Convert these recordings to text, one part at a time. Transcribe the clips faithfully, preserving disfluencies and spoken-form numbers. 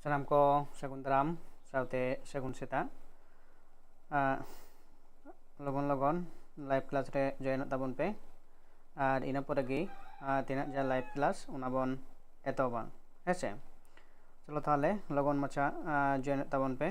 ᱥᱟᱱᱟᱢ ᱠᱚ ᱥᱟᱹᱜᱩᱱ ᱫᱟᱨᱟᱢ ᱥᱟᱶᱛᱮ ᱥᱟᱹᱜᱩᱱ ᱥᱮᱛᱟᱜ᱾ ᱟᱸ, ᱞᱚᱜᱚᱱ ᱞᱚᱜᱚᱱ live class ᱨᱮ joinᱚᱜ ᱛᱟᱵᱚᱱ ᱯᱮ, ᱟᱨ ᱤᱱᱟᱹ ᱯᱚᱨᱮ ᱜᱮ, ᱟᱸ, ᱛᱤᱱᱟᱹᱜ ᱡᱟ live class ᱚᱱᱟ ᱵᱚᱱ ᱮᱛᱚᱦᱚᱵᱟ, ᱦᱮᱸ ᱥᱮ᱾ ᱪᱚᱞᱚ ᱛᱟᱦᱚᱞᱮ ᱞᱚᱜᱚᱱ ᱢᱟᱪᱷᱟ, ᱟᱸ, joinᱚᱜ ᱛᱟᱵᱚᱱ ᱯᱮ᱾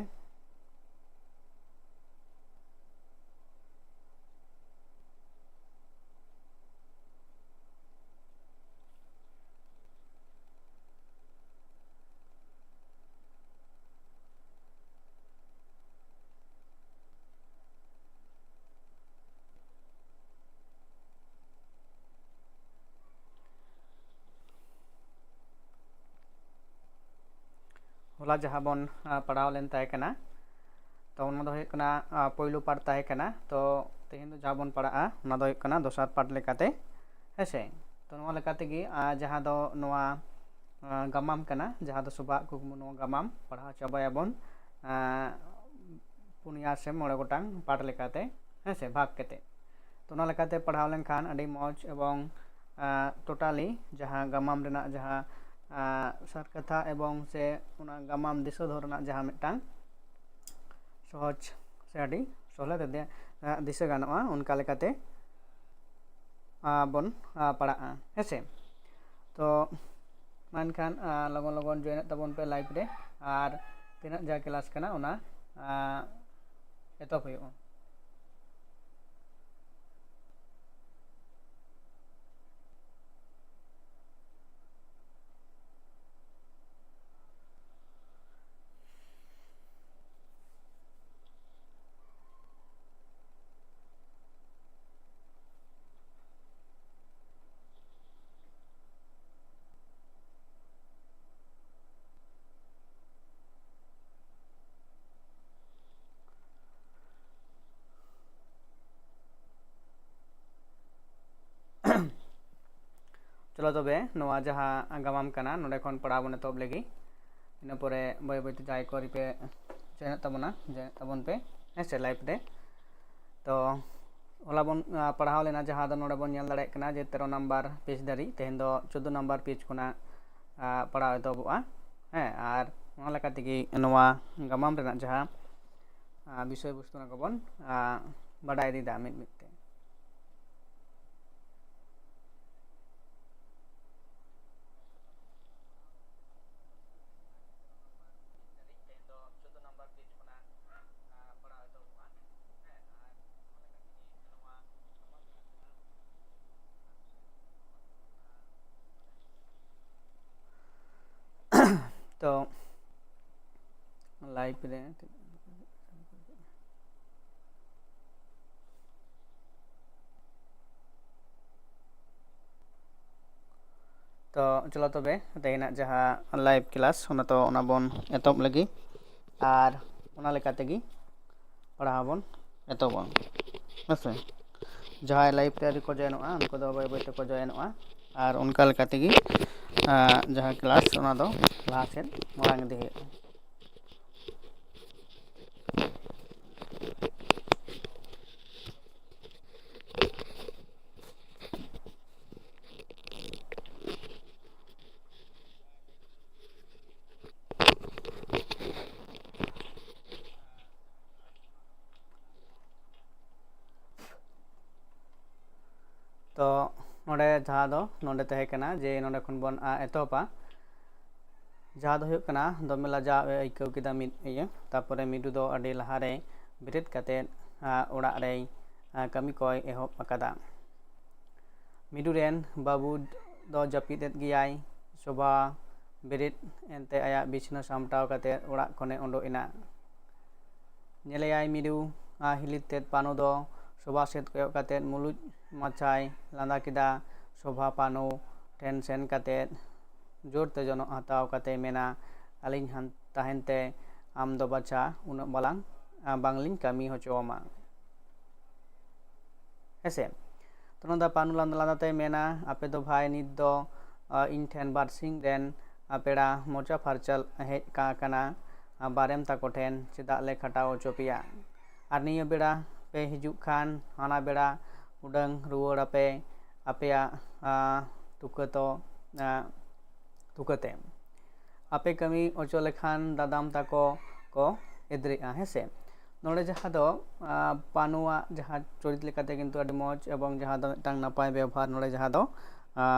ᱦᱚᱞᱟ ᱡᱟᱦᱟᱸ ᱵᱚᱱ, ᱟ, ᱯᱟᱲᱦᱟᱣ ᱞᱮᱱ ᱛᱟᱦᱮᱸ ᱠᱟᱱᱟ, ᱛᱚ ᱚᱱᱟ ᱫᱚ ᱦᱩᱭᱩᱜ ᱠᱟᱱᱟ, ᱟ, ᱯᱳᱭᱞᱳ part ᱛᱟᱦᱮᱸ ᱠᱟᱱᱟ᱾ ᱛᱚ ᱛᱮᱦᱮᱧ ᱫᱚ ᱡᱟᱦᱟᱸ ᱵᱚᱱ ᱯᱟᱲᱦᱟᱜᱼᱟ, ᱚᱱᱟ ᱫᱚ ᱦᱩᱭᱩᱜ ᱠᱟᱱᱟ ᱫᱚᱥᱟᱨ part ᱞᱮᱠᱟᱛᱮ, ᱦᱮᱸ ᱥᱮ᱾ ᱛᱚ ᱱᱚᱣᱟ ᱞᱮᱠᱟ ᱛᱮᱜᱮ, ᱟ, ᱡᱟᱦᱟᱸ ᱫᱚ ᱱᱚᱣᱟ, ᱟ, ᱜᱟᱢᱟᱢ ᱠᱟᱱᱟ, ᱡᱟᱦᱟᱸ ᱫᱚ ᱥᱚᱵᱷᱟᱜ ᱠᱩᱠᱢᱩ, ᱱᱚᱣᱟ ᱜᱟᱢᱟᱢ ᱯᱟᱲᱦᱟᱣ ᱪᱟᱵᱟᱭᱟᱵᱚᱱ, ᱟ, ᱯᱩᱱᱭᱟ ᱥᱮ ᱢᱚᱬᱮ ᱜᱚᱴᱟᱝ part ᱞᱮᱠᱟᱛᱮ, ᱦᱮᱸ ᱥᱮ, ᱵᱷᱟᱜᱽ ᱠᱟᱛᱮ᱾ ᱛᱚ ᱚᱱᱟ ᱞᱮᱠᱟᱛᱮ ᱯᱟᱲᱦᱟᱣ ᱞᱮᱱᱠᱷᱟᱱ ᱟᱹᱰᱤ ᱢᱚᱡᱽ ᱮᱵᱚᱝ, ᱟ, totally ᱡᱟᱦᱟᱸ ᱜᱟᱢᱟᱢ ᱨᱮᱱᱟᱜ ᱡᱟᱦᱟᱸ, ᱟ, ᱥᱟᱨ ᱠᱟᱛᱷᱟ ᱮᱵᱚᱝ ᱥᱮ ᱚᱱᱟ ᱜᱟᱢᱟᱢ ᱫᱤᱥᱟᱹ ᱫᱚᱦᱚ ᱨᱮᱱᱟᱜ ᱡᱟᱦᱟᱸ ᱢᱤᱫᱴᱟᱝ ᱥᱚᱦᱚᱡᱽ ᱥᱮ ᱟᱹᱰᱤ ᱥᱚᱞᱦᱮ ᱛᱮ ᱫᱮ-, ᱟ, ᱫᱤᱥᱟᱹ ᱜᱟᱱᱚᱜᱼᱟ, ᱚᱱᱠᱟ ᱞᱮᱠᱟᱛᱮ, ᱟ, ᱵᱚᱱ, ᱟ, ᱯᱟᱲᱦᱟᱜᱼᱟ, ᱦᱮᱸ ᱥᱮ᱾ ᱛᱚ ᱢᱟ ᱮᱱᱠᱷᱟᱱ, ᱟ, ᱞᱚᱜᱚᱱ ᱞᱚᱜᱚᱱ joinᱚᱜ ᱛᱟᱵᱚᱱ ᱯᱮ live ᱨᱮ, ᱟᱨ ᱛᱤᱱᱟᱹᱜ ᱡᱟ class ᱠᱟᱱᱟ ᱚᱱᱟ, ᱟ, ᱮᱛᱚᱦᱚᱵ ᱦᱩᱭᱩᱜᱼᱟ᱾ ᱪᱚᱞᱚ ᱛᱚᱵᱮ, ᱱᱚᱣᱟ ᱡᱟᱦᱟᱸ ᱜᱟᱢᱟᱢ ᱠᱟᱱᱟ, ᱱᱚᱰᱮ ᱠᱷᱚᱱ ᱯᱟᱲᱦᱟᱣ ᱵᱚᱱ ᱮᱛᱚᱦᱚᱵ ᱞᱮᱜᱮ᱾ ᱤᱱᱟᱹ ᱯᱚᱨᱮ ᱵᱟᱹᱭ ᱵᱟᱹᱭ ᱛᱮ ᱡᱟᱦᱟᱸᱭ ᱠᱚ ᱟᱹᱣᱨᱤ ᱯᱮ joinᱚᱜ ᱛᱟᱵᱚᱱᱟ, joinᱚᱜ ᱛᱟᱵᱚᱱ ᱯᱮ, ᱦᱮᱸ ᱥᱮ, live ᱨᱮ᱾ ᱛᱚ ᱦᱚᱞᱟ ᱵᱚᱱ, ᱟ, ᱯᱟᱲᱦᱟᱣ ᱞᱮᱱᱟ, ᱡᱟᱦᱟᱸ ᱫᱚ ᱱᱚᱰᱮ ᱵᱚᱱ ᱧᱮᱞ ᱫᱟᱲᱮᱭᱟᱜ ᱠᱟᱱᱟ ᱡᱮ ᱛᱮᱨᱚ number page ᱫᱷᱟᱹᱨᱤᱡ᱾ ᱛᱮᱦᱮᱧ ᱫᱚ ᱪᱳᱫᱽᱫᱳ number page ᱠᱷᱚᱱᱟᱜ, ᱟ, ᱯᱟᱲᱦᱟᱣ ᱮᱛᱚᱦᱚᱵᱚᱜᱼᱟ᱾ ᱦᱮᱸ, ᱟᱨ ᱚᱱᱟ ᱞᱮᱠᱟ ᱛᱮᱜᱮ ᱱᱚᱣᱟ ᱜᱟᱢᱟᱢ ᱨᱮᱱᱟᱜ ᱡᱟᱦᱟᱸ, ᱟᱸ, ᱵᱤᱥᱚᱭ ᱵᱚᱥᱛᱩ, ᱚᱱᱟ ᱠᱚᱵᱚᱱ, ᱟᱸ, ᱵᱟᱰᱟᱭ ᱤᱫᱤᱭᱮᱫᱟ ᱢᱤᱫ ᱢᱤᱫ ᱛᱮ᱾ ᱛᱚ live ᱨᱮ, ᱛᱚ ᱪᱚᱞᱚ ᱛᱚᱵᱮ ᱛᱮᱦᱮᱧᱟᱜ ᱡᱟᱦᱟᱸ live class, ᱚᱱᱟ ᱛᱚ ᱚᱱᱟ ᱵᱚᱱ ᱮᱛᱚᱦᱚᱵ ᱞᱟᱹᱜᱤᱫ᱾ ᱟᱨ ᱚᱱᱟ ᱞᱮᱠᱟ ᱛᱮᱜᱮ ᱯᱟᱲᱦᱟᱣ ᱵᱚᱱ ᱮᱛᱚᱦᱚᱵᱟ᱾ ᱦᱮᱸ ᱥᱮ, ᱡᱟᱦᱟᱸᱭ live ᱨᱮ ᱟᱹᱣᱨᱤ ᱠᱚ joinᱚᱜᱼᱟ, ᱩᱱᱠᱩ ᱫᱚ ᱵᱟᱹᱭ ᱵᱟᱹᱭ ᱛᱮᱠᱚ joinᱚᱜᱼᱟ᱾ ᱟᱨ ᱚᱱᱠᱟ ᱞᱮᱠᱟ ᱛᱮᱜᱮ, ᱟᱸ, ᱡᱟᱦᱟᱸ class, ᱚᱱᱟ ᱫᱚ ᱞᱟᱦᱟ ᱥᱮᱫ ᱢᱟᱲᱟᱝ ᱤᱫᱤ ᱦᱩᱭᱩᱜᱼᱟ᱾ ᱛᱚ ᱱᱚᱰᱮ ᱡᱟᱦᱟᱸ ᱫᱚ ᱱᱚᱰᱮ ᱛᱟᱦᱮᱸ ᱠᱟᱱᱟ ᱡᱮ ᱱᱚᱰᱮ ᱠᱷᱚᱱ ᱵᱚᱱ, ᱟ, ᱮᱛᱚᱦᱚᱵᱟ᱾ ᱡᱟᱦᱟᱸ ᱫᱚ ᱦᱩᱭᱩᱜ ᱠᱟᱱᱟ, ᱫᱚᱢᱮ ᱞᱟᱡᱟᱣ ᱮ ᱟᱹᱭᱠᱟᱹᱣ ᱠᱮᱫᱟ ᱢᱤᱫ ᱤᱭᱟᱹ᱾ ᱛᱟᱨᱯᱚᱨᱮ ᱢᱤᱰᱩ ᱫᱚ ᱟᱹᱰᱤ ᱞᱟᱦᱟᱨᱮ ᱵᱮᱨᱮᱫ ᱠᱟᱛᱮᱫ, ᱟ, ᱚᱲᱟᱜ ᱨᱮᱭ, ᱟ, ᱠᱟᱹᱢᱤ ᱠᱚᱭ ᱮᱦᱚᱵ ᱟᱠᱟᱫᱟ᱾ ᱢᱤᱰᱩ ᱨᱮᱱ ᱵᱟᱹᱵᱩ ᱫᱚ ᱡᱟᱹᱯᱤᱫ ᱮᱫ ᱜᱮᱭᱟᱭ᱾ ᱥᱳᱵᱷᱟ ᱵᱮᱨᱮᱫ ᱮᱱᱛᱮ ᱟᱭᱟᱜ ᱵᱤᱪᱷᱱᱟᱹ ᱥᱟᱢᱴᱟᱣ ᱠᱟᱛᱮᱫ ᱚᱲᱟᱜ ᱠᱷᱚᱱᱮ ᱩᱰᱩᱠ ᱮᱱᱟ᱾ ᱧᱮᱞᱮᱭᱟᱭ ᱢᱤᱨᱩ, ᱟᱨ ᱦᱤᱞᱤᱫ ᱛᱮᱫ ᱯᱟᱱᱩ ᱫᱚ ᱥᱳᱵᱷᱟ ᱥᱮᱫ ᱠᱚᱭᱚᱜ ᱠᱟᱛᱮᱫ ᱢᱩᱞᱩᱡ ᱢᱟᱪᱷᱟᱭ ᱞᱟᱸᱫᱟ ᱠᱮᱫᱟ᱾ ᱥᱳᱵᱷᱟ ᱯᱟᱱᱩ ᱴᱷᱮᱱ ᱥᱮᱱ ᱠᱟᱛᱮᱫ ᱡᱳᱨ ᱛᱮ ᱡᱚᱱᱚᱜ ᱦᱟᱛᱟᱣ ᱠᱟᱛᱮᱭ ᱢᱮᱱᱟ, "ᱟᱹᱞᱤᱧ ᱦᱟᱱ-, ᱛᱟᱦᱮᱱ ᱛᱮ ᱟᱢ ᱫᱚ ᱵᱟᱪᱷᱟ ᱩᱱᱟᱹᱜ ᱵᱟᱞᱟᱝ, ᱟ, ᱵᱟᱝᱞᱤᱧ ᱠᱟᱹᱢᱤ ᱦᱚᱪᱚ ᱟᱢᱟ᱾" ᱦᱮᱸᱥᱮ? ᱛᱚ ᱱᱚᱣᱟ ᱫᱚ ᱯᱟᱱᱩ ᱞᱟᱸᱫᱟ ᱞᱟᱸᱫᱟ ᱛᱮᱭ ᱢᱮᱱᱟ, "ᱟᱯᱮ ᱫᱚ ᱵᱷᱟᱭ ᱱᱤᱛ ᱫᱚ, ᱟ, ᱤᱧ ᱴᱷᱮᱱ ᱵᱟᱨᱥᱤᱧ ᱨᱮᱱ, ᱟ, ᱯᱮᱲᱟ ᱢᱚᱪᱟ ᱯᱷᱟᱨᱪᱟ ᱦᱮᱡ ᱠᱟ-, ᱠᱟᱱᱟ, ᱟ, ᱵᱟᱨᱮᱢ ᱛᱟᱠᱚ ᱴᱷᱮᱱ ᱪᱮᱫᱟᱜ ᱞᱮ ᱠᱷᱟᱴᱟᱣ ᱦᱚᱪᱚ ᱯᱮᱭᱟ? ᱟᱨ ᱱᱤᱭᱟᱹ ᱵᱮᱲᱟ ᱯᱮ ᱦᱤᱡᱩᱜ ᱠᱷᱟᱱ ᱦᱟᱱᱟ ᱵᱮᱲᱟ ᱩᱰᱟᱹᱝ ᱨᱩᱣᱟᱹᱲ ᱟᱯᱮ ᱟᱯᱮᱭᱟᱜ, ᱟ, ᱛᱩᱠᱟᱹ ᱛᱚ, ᱟ, ᱛᱩᱠᱟᱹ ᱛᱮ᱾ ᱟᱯᱮ ᱠᱟᱹᱢᱤ ᱚᱪᱚ ᱞᱮᱠᱷᱟᱱ ᱫᱟᱫᱟᱢ ᱛᱟᱠᱚ ᱠᱚ ᱮᱫᱽᱨᱮᱜᱼᱟ, ᱦᱮᱸ ᱥᱮ᱾ ᱱᱚᱰᱮ ᱡᱟᱦᱟᱸ ᱫᱚ ᱯᱟᱱᱩᱣᱟᱜ ᱡᱟᱦᱟᱸ ᱪᱚᱨᱤᱛ ᱞᱮᱠᱟᱛᱮ ᱠᱤᱱᱛᱩ ᱟᱹᱰᱤ ᱢᱚᱡᱽ ᱮᱵᱚᱝ ᱡᱟᱦᱟᱸ ᱫᱚ ᱢᱤᱫᱴᱟᱝ ᱱᱟᱯᱟᱭ ᱵᱮᱵᱚᱦᱟᱨ, ᱱᱚᱰᱮ ᱡᱟᱦᱟᱸ ᱫᱚ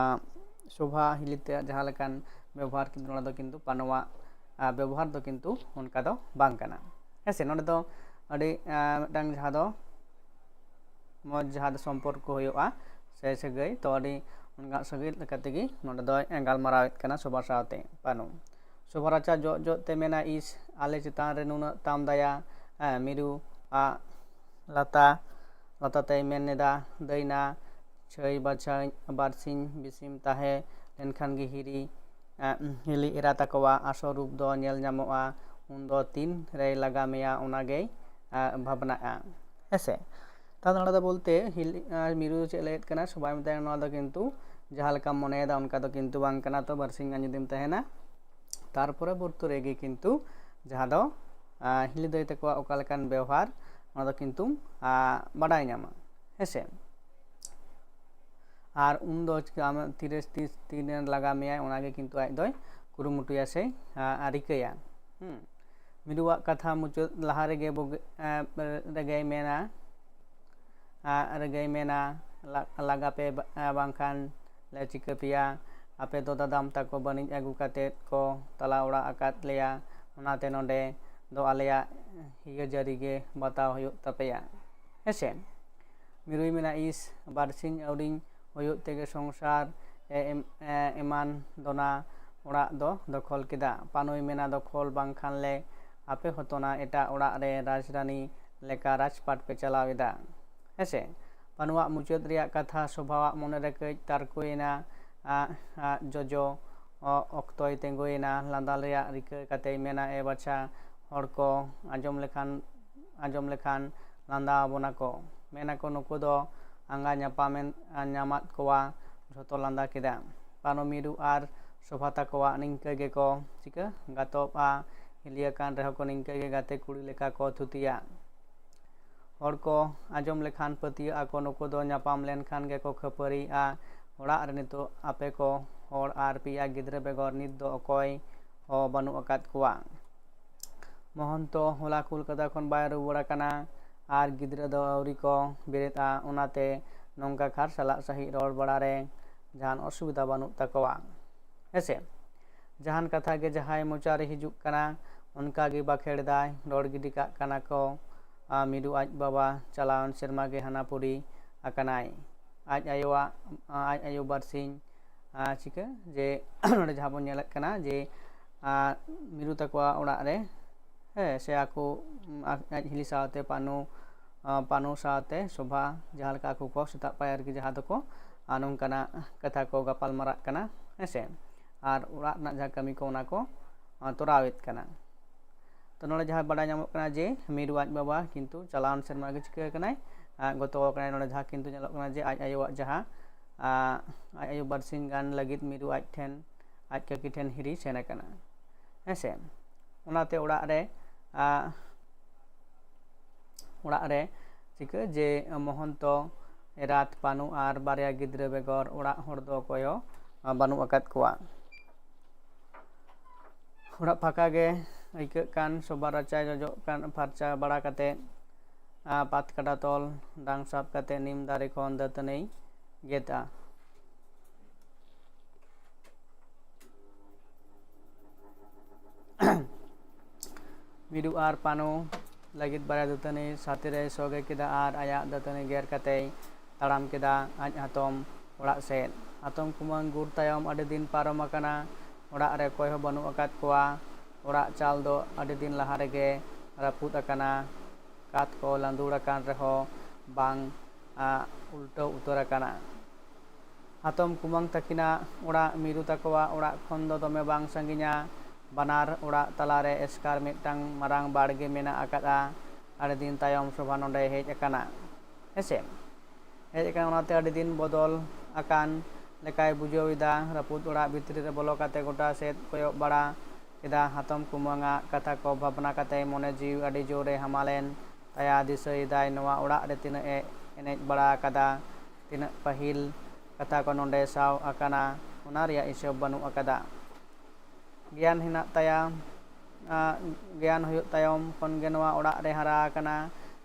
ᱥᱳᱵᱷᱟ ᱦᱤᱞᱤ ᱛᱮ ᱡᱟᱦᱟᱸ ᱞᱮᱠᱟᱱ ᱵᱮᱵᱚᱦᱟᱨ, ᱠᱤᱱᱛᱩ ᱱᱚᱰᱮ ᱫᱚ ᱠᱤᱱᱛᱩ ᱯᱟᱱᱩᱣᱟᱜ ᱵᱮᱵᱚᱦᱟᱨ ᱫᱚ ᱠᱤᱱᱛᱩ ᱚᱱᱠᱟ ᱫᱚ ᱵᱟᱝ ᱠᱟᱱᱟ, ᱦᱮᱸ ᱥᱮ᱾ ᱱᱚᱰᱮ ᱫᱚ ᱟᱹᱰᱤ ᱢᱤᱫᱴᱟᱝ ᱡᱟᱦᱟᱸ ᱫᱚ ᱢᱚᱡᱽ ᱡᱟᱦᱟᱸ ᱫᱚ ᱥᱚᱢᱯᱚᱨᱠᱚ ᱦᱩᱭᱩᱜᱼᱟ ᱥᱮ ᱥᱟᱹᱜᱟᱹᱭ, ᱛᱚ ᱟᱹᱰᱤ ᱚᱱᱠᱟ ᱥᱟᱹᱜᱟᱹᱭ ᱞᱮᱠᱟ ᱛᱮᱜᱮ ᱱᱚᱰᱮ ᱫᱚᱭ ᱜᱟᱞᱢᱟᱨᱟᱣᱮᱫ ᱠᱟᱱᱟ ᱥᱳᱵᱷᱟ ᱥᱟᱶᱛᱮ ᱯᱟᱱᱩ᱾ ᱥᱳᱵᱷᱟ ᱨᱟᱪᱟ ᱡᱚᱜ ᱡᱚᱜ ᱛᱮ ᱢᱮᱱᱟ, "ᱤᱥ, ᱟᱞᱮ ᱪᱮᱛᱟᱱ ᱨᱮ ᱱᱩᱱᱟᱹᱜ ᱛᱟᱢ ᱫᱟᱭᱟ?" ᱦᱮᱸ, ᱢᱤᱨᱩ ᱟᱜ ᱞᱟᱛᱟ ᱞᱟᱛᱟ ᱛᱮᱭ ᱢᱮᱱ ᱮᱫᱟ, "ᱫᱟᱹᱭᱱᱟ, ᱪᱷᱟᱹᱭ ᱵᱟᱪᱷᱟᱹᱧ ᱵᱟᱨᱥᱤᱧ ᱵᱮᱥᱤᱢ ᱛᱟᱦᱮᱸ ᱞᱮᱱᱠᱷᱟᱱ ᱜᱮ ᱦᱤᱨᱤ ᱦᱤᱞᱤ ᱮᱨᱟ ᱛᱟᱠᱚᱣᱟᱜ ᱟᱥᱚᱞ ᱨᱩᱯ ᱫᱚ ᱧᱮᱞ ᱧᱟᱢᱚᱜᱼᱟ, ᱩᱱᱫᱚ ᱛᱤᱱ ᱨᱮᱭ ᱞᱟᱜᱟ ᱢᱮᱭᱟ ᱚᱱᱟ ᱜᱮᱭ ᱵᱷᱟᱵᱽᱱᱟᱜᱼᱟ, ᱦᱮᱸ ᱥᱮ᱾ ᱛᱟᱦᱞᱮ ᱱᱚᱰᱮ ᱫᱚ ᱵᱚᱞᱛᱮ ᱦᱤᱞᱤ ᱢᱤᱨᱩ ᱫᱚ ᱪᱮᱫ ᱞᱟᱹᱭᱮᱫ ᱠᱟᱱᱟ, ᱥᱳᱵᱷᱟᱭ ᱢᱮᱛᱟᱭ ᱠᱟᱱᱟ, "ᱱᱚᱣᱟ ᱫᱚ ᱠᱤᱱᱛᱩ ᱡᱟᱦᱟᱸ ᱞᱮᱠᱟᱢ ᱢᱚᱱᱮᱭᱮᱫᱟ ᱚᱱᱠᱟ ᱫᱚ ᱠᱤᱱᱛᱩ ᱵᱟᱝ ᱠᱟᱱᱟ, ᱛᱚ ᱵᱟᱨᱥᱤᱧ ᱜᱟᱱ ᱡᱩᱫᱤᱢ ᱛᱟᱦᱮᱱᱟ, ᱛᱟᱨᱯᱚᱨᱮ ᱵᱚᱨᱛᱚ ᱨᱮᱜᱮ ᱠᱤᱱᱛᱩ ᱡᱟᱦᱟᱸ ᱫᱚ ᱦᱤᱞᱤ ᱫᱟᱹᱭ ᱛᱟᱠᱚᱣᱟᱜ ᱚᱠᱟ ᱞᱮᱠᱟᱱ ᱵᱮᱣᱦᱟᱨ, ᱚᱱᱟ ᱫᱚ ᱠᱤᱱᱛᱩᱢ ᱵᱟᱰᱟᱭ ᱧᱟᱢᱟ, ᱦᱮᱸ ᱥᱮ᱾ ᱟᱨ ᱩᱱ ᱫᱚ ᱪᱤᱠᱟᱹ ᱟᱢ ᱛᱤᱨᱮ ᱛᱤᱥ ᱛᱤᱱᱮ ᱞᱟᱜᱟ ᱢᱮᱭᱟᱭ, ᱚᱱᱟᱜᱮ ᱠᱤᱱᱛᱩ ᱟᱡ ᱫᱚᱭ ᱠᱩᱨᱩᱢᱩᱴᱩᱭᱟ ᱥᱮ ᱨᱤᱠᱟᱹᱭᱟ᱾ ᱦᱩᱸ, ᱢᱤᱨᱩᱣᱟᱜ ᱠᱟᱛᱷᱟ ᱢᱩᱪᱟᱹᱫ ᱞᱟᱦᱟ ᱨᱮᱜᱮ ᱵᱚᱜᱮ ᱨᱮᱜᱮᱭ ᱢᱮᱱᱟ, ᱨᱮᱜᱮᱭ ᱢᱮᱱᱟ, "ᱞᱟᱜᱟ ᱯᱮ, ᱵᱟᱝᱠᱷᱟᱱ ᱞᱮ ᱪᱤᱠᱟᱹ ᱯᱮᱭᱟ? ᱟᱯᱮ ᱫᱚ ᱫᱟᱫᱟᱢ ᱛᱟᱠᱚ ᱵᱟᱹᱱᱤᱡ ᱟᱹᱜᱩ ᱠᱟᱛᱮᱫ ᱠᱚ ᱛᱟᱞᱟ ᱚᱲᱟᱜ ᱟᱠᱟᱫ ᱞᱮᱭᱟ, ᱚᱱᱟᱛᱮ ᱱᱚᱰᱮ ᱫᱚ ᱟᱞᱮᱭᱟᱜ ᱦᱤᱭᱟᱹ ᱡᱟᱹᱨᱤ ᱜᱮ ᱵᱟᱛᱟᱣ ᱦᱩᱭᱩᱜ ᱛᱟᱯᱮᱭᱟ, ᱦᱮᱸ ᱥᱮ?" ᱢᱤᱨᱩᱭ ᱢᱮᱱᱟ, "ᱤᱥ, ᱵᱟᱨᱥᱤᱧ ᱟᱹᱣᱨᱤᱧ ᱦᱩᱭᱩᱜ ᱛᱮᱜᱮ ᱥᱚᱝᱥᱟᱨ ᱮ ᱮᱢ-, ᱮ ᱮᱢᱟᱱ ᱫᱚᱱᱟ ᱚᱲᱟᱜ ᱫᱚ ᱫᱚᱠᱷᱚᱞ ᱠᱮᱫᱟ?" ᱯᱟᱱᱩᱭ ᱢᱮᱱᱟ, "ᱫᱚᱠᱷᱚᱞ ᱵᱟᱝᱠᱷᱟᱱ ᱞᱮ ᱟᱯᱮ ᱦᱚᱛᱚᱱᱟ ᱮᱴᱟᱜ ᱚᱲᱟᱜ ᱨᱮ ᱨᱟᱡᱽᱨᱟᱱᱤ ᱞᱮᱠᱟ ᱨᱟᱡᱽᱯᱟᱴ ᱯᱮ ᱪᱟᱞᱟᱣ ᱮᱫᱟ, ᱦᱮᱸ ᱥᱮ?" ᱯᱟᱱᱩᱣᱟᱜ ᱢᱩᱪᱟᱹᱫ ᱨᱮᱭᱟᱜ ᱠᱟᱛᱷᱟ ᱥᱳᱵᱷᱟᱣᱟᱜ ᱢᱚᱱᱮᱨᱮ ᱠᱟᱹᱡ ᱛᱟᱨᱠᱳᱭᱮᱱᱟ᱾ ᱟᱜ, ᱟᱜ, ᱡᱚᱡᱚ ᱚ-, ᱚᱠᱛᱚᱭ ᱛᱤᱸᱜᱩᱭᱮᱱᱟ, ᱞᱟᱸᱫᱟ ᱨᱮᱭᱟᱜ ᱨᱤᱠᱟᱹ ᱠᱟᱛᱮᱭ ᱢᱮᱱᱟ, ᱮ ᱵᱟᱪᱷᱟ, ᱦᱚᱲ ᱠᱚ ᱟᱸᱡᱚᱢ ᱞᱮᱠᱷᱟᱱ, ᱟᱸᱡᱚᱢ ᱞᱮᱠᱷᱟᱱ ᱞᱟᱸᱫᱟ ᱟᱵᱚᱱᱟ ᱠᱚ᱾ ᱢᱮᱱᱟᱠᱚ, ᱱᱩᱠᱩ ᱫᱚ ᱟᱸᱜᱟ ᱧᱟᱯᱟᱢᱮᱱ, ᱧᱟᱢᱟᱫ ᱠᱚᱣᱟ, ᱡᱷᱚᱛᱚ ᱞᱟᱸᱫᱟ ᱠᱮᱫᱟ᱾ ᱯᱟᱱᱚ ᱢᱤᱨᱩ ᱟᱨ ᱥᱳᱵᱷᱟ ᱛᱟᱠᱚᱣᱟᱜ ᱱᱤᱝᱠᱟᱹ ᱜᱮᱠᱚ ᱪᱤᱠᱟᱹ ᱜᱟᱛᱚᱜᱼᱟ, ᱦᱤᱞᱤᱭᱟᱹ ᱠᱟᱱ ᱨᱮᱦᱚᱸ ᱠᱚ ᱱᱤᱝᱠᱟᱹ ᱜᱮ ᱜᱟᱛᱮ ᱠᱩᱲᱤ ᱞᱮᱠᱟ ᱠᱚ ᱛᱷᱩᱛᱤᱭᱟ᱾ ᱦᱚᱲ ᱠᱚ ᱟᱸᱡᱚᱢ ᱞᱮᱠᱷᱟᱱ ᱯᱟᱹᱛᱭᱟᱹᱜ ᱟᱠᱚ, ᱱᱩᱠᱩ ᱫᱚ ᱧᱟᱯᱟᱢ ᱞᱮᱱᱠᱷᱟᱱ ᱜᱮᱠᱚ ᱠᱷᱟᱹᱯᱟᱹᱨᱤᱜᱼᱟ᱾ ᱚᱲᱟᱜ ᱨᱮ ᱱᱤᱛᱚᱜ ᱟᱯᱮ ᱠᱚ ᱦᱚᱲ ᱟᱨ ᱯᱮᱭᱟ ᱜᱤᱫᱽᱨᱟᱹ ᱵᱮᱜᱚᱨ ᱱᱤᱛ ᱫᱚ ᱚᱠᱚᱭ ᱦᱚᱸ ᱵᱟᱹᱱᱩᱜ ᱟᱠᱟᱫ ᱠᱚᱣᱟ᱾ ᱢᱚᱦᱚᱱᱛᱚ ᱦᱚᱞᱟ ᱠᱳᱞᱠᱟᱛᱟ ᱠᱷᱚᱱ ᱵᱟᱭ ᱨᱩᱣᱟᱹᱲ ᱟᱠᱟᱱᱟ ᱟᱨ ᱜᱤᱫᱽᱨᱟᱹ ᱫᱚ ᱟᱹᱣᱨᱤ ᱠᱚ ᱵᱮᱨᱮᱫᱼᱟ, ᱚᱱᱟᱛᱮ ᱱᱚᱝᱠᱟ ᱠᱷᱟᱨ ᱥᱟᱞᱟᱜ ᱥᱟᱺᱦᱤᱡ ᱨᱚᱲ ᱵᱟᱲᱟ ᱨᱮ ᱡᱟᱦᱟᱱ ᱚᱥᱩᱵᱤᱫᱷᱟ ᱵᱟᱹᱱᱩᱜ ᱛᱟᱠᱚᱣᱟ᱾ ᱦᱮᱸᱥᱮ, ᱡᱟᱦᱟᱱ ᱠᱟᱛᱷᱟ ᱜᱮ ᱡᱟᱦᱟᱸᱭ ᱢᱚᱪᱟ ᱨᱮ ᱦᱤᱡᱩᱜ ᱠᱟᱱᱟ, ᱚᱱᱠᱟ ᱜᱮ ᱵᱟᱠᱷᱮᱲ ᱫᱟᱭ, ᱨᱚᱲ ᱜᱤᱰᱤ ᱠᱟᱜ ᱠᱟᱱᱟ ᱠᱚ᱾ ᱟᱨ ᱢᱤᱨᱩ ᱟᱡ ᱵᱟᱵᱟ ᱪᱟᱞᱟᱣᱮᱱ ᱥᱮᱨᱢᱟ ᱜᱮ ᱦᱟᱱᱟ ᱯᱩᱨᱤ ᱟᱠᱟᱱᱟᱭ᱾ ᱟᱡ ᱟᱭᱳᱣᱟᱜ, ᱟᱡ ᱟᱭᱳ ᱵᱟᱨᱥᱤᱧ, ᱟᱨ ᱪᱤᱠᱟᱹ ᱡᱮ ᱱᱚᱰᱮ ᱡᱟᱦᱟᱸ ᱵᱚᱱ ᱧᱮᱞᱮᱫ ᱠᱟᱱᱟ ᱡᱮ, ᱟᱨ ᱢᱤᱨᱩ ᱛᱟᱠᱚᱣᱟᱜ ᱚᱲᱟᱜ ᱨᱮ, ᱦᱮᱸ, ᱥᱮ ᱟᱠᱚ, ᱟᱡ ᱦᱤᱞᱤ ᱥᱟᱶᱛᱮ ᱯᱟᱱᱩ, ᱟᱨ ᱯᱟᱱᱩ ᱥᱟᱶᱛᱮ ᱥᱳᱵᱷᱟ ᱡᱟᱦᱟᱸ ᱞᱮᱠᱟ ᱟᱠᱚ ᱠᱚ ᱥᱮᱛᱟᱜ ᱯᱟᱭᱟᱨ ᱨᱮᱜᱮ ᱡᱟᱦᱟᱸ ᱫᱚᱠᱚ, ᱟᱨ ᱱᱚᱝᱠᱟᱱᱟᱜ ᱠᱟᱛᱷᱟ ᱠᱚ ᱜᱟᱯᱟᱞ ᱢᱟᱨᱟᱜ ᱠᱟᱱᱟ, ᱦᱮᱸᱥᱮ, ᱟᱨ ᱚᱲᱟᱜ ᱨᱮᱱᱟᱜ ᱡᱟᱦᱟᱸ ᱠᱟᱹᱢᱤ ᱠᱚ ᱚᱱᱟ ᱠᱚ, ᱟᱨ ᱛᱚᱨᱟᱣᱮᱫ ᱠᱟᱱᱟ᱾ ᱛᱚ ᱱᱚᱰᱮ ᱡᱟᱦᱟᱸ ᱵᱟᱰᱟᱭ ᱧᱟᱢᱚᱜ ᱠᱟᱱᱟ ᱡᱮ ᱢᱤᱨᱩ ᱟᱡ ᱵᱟᱵᱟ ᱠᱤᱱᱛᱩ ᱪᱟᱞᱟᱣᱮᱱ ᱥᱮᱨᱢᱟ ᱜᱮ ᱪᱤᱠᱟᱹ ᱟᱠᱟᱱᱟᱭ, ᱟᱨ ᱜᱚᱛᱚ ᱟᱠᱟᱱᱟᱭ᱾ ᱱᱚᱰᱮ ᱡᱟᱦᱟᱸ ᱠᱤᱱᱛᱩ ᱧᱮᱞᱚᱜ ᱠᱟᱱᱟ ᱡᱮ ᱟᱡ ᱟᱭᱳᱣᱟᱜ ᱡᱟᱦᱟᱸ, ᱟᱨ ᱟᱡ ᱟᱭᱳ ᱵᱟᱨᱥᱤᱧ ᱜᱟᱱ ᱞᱟᱹᱜᱤᱫ ᱢᱤᱨᱩ ᱟᱡ ᱴᱷᱮᱱ, ᱟᱡ ᱠᱟᱹᱠᱤ ᱴᱷᱮᱱ ᱦᱤᱨᱤ ᱥᱮᱱ ᱟᱠᱟᱱᱟ, ᱦᱮᱸᱥᱮ᱾ ᱚᱱᱟᱛᱮ ᱚᱲᱟᱜ ᱨᱮ, ᱟᱨ ᱚᱲᱟᱜ ᱨᱮ ᱪᱤᱠᱟᱹ ᱡᱮ ᱢᱚᱦᱚᱱᱛᱚ, ᱮᱨᱟᱛ, ᱯᱟᱱᱩ ᱟᱨ ᱵᱟᱨᱭᱟ ᱜᱤᱫᱽᱨᱟᱹ ᱵᱮᱜᱚᱨ ᱚᱲᱟᱜ ᱦᱚᱲ ᱫᱚ ᱚᱠᱚᱭ ᱦᱚᱸ, ᱟᱨ ᱵᱟᱹᱱᱩᱜ ᱟᱠᱟᱫ ᱠᱚᱣᱟ᱾ ᱚᱲᱟᱜ ᱯᱷᱟᱸᱠᱟ ᱜᱮ ᱟᱹᱭᱠᱟᱹᱜ ᱠᱟᱱ, ᱥᱳᱵᱷᱟ ᱨᱟᱪᱟᱭ ᱡᱚᱡᱚᱜ ᱠᱟᱱ, ᱯᱷᱟᱨᱪᱟ ᱵᱟᱲᱟ ᱠᱟᱛᱮ, ᱟᱨ ᱯᱟᱛᱠᱟᱰᱟ ᱛᱚᱞ ᱰᱟᱝ ᱥᱟᱵ ᱠᱟᱛᱮ ᱱᱤᱢ ᱫᱟᱨᱮ ᱠᱷᱚᱱ ᱫᱟᱹᱛᱟᱹᱱᱤᱭ ᱜᱮᱫᱟ᱾ ᱢᱤᱨᱩ ᱟᱨ ᱯᱟᱱᱩ ᱞᱟᱹᱜᱤᱫ ᱵᱟᱨᱭᱟ ᱫᱟᱹᱛᱟᱹᱱᱤ ᱥᱟᱛᱮ ᱨᱮᱭ ᱥᱚᱜᱮ ᱠᱮᱫᱟ ᱟᱨ ᱟᱭᱟᱜ ᱫᱟᱹᱛᱟᱹᱱᱤ ᱜᱮᱨ ᱠᱟᱛᱮᱭ ᱛᱟᱲᱟᱢ ᱠᱮᱫᱟ ᱟᱡ ᱦᱟᱛᱚᱢ ᱚᱲᱟᱜ ᱥᱮᱫ᱾ ᱦᱟᱛᱚᱢ ᱠᱩᱢᱟᱹᱝ ᱜᱩᱨ ᱛᱟᱭᱚᱢ ᱟᱹᱰᱤ ᱫᱤᱱ ᱯᱟᱨᱚᱢ ᱟᱠᱟᱱᱟ, ᱚᱲᱟᱜ ᱨᱮ ᱚᱠᱚᱭ ᱦᱚᱸ ᱵᱟᱹᱱᱩᱜ ᱟᱠᱟᱫ ᱠᱚᱣᱟ᱾ ᱚᱲᱟᱜ ᱪᱟᱞ ᱫᱚ ᱟᱹᱰᱤ ᱫᱤᱱ ᱞᱟᱦᱟ ᱨᱮᱜᱮ ᱨᱟᱹᱯᱩᱫ ᱟᱠᱟᱱᱟ, ᱠᱟᱸᱛ ᱠᱚ ᱞᱟᱸᱫᱩᱲ ᱟᱠᱟᱱ ᱨᱮᱦᱚᱸ ᱵᱟᱝ, ᱟ, ᱩᱞᱴᱟᱹᱣ ᱩᱛᱟᱹᱨ ᱟᱠᱟᱱᱟ᱾ ᱦᱟᱛᱚᱢ ᱠᱩᱢᱟᱹᱝ ᱛᱟᱹᱠᱤᱱᱟᱜ ᱚᱲᱟᱜ ᱢᱤᱨᱩ ᱛᱟᱠᱚᱣᱟᱜ ᱚᱲᱟᱜ ᱠᱷᱚᱱ ᱫᱚ ᱫᱚᱢᱮ ᱵᱟᱝ ᱥᱟᱺᱜᱤᱧᱟ᱾ ᱵᱟᱱᱟᱨ ᱚᱲᱟᱜ ᱛᱟᱞᱟᱨᱮ ᱮᱥᱠᱟᱨ ᱢᱤᱫᱴᱟᱝ ᱢᱟᱨᱟᱝ ᱵᱟᱲᱜᱮ ᱢᱮᱱᱟᱜ ᱟᱠᱟᱫᱼᱟ᱾ ᱟᱹᱰᱤ ᱫᱤᱱ ᱛᱟᱭᱚᱢ ᱥᱳᱵᱷᱟ ᱱᱚᱸᱰᱮᱭ ᱦᱮᱡ ᱟᱠᱟᱱᱟ, ᱦᱮᱸᱥᱮ᱾ ᱦᱮᱡ ᱟᱠᱟᱱᱟ, ᱚᱱᱟᱛᱮ ᱟᱹᱰᱤ ᱫᱤᱱ ᱵᱚᱫᱚᱞ ᱟᱠᱟᱱ ᱞᱮᱠᱟᱭ ᱵᱩᱡᱷᱟᱹᱣ ᱮᱫᱟ᱾ ᱨᱟᱹᱯᱩᱫ ᱚᱲᱟᱜ ᱵᱷᱤᱛᱨᱤ ᱨᱮ ᱵᱚᱞᱚ ᱠᱟᱛᱮ ᱜᱚᱴᱟ ᱥᱮᱫ ᱠᱚᱭᱚᱜ ᱵᱟᱲᱟ ᱠᱮᱫᱟ᱾ ᱦᱟᱛᱚᱢ ᱠᱩᱢᱟᱹᱝ ᱟᱜ ᱠᱟᱛᱷᱟ ᱠᱚ ᱵᱷᱟᱵᱽᱱᱟ ᱠᱟᱛᱮ ᱢᱚᱱᱮ ᱡᱤᱣᱤ ᱟᱹᱰᱤ ᱡᱳᱨᱮ ᱦᱟᱢᱟᱞᱮᱱ ᱛᱟᱭᱟ᱾ ᱫᱤᱥᱟᱹᱭᱮᱫᱟᱭ ᱱᱚᱣᱟ ᱚᱲᱟᱜ ᱨᱮ ᱛᱤᱱᱟᱹᱜ ᱮ ᱮᱱᱮᱡ ᱵᱟᱲᱟ ᱟᱠᱟᱫᱟ, ᱛᱤᱱᱟᱹᱜ ᱯᱟᱹᱦᱤᱞ ᱠᱟᱛᱷᱟ ᱠᱚ ᱱᱚᱸᱰᱮ ᱥᱟᱵ ᱟᱠᱟᱱᱟ, ᱚᱱᱟ ᱨᱮᱭᱟᱜ ᱦᱤᱥᱟᱹᱵ ᱵᱟᱹᱱᱩᱜ ᱟᱠᱟᱫᱟ᱾ ᱜᱮᱭᱟᱱ ᱦᱮᱱᱟᱜ ᱛᱟᱭᱟ᱾ ᱟᱜ, ᱜᱮᱭᱟᱱ ᱦᱩᱭᱩᱜ ᱛᱟᱭᱚᱢ ᱠᱷᱚᱱ ᱜᱮ ᱱᱚᱣᱟ ᱚᱲᱟᱜ ᱨᱮ ᱦᱟᱨᱟ ᱟᱠᱟᱱᱟ᱾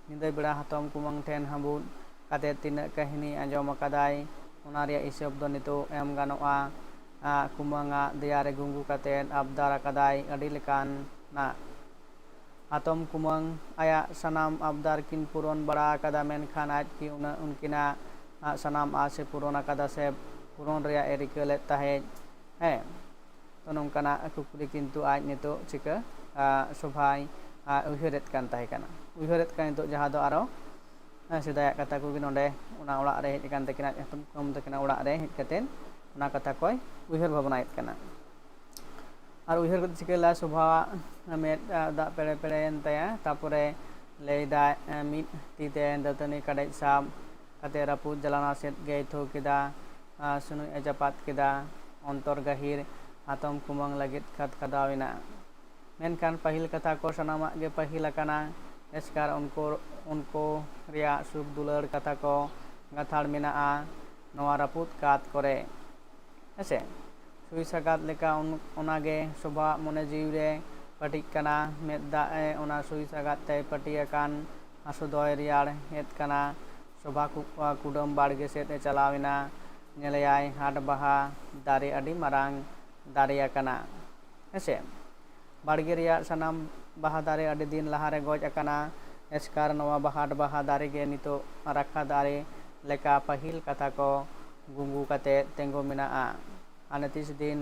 ᱧᱤᱫᱟᱹ ᱵᱮᱲᱟ ᱦᱟᱛᱚᱢ ᱠᱩᱢᱟᱹᱝ ᱴᱷᱮᱱ ᱦᱟᱹᱵᱩᱫ ᱠᱟᱛᱮ ᱛᱤᱱᱟᱹᱜ ᱠᱟᱹᱦᱱᱤ ᱟᱸᱡᱚᱢ ᱟᱠᱟᱫᱟᱭ, ᱚᱱᱟ ᱨᱮᱭᱟᱜ ᱦᱤᱥᱟᱹᱵ ᱫᱚ ᱱᱤᱛᱚᱜ ᱮᱢ ᱜᱟᱱᱚᱜᱼᱟ᱾ ᱟᱜ, ᱠᱩᱢᱟᱹᱝ ᱟᱜ ᱫᱮᱭᱟ ᱨᱮ ᱜᱩᱸᱜᱩ ᱠᱟᱛᱮ ᱟᱵᱫᱟᱨ ᱟᱠᱟᱫᱟᱭ ᱟᱹᱰᱤ ᱞᱮᱠᱟᱱᱟᱜ᱾ ᱦᱟᱛᱚᱢ ᱠᱩᱢᱟᱹᱝ ᱟᱭᱟᱜ ᱥᱟᱱᱟᱢ ᱟᱵᱫᱟᱨ ᱠᱤᱱ ᱯᱩᱨᱚᱱ ᱵᱟᱲᱟ ᱟᱠᱟᱫᱟ, ᱢᱮᱱᱠᱷᱟᱱ ᱟᱡ ᱠᱤ ᱩᱱᱟᱹᱜ, ᱩᱱᱠᱤᱱᱟᱜ ᱥᱟᱱᱟᱢ ᱟᱥ ᱮ ᱯᱩᱨᱚᱱ ᱟᱠᱟᱫᱟ ᱥᱮ ᱯᱩᱨᱚᱱ ᱨᱮᱭᱟᱜ ᱮ ᱨᱤᱠᱟᱹ ᱞᱮᱫ ᱛᱟᱦᱮᱸᱫ? ᱦᱮᱸ, ᱛᱚ ᱱᱚᱝᱠᱟᱱᱟᱜ ᱠᱩᱠᱞᱤ ᱠᱤᱱᱛᱩ ᱟᱡ ᱱᱤᱛᱚᱜ ᱪᱤᱠᱟᱹ, ᱟ, ᱥᱚᱵᱷᱟᱭ, ᱟ, ᱩᱭᱦᱟᱹᱨᱮᱫ ᱠᱟᱱ ᱛᱟᱦᱮᱸ ᱠᱟᱱᱟ᱾ ᱩᱭᱦᱟᱹᱨᱮᱫ ᱠᱟᱱ ᱱᱤᱛᱚᱜ ᱡᱟᱦᱟᱸ ᱫᱚ ᱟᱨᱚ, ᱟ, ᱥᱮᱫᱟᱭᱟᱜ ᱠᱟᱛᱷᱟ ᱠᱚᱜᱮ ᱱᱚᱰᱮ ᱚᱱᱟ ᱚᱲᱟᱜ ᱨᱮ ᱦᱮᱡ ᱟᱠᱟᱱ ᱛᱟᱹᱠᱤᱱᱟ, ᱦᱟᱛᱚᱢ ᱠᱩᱢᱟᱹᱝ ᱛᱟᱹᱠᱤᱱᱟᱜ ᱚᱲᱟᱜ ᱨᱮ ᱦᱮᱡ ᱠᱟᱛᱮᱫ ᱚᱱᱟ ᱠᱟᱛᱷᱟ ᱠᱚᱭ ᱩᱭᱦᱟᱹᱨ ᱵᱷᱟᱵᱽᱱᱟᱭᱮᱫ ᱠᱟᱱᱟ᱾ ᱟᱨ ᱩᱭᱦᱟᱹᱨ ᱠᱟᱛᱮ ᱪᱤᱠᱟᱹ ᱞᱮᱫᱟ, ᱥᱚᱵᱷᱟᱣᱟᱜ ᱢᱮᱫ, ᱟ, ᱫᱟᱜ ᱯᱮᱲᱮ ᱯᱮᱲᱮᱭᱮᱱ ᱛᱟᱭᱟ᱾ ᱛᱟᱯᱚᱨᱮ ᱞᱟᱹᱭᱫᱟᱭ, ᱮ, ᱢᱤᱫ ᱛᱤ ᱛᱮ ᱫᱟᱹᱛᱟᱹᱱᱤ ᱠᱟᱰᱮᱡ ᱥᱟᱵ ᱠᱟᱛᱮ ᱨᱟᱹᱯᱩᱫ ᱡᱟᱞᱟᱱᱟ ᱥᱮᱫ ᱜᱮᱭ ᱛᱷᱩ ᱠᱮᱫᱟ᱾ ᱟ, ᱥᱩᱱᱩᱡ ᱮ ᱪᱟᱯᱟᱫ ᱠᱮᱫᱟ᱾ ᱚᱱᱛᱚᱨ ᱜᱟᱹᱦᱤᱨ ᱦᱟᱛᱚᱢ ᱠᱩᱢᱟᱹᱝ ᱞᱟᱹᱜᱤᱫ ᱠᱷᱟᱫᱽ ᱠᱷᱟᱫᱟᱣ ᱮᱱᱟ᱾ ᱢᱮᱱᱠᱷᱟᱱ ᱯᱟᱹᱦᱤᱞ ᱠᱟᱛᱷᱟ ᱠᱚ ᱥᱟᱱᱟᱢᱟᱜ ᱜᱮ ᱯᱟᱹᱦᱤᱞ ᱟᱠᱟᱱᱟ᱾ ᱮᱥᱠᱟᱨ ᱩᱱᱠᱩ, ᱩᱱᱠᱩ ᱨᱮᱭᱟᱜ ᱥᱩᱠ ᱫᱩᱞᱟᱹᱲ ᱠᱟᱛᱷᱟ ᱠᱚ ᱜᱟᱛᱷᱟᱲ ᱢᱮᱱᱟᱜᱼᱟ ᱱᱚᱣᱟ ᱨᱟᱹᱯᱩᱫ ᱠᱟᱛ ᱠᱚᱨᱮ᱾ ᱦᱮᱸᱥᱮ? ᱥᱩᱭ ᱥᱟᱜᱟᱫ ᱞᱮᱠᱟ ᱚᱱ-, ᱚᱱᱟᱜᱮ ᱥᱚᱵᱷᱟᱣᱟᱜ ᱢᱚᱱᱮ ᱡᱤᱣᱤ ᱨᱮ ᱯᱟᱹᱴᱤᱜ ᱠᱟᱱᱟ᱾ ᱢᱮᱫ ᱫᱟᱜ ᱮ ᱚᱱᱟ ᱥᱩᱭ ᱥᱟᱜᱟᱫ ᱛᱮᱭ ᱯᱟᱹᱴᱤ ᱟᱠᱟᱱ ᱦᱟᱹᱥᱩ ᱫᱚᱭ ᱨᱮᱭᱟᱲ ᱮᱫ ᱠᱟᱱᱟ᱾ ᱥᱚᱵᱷᱟ ᱠᱩ-, ᱠᱩᱰᱟᱹᱢ ᱵᱟᱲᱜᱮ ᱥᱮᱫ ᱮ ᱪᱟᱞᱟᱣ ᱮᱱᱟ᱾ ᱧᱮᱞᱮᱭᱟᱭ ᱦᱟᱴ ᱵᱟᱦᱟ ᱫᱟᱨᱮ ᱟᱹᱰᱤ ᱢᱟᱨᱟᱝ ᱫᱟᱨᱮ ᱟᱠᱟᱱᱟ᱾ ᱦᱮᱸᱥᱮ? ᱵᱟᱲᱜᱮ ᱨᱮᱭᱟᱜ ᱥᱟᱱᱟᱢ ᱵᱟᱦᱟ ᱫᱟᱨᱮ ᱟᱹᱰᱤ ᱫᱤᱱ ᱞᱟᱦᱟᱨᱮ ᱜᱚᱡ ᱟᱠᱟᱱᱟ᱾ ᱮᱥᱠᱟᱨ ᱱᱚᱣᱟ ᱵᱟᱦᱟᱴ ᱵᱟᱦᱟ ᱫᱟᱨᱮ ᱜᱮ ᱱᱤᱛᱚᱜ ᱨᱟᱠᱷᱟ ᱫᱟᱨᱮ ᱞᱮᱠᱟ ᱯᱟᱹᱦᱤᱞ ᱠᱟᱛᱷᱟ ᱠᱚ ᱜᱩᱸᱜᱩ ᱠᱟᱛᱮ ᱛᱤᱸᱜᱩ ᱢᱮᱱᱟᱜᱼᱟ᱾ ᱦᱟᱱᱮ ᱛᱤᱥ ᱫᱤᱱ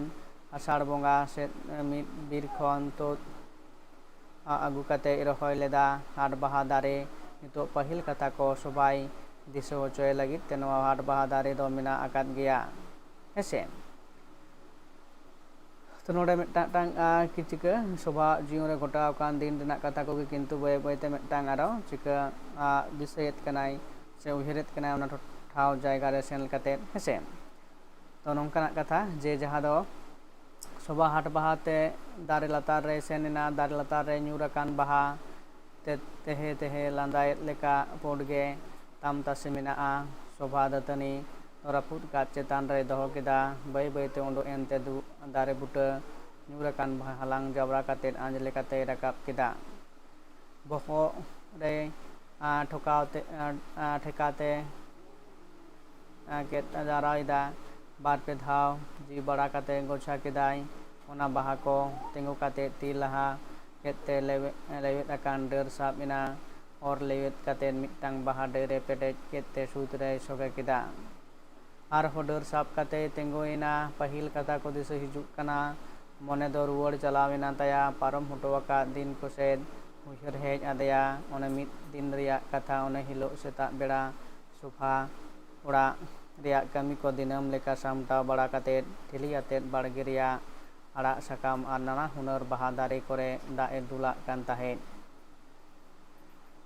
ᱟᱥᱟᱲ ᱵᱚᱸᱜᱟ ᱥᱮᱫ ᱢᱤᱫ ᱵᱤᱨ ᱠᱷᱚᱱ ᱛᱩᱫ ᱟᱹᱜᱩ ᱠᱟᱛᱮ ᱨᱚᱦᱚᱭ ᱞᱮᱫᱟ ᱦᱟᱴ ᱵᱟᱦᱟ ᱫᱟᱨᱮ᱾ ᱱᱤᱛᱚᱜ ᱯᱟᱹᱦᱤᱞ ᱠᱟᱛᱷᱟ ᱠᱚ ᱥᱚᱵᱷᱟᱭ ᱫᱤᱥᱟᱹ ᱦᱚᱪᱚᱭ ᱞᱟᱹᱜᱤᱫ ᱛᱮ ᱱᱚᱣᱟ ᱦᱟᱴ ᱵᱟᱦᱟ ᱫᱟᱨᱮ ᱫᱚ ᱢᱮᱱᱟᱜ ᱟᱠᱟᱫ ᱜᱮᱭᱟ᱾ ᱦᱮᱸᱥᱮ? ᱛᱚ ᱱᱚᱰᱮ ᱢᱤᱫᱴᱟᱝ, ᱢᱤᱫᱴᱟᱝ, ᱟ, ᱠᱤ ᱪᱤᱠᱟᱹ ᱥᱚᱵᱷᱟ ᱡᱤᱭᱚᱱ ᱨᱮ ᱜᱷᱚᱴᱟᱣ ᱟᱠᱟᱱ ᱫᱤᱱ ᱨᱮᱱᱟᱜ ᱠᱟᱛᱷᱟ ᱠᱚᱜᱮ ᱠᱤᱱᱛᱩ ᱵᱟᱹᱭ ᱵᱟᱹᱭᱛᱮ ᱢᱤᱫᱴᱟᱝ ᱟᱨᱚ ᱪᱤᱠᱟᱹ, ᱟ, ᱫᱤᱥᱟᱹᱭᱮᱫ ᱠᱟᱱᱟᱭ ᱥᱮ ᱩᱭᱦᱟᱹᱨᱮᱫ ᱠᱟᱱᱟᱭ ᱚᱱᱟ ᱴᱚ-, ᱴᱷᱟᱶ ᱡᱟᱭᱜᱟ ᱨᱮ ᱥᱮᱱ ᱠᱟᱛᱮᱫ, ᱦᱮᱸᱥᱮ? ᱛᱚ ᱱᱚᱝᱠᱟᱱᱟᱜ ᱠᱟᱛᱷᱟ ᱡᱮ ᱡᱟᱦᱟᱸ ᱫᱚ ᱥᱚᱵᱷᱟ ᱦᱟᱴ ᱵᱟᱦᱟ ᱛᱮ ᱫᱟᱨᱮ ᱞᱟᱛᱟᱨ ᱨᱮᱭ ᱥᱮᱱ ᱮᱱᱟ, ᱫᱟᱨᱮ ᱞᱟᱛᱟᱨ ᱨᱮ ᱧᱩᱨ ᱟᱠᱟᱱ ᱵᱟᱦᱟ ᱛᱮ ᱛᱮᱦᱮ ᱛᱮᱦᱮ ᱞᱟᱸᱫᱟᱭᱮᱫ ᱞᱮᱠᱟ ᱯᱩᱸᱰ ᱜᱮ ᱛᱟᱢ ᱛᱟᱥᱮ ᱢᱮᱱᱟᱜᱼᱟ᱾ ᱥᱚᱵᱷᱟ ᱫᱟᱹᱛᱟᱹᱱᱤ ᱨᱟᱹᱯᱩᱫ ᱠᱟᱛ ᱪᱮᱛᱟᱱ ᱨᱮᱭ ᱫᱚᱦᱚ ᱠᱮᱫᱟ᱾ ᱵᱟᱹᱭ ᱵᱟᱹᱭᱛᱮ ᱩᱰᱩᱠ ᱮᱱᱛᱮ ᱫᱩ-, ᱫᱟᱨᱮ ᱵᱩᱴᱟᱹ ᱧᱩᱨ ᱟᱠᱟᱱ ᱵᱟᱦᱟ ᱦᱟᱞᱟᱝ ᱡᱟᱣᱨᱟ ᱠᱟᱛᱮ ᱟᱸᱡᱽ ᱞᱮᱠᱟᱛᱮᱭ ᱨᱟᱠᱟᱵ ᱠᱮᱫᱟ᱾ ᱵᱚᱦᱚᱜ ᱨᱮ, ᱟ, ᱴᱷᱚᱠᱟᱣ ᱛᱮ, ᱟ, ᱟ, ᱴᱷᱮᱠᱟ ᱛᱮ, ᱟ, ᱜᱮᱫ ᱡᱟᱣᱨᱟᱭᱮᱫᱟ᱾ ᱵᱟᱨ ᱯᱮ ᱫᱷᱟᱣ ᱡᱤ ᱵᱟᱲᱟ ᱠᱟᱛᱮ ᱜᱚᱪᱷᱟ ᱠᱮᱫᱟᱭ᱾ ᱚᱱᱟ ᱵᱟᱦᱟ ᱠᱚ ᱛᱤᱸᱜᱩ ᱠᱟᱛᱮ ᱛᱤ ᱞᱟᱦᱟ ᱠᱮᱫ ᱛᱮ ᱞᱮᱣᱮᱫ, ᱞᱮᱣᱮᱫ ᱟᱠᱟᱱ ᱰᱟᱹᱨ ᱥᱟᱵ ᱮᱱᱟ᱾ ᱚᱨ ᱞᱮᱣᱮᱫ ᱠᱟᱛᱮ ᱢᱤᱫᱴᱟᱝ ᱵᱟᱦᱟ ᱰᱟᱹᱨ ᱮ ᱯᱮᱴᱮᱡ ᱠᱮᱫ ᱛᱮ ᱥᱩᱫ ᱨᱮᱭ ᱥᱚᱜᱮ ᱠᱮᱫᱟ᱾ ᱟᱨᱦᱚᱸ ᱰᱟᱹᱨ ᱥᱟᱵ ᱠᱟᱛᱮᱭ ᱛᱤᱸᱜᱩᱭᱮᱱᱟ᱾ ᱯᱟᱹᱦᱤᱞ ᱠᱟᱛᱷᱟ ᱠᱚ ᱫᱤᱥᱟᱹ ᱦᱤᱡᱩᱜ ᱠᱟᱱᱟ᱾ ᱢᱚᱱᱮ ᱫᱚ ᱨᱩᱣᱟᱹᱲ ᱪᱟᱞᱟᱣ ᱮᱱᱟ ᱛᱟᱭᱟ᱾ ᱯᱟᱨᱚᱢ ᱦᱚᱴᱚ ᱟᱠᱟᱫ ᱫᱤᱱ ᱠᱚᱥᱮᱫ ᱩᱭᱦᱟᱹᱨ ᱦᱮᱡ ᱟᱫᱮᱭᱟ᱾ ᱚᱱᱮ ᱢᱤᱫ ᱫᱤᱱ ᱨᱮᱭᱟᱜ ᱠᱟᱛᱷᱟ, ᱚᱱᱮ ᱦᱤᱞᱳᱜ ᱥᱮᱛᱟᱜ ᱵᱮᱲᱟ ᱥᱳᱯᱷᱟ ᱚᱲᱟᱜ ᱨᱮᱭᱟᱜ ᱠᱟᱹᱢᱤ ᱠᱚ ᱫᱤᱱᱟᱹᱢ ᱞᱮᱠᱟ ᱥᱟᱢᱴᱟᱣ ᱵᱟᱲᱟ ᱠᱟᱛᱮ ᱴᱷᱤᱞᱤ ᱟᱛᱮᱫ ᱵᱟᱲᱜᱮ ᱨᱮᱭᱟᱜ ᱟᱲᱟᱜ ᱥᱟᱠᱟᱢ ᱟᱨ ᱱᱟᱱᱟ ᱦᱩᱱᱟᱹᱨ ᱵᱟᱦᱟ ᱫᱟᱨᱮ ᱠᱚᱨᱮ ᱫᱟᱜ ᱮ ᱫᱩᱞᱟᱜ ᱠᱟᱱ ᱛᱟᱦᱮᱸᱫ᱾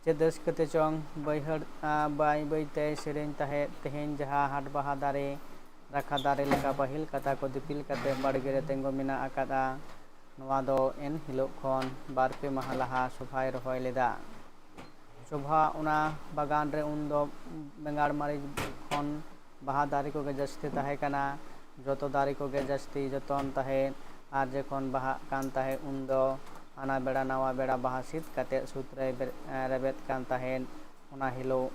ᱪᱮᱫ ᱨᱟᱹᱥᱠᱟᱹ ᱛᱮ ᱪᱚᱝ ᱵᱟᱹᱭᱦᱟᱹᱲ, ᱟ, ᱵᱟᱹᱭ ᱵᱟᱹᱭ ᱛᱮᱭ ᱥᱮᱨᱮᱧ ᱛᱟᱦᱮᱸᱫ, "ᱛᱮᱦᱮᱧ ᱡᱟᱦᱟᱸ ᱦᱟᱴ ᱵᱟᱦᱟ ᱫᱟᱨᱮ ᱨᱟᱠᱷᱟ ᱫᱟᱨᱮ ᱞᱮᱠᱟ ᱯᱟᱹᱦᱤᱞ ᱠᱟᱛᱷᱟ ᱠᱚ ᱫᱤᱯᱤᱞ ᱠᱟᱛᱮ ᱵᱟᱲᱜᱮ ᱨᱮ ᱛᱤᱸᱜᱩ ᱢᱮᱱᱟᱜ ᱟᱠᱟᱫᱼᱟ, ᱱᱚᱣᱟ ᱫᱚ ᱮᱱ ᱦᱤᱞᱳᱜ ᱠᱷᱚᱱ ᱵᱟᱨ ᱯᱮ ᱢᱟᱦᱟ ᱞᱟᱦᱟ ᱥᱳᱵᱷᱟᱭ ᱨᱚᱦᱚᱭ ᱞᱮᱫᱟ᱾" ᱥᱳᱵᱷᱟ ᱚᱱᱟ ᱵᱟᱜᱟᱱ ᱨᱮ ᱩᱱᱫᱚ ᱵᱮᱸᱜᱟᱲ ᱢᱟᱹᱨᱤᱪ ᱠᱷᱚᱱ ᱵᱟᱦᱟ ᱫᱟᱨᱮ ᱠᱚᱜᱮ ᱡᱟᱹᱥᱛᱤ ᱛᱟᱦᱮᱸ ᱠᱟᱱᱟ᱾ ᱡᱚᱛᱚ ᱫᱟᱨᱮ ᱠᱚᱜᱮ ᱡᱟᱹᱥᱛᱤ ᱡᱚᱛᱚᱱ ᱛᱟᱦᱮᱸᱫ, ᱟᱨ ᱡᱚᱠᱷᱚᱱ ᱵᱟᱦᱟᱜ ᱠᱟᱱ ᱛᱟᱦᱮᱸᱫ, ᱩᱱᱫᱚ ᱦᱟᱱᱟ ᱵᱮᱲᱟ ᱱᱟᱣᱟ ᱵᱮᱲᱟ ᱵᱟᱦᱟ ᱥᱤᱫ ᱠᱟᱛᱮᱫ ᱥᱩᱫ ᱨᱮᱭ ᱵᱮᱨ-, ᱨᱮᱵᱮᱫ ᱠᱟᱱ ᱛᱟᱦᱮᱸᱫ᱾ ᱚᱱᱟ ᱦᱤᱞᱳᱜ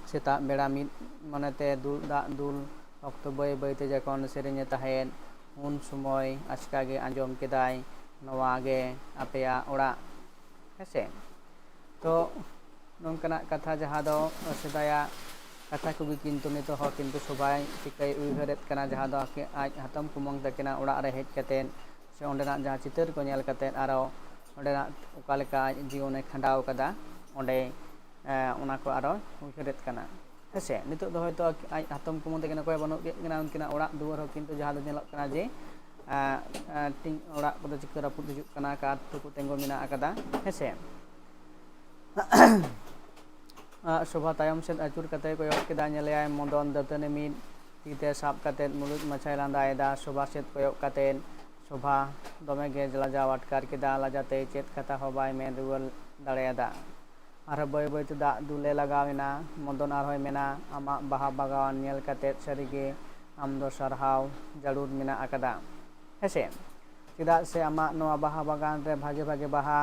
ᱥᱮᱛᱟᱜ ᱵᱮᱲᱟ ᱢᱤᱫ ᱢᱚᱱᱮᱛᱮ ᱫᱩᱞ ᱫᱟᱜ ᱫᱩᱞ ᱚᱠᱛᱚ ᱵᱟᱹᱭ ᱵᱟᱹᱭᱛᱮ ᱡᱚᱠᱷᱚᱱ ᱥᱮᱨᱮᱧᱮ ᱛᱟᱦᱮᱸᱫ, ᱩᱱ ᱥᱚᱢᱚᱭ ᱟᱪᱠᱟ ᱜᱮ ᱟᱸᱡᱚᱢ ᱠᱮᱫᱟᱭ, "ᱱᱚᱣᱟ ᱜᱮ ᱟᱯᱮᱭᱟᱜ ᱚᱲᱟᱜ", ᱦᱮᱸᱥᱮ᱾ ᱛᱚ ᱱᱚᱝᱠᱟᱱᱟᱜ ᱠᱟᱛᱷᱟ ᱡᱟᱦᱟᱸ ᱫᱚ ᱥᱮᱫᱟᱭᱟᱜ ᱠᱟᱛᱷᱟ ᱠᱚᱜᱮ ᱠᱤᱱᱛᱩ ᱱᱤᱛᱚᱜ ᱦᱚᱸ ᱠᱤᱱᱛᱩ ᱥᱚᱵᱷᱟᱭ ᱪᱤᱠᱟᱹᱭ ᱩᱭᱦᱟᱹᱨᱮᱫ ᱠᱟᱱᱟ, ᱡᱟᱦᱟᱸ ᱫᱚ ᱟᱡ ᱦᱟᱛᱚᱢ ᱠᱩᱢᱟᱹᱝ ᱛᱟᱹᱠᱤᱱᱟᱜ ᱚᱲᱟᱜ ᱨᱮ ᱦᱮᱡ ᱠᱟᱛᱮᱫ ᱥᱮ ᱚᱸᱰᱮᱱᱟᱜ ᱡᱟᱦᱟᱸ ᱪᱤᱛᱟᱹᱨ ᱠᱚ ᱧᱮᱞ ᱠᱟᱛᱮᱫ ᱟᱨᱚ ᱚᱸᱰᱮᱱᱟᱜ ᱚᱠᱟ ᱞᱮᱠᱟ ᱟᱡ ᱡᱤᱭᱚᱱᱮ ᱠᱷᱟᱸᱰᱟᱣ ᱠᱟᱫᱟ, ᱚᱸᱰᱮ, ᱮ, ᱚᱱᱟ ᱠᱚ ᱟᱨᱚ ᱩᱭᱦᱟᱹᱨᱮᱫ ᱠᱟᱱᱟ᱾ ᱦᱮᱸᱥᱮ, ᱱᱤᱛᱚᱜ ᱫᱚ ᱦᱚᱭᱛᱳ ᱟᱡ ᱦᱟᱛᱚᱢ ᱠᱩᱢᱟᱹᱝ ᱛᱟᱹᱠᱤᱱ ᱚᱠᱚᱭ ᱵᱟᱹᱱᱩᱜ ᱠᱤᱱ ᱠᱟᱱᱟ, ᱩᱱᱠᱤᱱᱟᱜ ᱚᱲᱟᱜ ᱫᱩᱣᱟᱹᱨ ᱦᱚᱸ ᱠᱤᱱᱛᱩ ᱡᱟᱦᱟᱸ ᱫᱚ ᱧᱮᱞᱚᱜ ᱠᱟᱱᱟ ᱡᱮ, ᱮ, ᱮ, ᱴᱤᱧ ᱚᱲᱟᱜ ᱠᱚᱫᱚ ᱪᱤᱠᱟᱹ ᱨᱟᱹᱯᱩᱫ ᱦᱤᱡᱩᱜ ᱠᱟᱱᱟ, ᱠᱟᱴ ᱛᱮᱠᱚ ᱛᱤᱸᱜᱩ ᱢᱮᱱᱟᱜ ᱟᱠᱟᱫᱟ, ᱦᱮᱸᱥᱮ᱾ ᱟᱜ ᱥᱳᱵᱷᱟ ᱛᱟᱭᱚᱢ ᱥᱮᱫ ᱟᱹᱪᱩᱨ ᱠᱟᱛᱮ ᱠᱚᱭᱚᱜ ᱠᱮᱫᱟ, ᱧᱮᱞᱮᱭᱟᱭ ᱢᱚᱫᱚᱱ ᱫᱟᱹᱛᱟᱹᱱᱤ ᱢᱤᱫ ᱛᱤ ᱛᱮ ᱥᱟᱵ ᱠᱟᱛᱮ ᱢᱩᱞᱩᱡ ᱢᱟᱪᱷᱟᱭ ᱞᱟᱸᱫᱟᱭᱮᱫᱟ᱾ ᱥᱳᱵᱷᱟ ᱥᱮᱫ ᱠᱚᱭᱚᱜ ᱠᱟᱛᱮ ᱥᱳᱵᱷᱟ ᱫᱚᱢᱮ ᱜᱮ ᱞᱟᱡᱟᱣ ᱟᱴᱠᱟᱨ ᱠᱮᱫᱟ᱾ ᱞᱟᱡᱟᱛᱮ ᱪᱮᱫ ᱠᱟᱛᱷᱟ ᱦᱚᱸ ᱵᱟᱭ ᱢᱮᱱ ᱨᱩᱣᱟᱹᱲ ᱫᱟᱲᱮᱭᱟᱫᱟ᱾ ᱟᱨᱦᱚᱸ ᱵᱟᱹᱭ ᱵᱟᱹᱭ ᱛᱮ ᱫᱟᱜ ᱫᱩᱞᱮ ᱞᱟᱜᱟᱣ ᱮᱱᱟ᱾ ᱢᱚᱫᱚᱱ ᱟᱨᱦᱚᱸᱭ ᱢᱮᱱᱟ, "ᱟᱢᱟᱜ ᱵᱟᱦᱟ ᱵᱟᱜᱟᱣᱟᱱ ᱧᱮᱞ ᱠᱟᱛᱮ ᱥᱟᱹᱨᱤ ᱜᱮ ᱟᱢ ᱫᱚ ᱥᱟᱨᱦᱟᱣ ᱡᱟᱹᱨᱩᱲ ᱢᱮᱱᱟᱜ ᱟᱠᱟᱫᱟ", ᱦᱮᱸᱥᱮ᱾ ᱪᱮᱫᱟᱜ ᱥᱮ ᱟᱢᱟᱜ ᱱᱚᱣᱟ ᱵᱟᱦᱟ ᱵᱟᱜᱟᱱ ᱨᱮ ᱵᱷᱟᱜᱮ ᱵᱷᱟᱜᱮ ᱵᱟᱦᱟ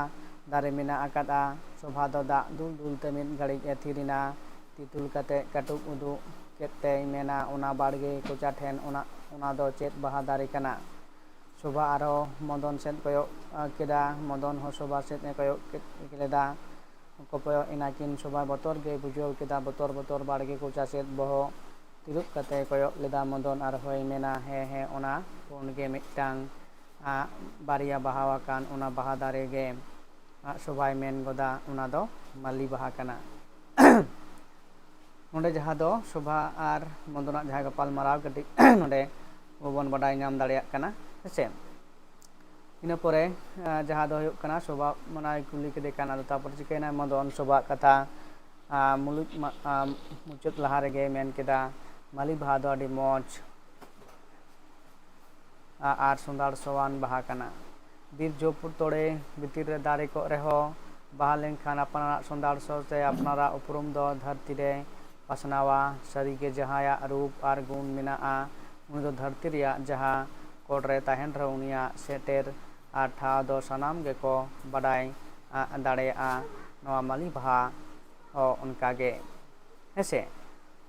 ᱫᱟᱨᱮ ᱢᱮᱱᱟᱜ ᱟᱠᱟᱫᱼᱟ᱾ ᱥᱳᱵᱷᱟ ᱫᱚ ᱫᱟᱜ ᱫᱩᱞ ᱫᱩᱞ ᱛᱮ ᱢᱤᱫ ᱜᱷᱟᱹᱲᱤᱡ ᱮ ᱛᱷᱤᱨ ᱮᱱᱟ᱾ ᱛᱤ ᱛᱩᱞ ᱠᱟᱛᱮ ᱠᱟᱹᱴᱩᱵ ᱩᱫᱩᱜ ᱠᱮᱫ ᱛᱮᱭ ᱢᱮᱱᱟ, "ᱚᱱᱟ ᱵᱟᱲᱜᱮ ᱠᱚᱪᱟ ᱴᱷᱮᱱ ᱚᱱᱟ, ᱚᱱᱟ ᱫᱚ ᱪᱮᱫ ᱵᱟᱦᱟ ᱫᱟᱨᱮ ᱠᱟᱱᱟ?" ᱥᱳᱵᱷᱟ ᱟᱨᱦᱚᱸ ᱢᱚᱫᱚᱱ ᱥᱮᱫ ᱠᱚᱭᱚᱜ, ᱟ, ᱠᱮᱫᱟ᱾ ᱢᱚᱫᱚᱱ ᱦᱚᱸ ᱥᱳᱵᱷᱟ ᱥᱮᱫ ᱮ ᱠᱚᱭᱚᱜ ᱠᱮᱫ, ᱞᱮᱫᱟ᱾ ᱠᱚᱭᱚᱜ ᱮᱱᱟ ᱠᱤᱱ᱾ ᱥᱳᱵᱷᱟ ᱵᱚᱛᱚᱨ ᱜᱮᱭ ᱵᱩᱡᱷᱟᱹᱣ ᱠᱮᱫᱟ᱾ ᱵᱚᱛᱚᱨ ᱵᱚᱛᱚᱨ ᱵᱟᱲᱜᱮ ᱠᱚᱪᱟ ᱥᱮᱫ ᱵᱚᱦᱚᱜ ᱛᱤᱨᱩᱵ ᱠᱟᱛᱮ ᱠᱚᱭᱚᱜ ᱞᱮᱫᱟ ᱢᱚᱫᱚᱱ᱾ ᱟᱨᱦᱚᱸᱭ ᱢᱮᱱᱟ, "ᱦᱮᱸ, ᱦᱮᱸ, ᱚᱱᱟ ᱯᱩᱸᱰ ᱜᱮ ᱢᱤᱫᱴᱟᱝ, ᱟ, ᱵᱟᱨᱭᱟ ᱵᱟᱦᱟ ᱟᱠᱟᱱ ᱚᱱᱟ ᱵᱟᱦᱟ ᱫᱟᱨᱮ ᱜᱮ", ᱟ, ᱥᱳᱵᱷᱟᱭ ᱢᱮᱱ ᱜᱚᱫᱟ, "ᱚᱱᱟ ᱫᱚ ᱢᱟᱹᱞᱤ ᱵᱟᱦᱟ ᱠᱟᱱᱟ᱾" ᱱᱚᱰᱮ ᱡᱟᱦᱟᱸ ᱫᱚ ᱥᱳᱵᱷᱟ ᱟᱨ ᱢᱚᱫᱚᱱᱟᱜ ᱡᱟᱦᱟᱸ ᱜᱟᱯᱟᱞ ᱢᱟᱨᱟᱣ ᱠᱟᱹᱴᱤᱡ ᱱᱚᱰᱮ ᱵᱚᱱ ᱵᱟᱰᱟᱭ ᱧᱟᱢ ᱫᱟᱲᱮᱭᱟᱜ ᱠᱟᱱᱟ, ᱦᱮᱸ ᱥᱮ᱾ ᱤᱱᱟᱹ ᱯᱚᱨᱮ, ᱟ, ᱡᱟᱦᱟᱸ ᱫᱚ ᱦᱩᱭᱩᱜ ᱠᱟᱱᱟ, ᱥᱳᱵᱷᱟ ᱚᱱᱟᱭ ᱠᱩᱞᱤ ᱠᱮᱫᱮ ᱠᱟᱱ, ᱟᱫᱚ ᱛᱟᱨᱯᱚᱨᱮ ᱪᱤᱠᱟᱹᱭᱮᱱᱟ? ᱢᱚᱫᱚᱱ ᱥᱳᱵᱷᱟᱣᱟᱜ ᱠᱟᱛᱷᱟ, ᱟ, ᱢᱩᱞᱩᱡ ᱢᱟ-, ᱟ, ᱢᱩᱪᱟᱹᱫ ᱞᱟᱦᱟ ᱨᱮᱜᱮ ᱢᱮᱱ ᱠᱮᱫᱟ, "ᱢᱟᱹᱞᱤ ᱵᱟᱦᱟ ᱫᱚ ᱟᱹᱰᱤ ᱢᱚᱡᱽ, ᱟ-, ᱟᱨ ᱥᱚᱸᱫᱷᱟᱲ ᱥᱚᱣᱟᱱ ᱵᱟᱦᱟ ᱠᱟᱱᱟ᱾ ᱵᱤᱨ ᱡᱚ ᱯᱩᱛᱚᱲᱮ ᱵᱷᱤᱛᱤᱨ ᱨᱮ ᱫᱟᱨᱮ ᱠᱚᱜ ᱨᱮᱦᱚᱸ, ᱵᱟᱦᱟ ᱞᱮᱱᱠᱷᱟᱱ ᱟᱯᱱᱟᱨᱟᱜ ᱥᱚᱸᱫᱷᱟᱲ ᱥᱚ ᱛᱮ ᱟᱯᱱᱟᱨᱟᱜ ᱩᱯᱨᱩᱢ ᱫᱚ ᱫᱷᱟᱹᱨᱛᱤ ᱨᱮ ᱯᱟᱥᱱᱟᱣᱟ᱾ ᱥᱟᱹᱨᱤᱜᱮ ᱡᱟᱦᱟᱸᱭᱟᱜ ᱨᱩᱯ ᱟᱨ ᱜᱩᱱ ᱢᱮᱱᱟᱜᱼᱟ, ᱩᱱᱤ ᱫᱚ ᱫᱷᱟᱹᱨᱛᱤ ᱨᱮᱭᱟᱜ ᱡᱟᱦᱟᱸ ᱠᱚᱬ ᱨᱮ ᱛᱟᱦᱮᱱ ᱨᱮᱦᱚᱸ ᱩᱱᱤᱭᱟᱜ ᱥᱮᱴᱮᱨ ᱟᱨ ᱴᱷᱟᱶ ᱫᱚ ᱥᱟᱱᱟᱢ ᱜᱮᱠᱚ ᱵᱟᱰᱟᱭ, ᱟ, ᱫᱟᱲᱮᱭᱟᱜᱼᱟ᱾ ᱱᱚᱣᱟ ᱢᱟᱹᱞᱤ ᱵᱟᱦᱟ ᱦᱚᱸ ᱚᱱᱠᱟᱜᱮ", ᱦᱮᱸ ᱥᱮ᱾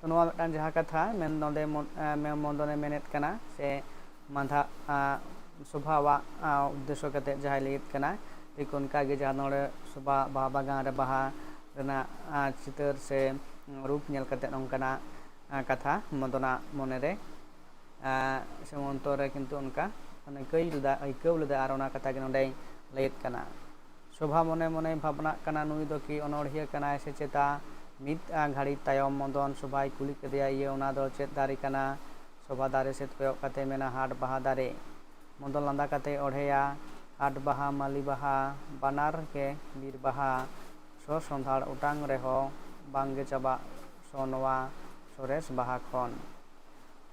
ᱛᱚ ᱱᱚᱣᱟ ᱢᱤᱫᱴᱟᱝ ᱡᱟᱦᱟᱸ ᱠᱟᱛᱷᱟ ᱢᱮᱱ ᱱᱚᱰᱮ ᱢᱚᱱ-, ᱮ, ᱢᱮ-, ᱢᱚᱫᱚᱱᱮ ᱢᱮᱱᱮᱫ ᱠᱟᱱᱟ, ᱥᱮ ᱢᱟᱫᱷᱟ, ᱟ, ᱥᱳᱵᱷᱟᱣᱟᱜ, ᱟ, ᱩᱫᱽᱫᱮᱥᱥᱚ ᱠᱟᱛᱮ ᱡᱟᱦᱟᱸᱭ ᱞᱟᱹᱭᱮᱫ ᱠᱟᱱᱟ, ᱴᱷᱤᱠ ᱚᱱᱠᱟᱜᱮ ᱡᱟᱦᱟᱸ ᱱᱚᱰᱮ ᱥᱳᱵᱷᱟ ᱵᱟᱦᱟ ᱵᱟᱜᱟᱱ ᱨᱮ ᱵᱟᱦᱟ ᱨᱮᱱᱟᱜ, ᱟ, ᱪᱤᱛᱟᱹᱨ ᱥᱮ ᱨᱩᱯ ᱧᱮᱞ ᱠᱟᱛᱮ ᱱᱚᱝᱠᱟᱱᱟᱜ, ᱟ, ᱠᱟᱛᱷᱟ ᱢᱚᱫᱚᱱᱟᱜ ᱢᱚᱱᱮᱨᱮ, ᱟ, ᱥᱮ ᱚᱱᱛᱚᱨ ᱨᱮ ᱠᱤᱱᱛᱩ ᱚᱱᱠᱟ ᱢᱟᱱᱮ ᱟᱹᱭᱠᱟᱹᱣ ᱞᱮᱫᱟ, ᱟᱹᱭᱠᱟᱹᱣ ᱞᱮᱫᱟ, ᱟᱨ ᱚᱱᱟ ᱠᱟᱛᱷᱟ ᱜᱮ ᱱᱚᱰᱮᱭ ᱞᱟᱹᱭᱮᱫ ᱠᱟᱱᱟ᱾ ᱥᱳᱵᱷᱟ ᱢᱚᱱᱮ ᱢᱚᱱᱮᱭ ᱵᱷᱟᱵᱽᱱᱟᱜ ᱠᱟᱱᱟ, "ᱱᱩᱭ ᱫᱚ ᱠᱤ ᱚᱱᱚᱬᱦᱤᱭᱟᱹ ᱠᱟᱱᱟᱭ ᱥᱮ ᱪᱮᱛᱟ?" ᱢᱤᱫ, ᱟ, ᱜᱷᱟᱹᱲᱤ ᱛᱟᱭᱚᱢ ᱢᱚᱫᱚᱱ ᱥᱳᱵᱷᱟᱭ ᱠᱩᱞᱤ ᱠᱮᱫᱮᱭᱟ, "ᱤᱭᱟᱹ, ᱚᱱᱟ ᱫᱚ ᱪᱮᱫ ᱫᱟᱨᱮ ᱠᱟᱱᱟ?" ᱥᱳᱵᱷᱟ ᱫᱟᱨᱮ ᱥᱮᱫ ᱠᱚᱭᱚᱜ ᱠᱟᱛᱮ ᱢᱮᱱᱟ, "ᱦᱟᱴ ᱵᱟᱦᱟ ᱫᱟᱨᱮ᱾" ᱢᱚᱫᱚᱱ ᱞᱟᱸᱫᱟ ᱠᱟᱛᱮ ᱚᱲᱦᱮᱭᱟ, "ᱦᱟᱴ ᱵᱟᱦᱟ, ᱢᱟᱹᱞᱤ ᱵᱟᱦᱟ, ᱵᱟᱱᱟᱨ ᱜᱮ ᱵᱤᱨ ᱵᱟᱦᱟ᱾ ᱥᱚ ᱥᱚᱸᱫᱷᱟᱲ ᱚᱴᱟᱝ ᱨᱮᱦᱚᱸ ᱵᱟᱝᱜᱮ ᱪᱟᱵᱟᱜ ᱥᱚ ᱱᱚᱣᱟ ᱥᱚᱨᱮᱥ ᱵᱟᱦᱟ ᱠᱷᱚᱱ᱾"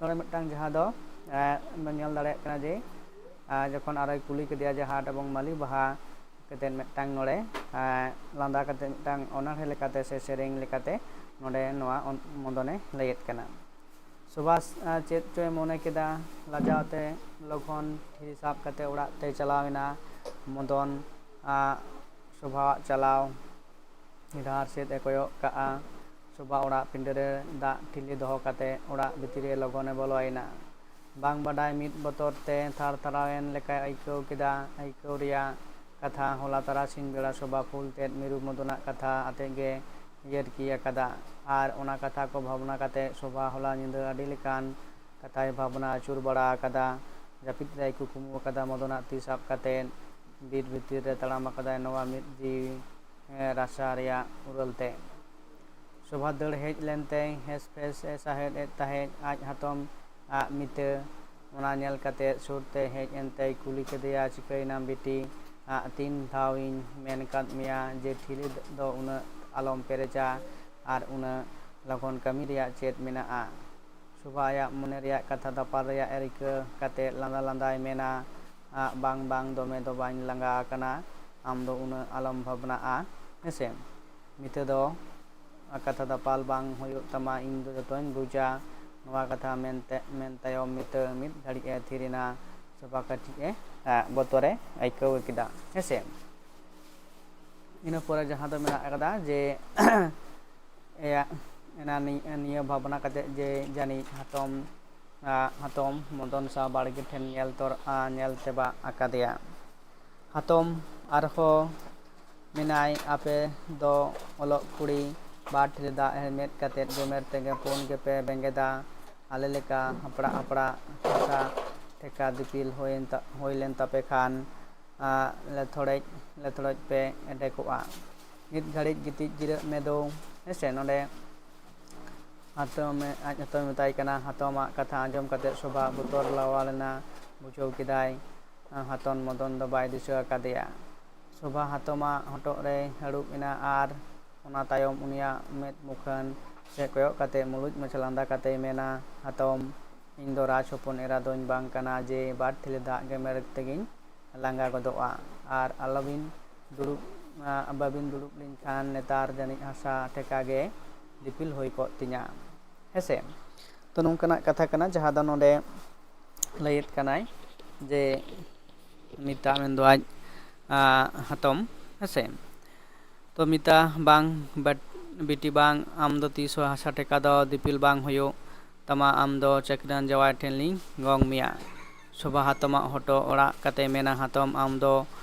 ᱱᱚᱰᱮ ᱢᱤᱫᱴᱟᱝ ᱡᱟᱦᱟᱸ ᱫᱚ, ᱮ, ᱵᱚᱱ ᱧᱮᱞ ᱫᱟᱲᱮᱭᱟᱜ ᱠᱟᱱᱟ ᱡᱮ, ᱮ, ᱡᱚᱠᱷᱚᱱ ᱟᱨᱚᱭ ᱠᱩᱞᱤ ᱠᱮᱫᱮᱭᱟ ᱡᱮ ᱦᱟᱴ ᱮᱵᱚᱝ ᱢᱟᱹᱞᱤ ᱵᱟᱦᱟ ᱠᱟᱛᱮᱫ ᱢᱤᱫᱴᱟᱝ ᱱᱚᱰᱮ, ᱮ, ᱞᱟᱸᱫᱟ ᱠᱟᱛᱮᱫ ᱢᱤᱫᱴᱟᱝ ᱚᱱᱚᱬᱦᱮ ᱞᱮᱠᱟᱛᱮ ᱥᱮ ᱥᱮᱨᱮᱧ ᱞᱮᱠᱟᱛᱮ ᱱᱚᱰᱮ ᱱᱚᱣᱟ ᱚᱱ-, ᱢᱚᱫᱚᱱᱮ ᱞᱟᱹᱭᱮᱫ ᱠᱟᱱᱟ᱾ ᱥᱳᱵᱷᱟ ᱪᱮᱫ ᱪᱚᱭ ᱢᱚᱱᱮ ᱠᱮᱫᱟ, ᱞᱟᱡᱟᱣ ᱛᱮ ᱞᱚᱜᱚᱱ ᱴᱷᱤᱞᱤ ᱥᱟᱵ ᱠᱟᱛᱮ ᱚᱲᱟᱜ ᱛᱮ ᱪᱟᱞᱟᱣ ᱮᱱᱟ᱾ ᱢᱚᱫᱚᱱ ᱥᱳᱵᱷᱟᱣᱟᱜ ᱪᱟᱞᱟᱣ ᱰᱟᱦᱟᱨ ᱥᱮᱫ ᱮ ᱠᱚᱭᱚᱜ ᱠᱟᱜᱼᱟ᱾ ᱥᱳᱵᱷᱟ ᱚᱲᱟᱜ ᱯᱤᱸᱰᱟᱹ ᱨᱮ ᱫᱟᱜ ᱴᱷᱤᱞᱤ ᱫᱚᱦᱚ ᱠᱟᱛᱮ ᱚᱲᱟᱜ ᱵᱷᱤᱛᱤᱨ ᱨᱮ ᱞᱚᱜᱚᱱ ᱮ ᱵᱚᱞᱚᱭᱮᱱᱟ᱾ ᱵᱟᱝ ᱵᱟᱰᱟᱭ ᱢᱤᱫ ᱵᱚᱛᱚᱨ ᱛᱮ ᱛᱷᱟᱨ ᱛᱷᱟᱨᱟᱣ ᱮᱱ ᱞᱮᱠᱟᱭ ᱟᱹᱭᱠᱟᱹᱣ ᱠᱮᱫᱟ᱾ ᱟᱹᱭᱠᱟᱹᱣ ᱨᱮᱭᱟᱜ ᱠᱟᱛᱷᱟ, ᱦᱚᱞᱟ ᱛᱟᱨᱟᱥᱤᱧ ᱵᱮᱲᱟ ᱥᱳᱵᱷᱟ ᱯᱷᱩᱞ ᱛᱮᱫ ᱢᱤᱨᱩ ᱢᱚᱫᱚᱱᱟᱜ ᱠᱟᱛᱷᱟ ᱟᱛᱮ ᱜᱮ ᱭᱟᱹᱨᱠᱤ ᱟᱠᱟᱫᱟ᱾ ᱟᱨ ᱚᱱᱟ ᱠᱟᱛᱷᱟ ᱠᱚ ᱵᱷᱟᱵᱽᱱᱟ ᱠᱟᱛᱮ ᱥᱳᱵᱷᱟ ᱦᱚᱞᱟ ᱧᱤᱫᱟᱹ ᱟᱹᱰᱤ ᱞᱮᱠᱟᱱ ᱠᱟᱛᱷᱟᱭ ᱵᱷᱟᱵᱽᱱᱟ ᱟᱹᱪᱩᱨ ᱵᱟᱲᱟ ᱟᱠᱟᱫᱟ᱾ ᱡᱟᱹᱯᱤᱫ ᱨᱮᱭ ᱠᱩᱠᱢᱩ ᱟᱠᱟᱫᱟ ᱢᱚᱫᱚᱱᱟᱜ ᱛᱤ ᱥᱟᱵ ᱠᱟᱛᱮ ᱵᱤᱨ ᱵᱷᱤᱛᱤᱨ ᱨᱮ ᱛᱟᱲᱟᱢ ᱟᱠᱟᱫᱟᱭ ᱱᱚᱣᱟ ᱢᱤᱫ ᱡᱤᱣᱤ ᱨᱟᱥᱟ ᱨᱮᱭᱟᱜ ᱩᱨᱟᱹᱞ ᱛᱮ᱾ ᱥᱳᱵᱷᱟ ᱫᱟᱹᱲ ᱦᱮᱡ ᱞᱮᱱᱛᱮ ᱦᱮᱥ ᱯᱷᱮᱥ ᱮ ᱥᱟᱦᱮᱫ ᱮᱫ ᱛᱟᱦᱮᱸᱫ ᱟᱡ ᱦᱟᱛᱚᱢ ᱟᱜ ᱢᱤᱛᱟᱹ᱾ ᱚᱱᱟ ᱧᱮᱞ ᱠᱟᱛᱮ ᱥᱩᱨ ᱛᱮ ᱦᱮᱡ ᱮᱱᱛᱮᱭ ᱠᱩᱞᱤ ᱠᱮᱫᱮᱭᱟ, "ᱪᱤᱠᱟᱹᱭᱮᱱᱟᱢ ᱵᱤᱴᱤ? ᱟᱜ ᱛᱤᱱ ᱫᱷᱟᱣ ᱤᱧ ᱢᱮᱱ ᱠᱟᱫ ᱢᱮᱭᱟ ᱡᱮ ᱴᱷᱤᱞᱤ ᱫᱚ ᱩᱱᱟᱹᱜ ᱟᱞᱚᱢ ᱯᱮᱨᱮᱡᱟ ᱟᱨ ᱩᱱᱟᱹᱜ ᱞᱚᱜᱚᱱ ᱠᱟᱹᱢᱤ ᱨᱮᱭᱟᱜ ᱪᱮᱫ ᱢᱮᱱᱟᱜᱼᱟ?" ᱥᱳᱵᱷᱟ ᱟᱭᱟᱜ ᱢᱚᱱᱮ ᱨᱮᱭᱟᱜ ᱠᱟᱛᱷᱟ ᱫᱟᱯᱟᱞ ᱨᱮᱭᱟᱜ ᱮ ᱨᱤᱠᱟᱹ ᱠᱟᱛᱮ ᱞᱟᱸᱫᱟ ᱞᱟᱸᱫᱟᱭ ᱢᱮᱱᱟ, "ᱟᱜ, ᱵᱟᱝ ᱵᱟᱝ, ᱫᱚᱢᱮ ᱫᱚ ᱵᱟᱹᱧ ᱞᱟᱸᱜᱟ ᱟᱠᱟᱱᱟ, ᱟᱢ ᱫᱚ ᱩᱱᱟᱹᱜ ᱟᱞᱚᱢ ᱵᱷᱟᱵᱽᱱᱟᱜᱼᱟ, ᱦᱮᱸᱥᱮ? ᱢᱤᱛᱟᱹ ᱫᱚ ᱠᱟᱛᱷᱟ ᱫᱟᱯᱟᱞ ᱵᱟᱝ ᱦᱩᱭᱩᱜ ᱛᱟᱢᱟ, ᱤᱧ ᱫᱚ ᱡᱚᱛᱚᱧ ᱵᱩᱡᱟ᱾" ᱱᱚᱣᱟ ᱠᱟᱛᱷᱟ ᱢᱮᱱᱛᱮ ᱢᱮᱱ ᱛᱟᱭᱚᱢ ᱢᱤᱛᱟᱹ ᱢᱤᱫ ᱜᱷᱟᱹᱲᱤᱡ ᱮ ᱛᱷᱤᱨ ᱮᱱᱟ᱾ ᱥᱳᱵᱷᱟ ᱠᱟᱹᱴᱤᱡ ᱮ ᱵᱚᱛᱚᱨ ᱮ ᱟᱹᱭᱠᱟᱹᱣ ᱠᱮᱫᱟ, ᱦᱮᱸᱥᱮ᱾ ᱤᱱᱟᱹ ᱯᱚᱨᱮ ᱡᱟᱦᱟᱸ ᱫᱚ ᱢᱮᱱᱟᱜ ᱟᱠᱟᱫᱟ ᱡᱮ ᱮᱭᱟ, ᱮᱱᱟ ᱱᱤ-, ᱱᱤᱭᱟᱹ ᱵᱷᱟᱵᱽᱱᱟ ᱠᱟᱛᱮ ᱡᱮ ᱡᱟᱹᱱᱤᱡ ᱦᱟᱛᱚᱢ, ᱟ, ᱦᱟᱛᱚᱢ ᱢᱚᱫᱚᱱ ᱥᱟᱶ ᱵᱟᱲᱜᱮ ᱴᱷᱮᱱ ᱧᱮᱞ ᱛᱚᱨ-, ᱟ, ᱧᱮᱞ ᱛᱮᱵᱟᱜ ᱟᱠᱟᱫᱮᱭᱟ᱾ ᱦᱟᱛᱚᱢ ᱟᱨᱦᱚᱸ ᱢᱮᱱᱟᱭ, "ᱟᱯᱮ ᱫᱚ ᱚᱞᱚᱜ ᱠᱩᱲᱤ, ᱵᱟᱨ ᱴᱷᱤᱞᱤ ᱫᱟᱜ ᱦᱮᱨᱢᱮᱫ ᱠᱟᱛᱮ ᱜᱮᱢᱮᱨ ᱛᱮᱜᱮ ᱯᱩᱱ ᱜᱮᱯᱮ ᱵᱮᱸᱜᱮᱫᱟ᱾ ᱟᱞᱮ ᱞᱮᱠᱟ ᱦᱟᱯᱲᱟᱜ ᱦᱟᱯᱲᱟᱜ ᱦᱟᱥᱟ ᱴᱷᱮᱠᱟ ᱫᱤᱯᱤᱞ ᱦᱩᱭᱮᱱ ᱛᱟ-, ᱦᱩᱭ ᱞᱮᱱ ᱛᱟᱯᱮ ᱠᱷᱟᱱ, ᱟ, ᱞᱮᱛᱷᱚᱲᱮᱡ ᱞᱮᱛᱷᱚᱲᱮᱡ ᱯᱮ ᱮᱰᱮᱠᱚᱜᱼᱟ᱾ ᱢᱤᱫ ᱜᱷᱟᱹᱲᱤᱡ ᱜᱤᱛᱤᱡ ᱡᱤᱨᱟᱹᱜ ᱢᱮ ᱫᱚ, ᱦᱮᱸᱥᱮ?" ᱱᱚᱰᱮ ᱦᱟᱛᱚᱢ, ᱟᱡ ᱦᱟᱛᱚᱢ ᱢᱮᱛᱟᱭ ᱠᱟᱱᱟ᱾ ᱦᱟᱛᱚᱢᱟᱜ ᱠᱟᱛᱷᱟ ᱟᱸᱡᱚᱢ ᱠᱟᱛᱮ ᱥᱳᱵᱷᱟ ᱵᱚᱛᱚᱨ ᱞᱟᱣᱟ ᱞᱮᱱᱟ᱾ ᱵᱩᱡᱷᱟᱹᱣ ᱠᱮᱫᱟᱭ, ᱦᱟᱛᱚᱢ ᱢᱚᱫᱚᱱ ᱫᱚ ᱵᱟᱭ ᱫᱤᱥᱟᱹ ᱟᱠᱟᱫᱮᱭᱟ᱾ ᱥᱳᱵᱷᱟ ᱦᱟᱛᱚᱢᱟᱜ ᱦᱚᱴᱚᱜ ᱨᱮᱭ ᱦᱟᱹᱲᱩᱵ ᱮᱱᱟ ᱟᱨ ᱚᱱᱟ ᱛᱟᱭᱚᱢ ᱩᱱᱤᱭᱟᱜ ᱢᱮᱫ ᱢᱩᱠᱷᱟᱹᱱ ᱥᱮᱫ ᱠᱚᱭᱚᱜ ᱠᱟᱛᱮ ᱢᱩᱞᱩᱡ ᱢᱟᱪᱷᱟ ᱞᱟᱸᱫᱟ ᱠᱟᱛᱮᱭ ᱢᱮᱱᱟ, "ᱦᱟᱛᱚᱢ, ᱤᱧ ᱫᱚ ᱨᱟᱡᱽ ᱦᱚᱯᱚᱱ ᱮᱨᱟ ᱫᱚᱧ ᱵᱟᱝ ᱠᱟᱱᱟ ᱡᱮ ᱵᱟᱨ ᱴᱷᱤᱞᱤ ᱫᱟᱜ ᱜᱮᱢᱮᱨ ᱛᱮᱜᱤᱧ ᱞᱟᱸᱜᱟ ᱜᱚᱫᱚᱜᱼᱟ᱾ ᱟᱨ ᱟᱞᱚᱵᱤᱱ ᱫᱩᱲᱩᱵ, ᱟ, ᱵᱟᱵᱤᱱ ᱫᱩᱲᱩᱵ ᱞᱮᱱᱠᱷᱟᱱ ᱱᱮᱛᱟᱨ ᱡᱟᱹᱱᱤᱡ ᱦᱟᱥᱟ ᱴᱷᱮᱠᱟ ᱜᱮ ᱫᱤᱯᱤᱞ ᱦᱩᱭ ᱠᱚᱜ ᱛᱤᱧᱟ, ᱦᱮᱸᱥᱮ?" ᱛᱚ ᱱᱚᱝᱠᱟᱱᱟᱜ ᱠᱟᱛᱷᱟ ᱠᱟᱱᱟ, ᱡᱟᱦᱟᱸ ᱫᱚ ᱱᱚᱰᱮ ᱞᱟᱹᱭᱮᱫ ᱠᱟᱱᱟᱭ ᱡᱮ ᱢᱤᱛᱟ ᱢᱮᱱᱫᱚ ᱟᱡ ᱦᱟᱛᱚᱢ, ᱦᱮᱸᱥᱮ᱾ ᱛᱚ ᱢᱤᱛᱟ ᱵᱟᱝ, ᱵᱤᱴᱤ ᱵᱟᱝ, ᱟᱢ ᱫᱚ ᱛᱤᱥ ᱦᱚᱸ ᱦᱟᱥᱟ ᱴᱷᱮᱠᱟ ᱫᱚ ᱫᱤᱯᱤᱞ ᱵᱟᱝ ᱦᱩᱭᱩᱜ ᱛᱟᱢᱟ, ᱟᱢ ᱫᱚ ᱪᱟᱹᱠᱨᱤᱭᱟᱱ ᱡᱟᱶᱟᱭ ᱴᱷᱮᱱ ᱞᱤᱧ ᱜᱚᱝ ᱢᱮᱭᱟ᱾ ᱥᱳᱵᱷᱟ ᱦᱟᱛᱚᱢᱟᱜ ᱦᱚᱴᱚᱜ ᱚᱲᱟᱜ ᱠᱟᱛᱮ ᱢᱮᱱᱟ, ᱦᱟᱛᱚᱢ, ᱟᱢ ᱫᱚ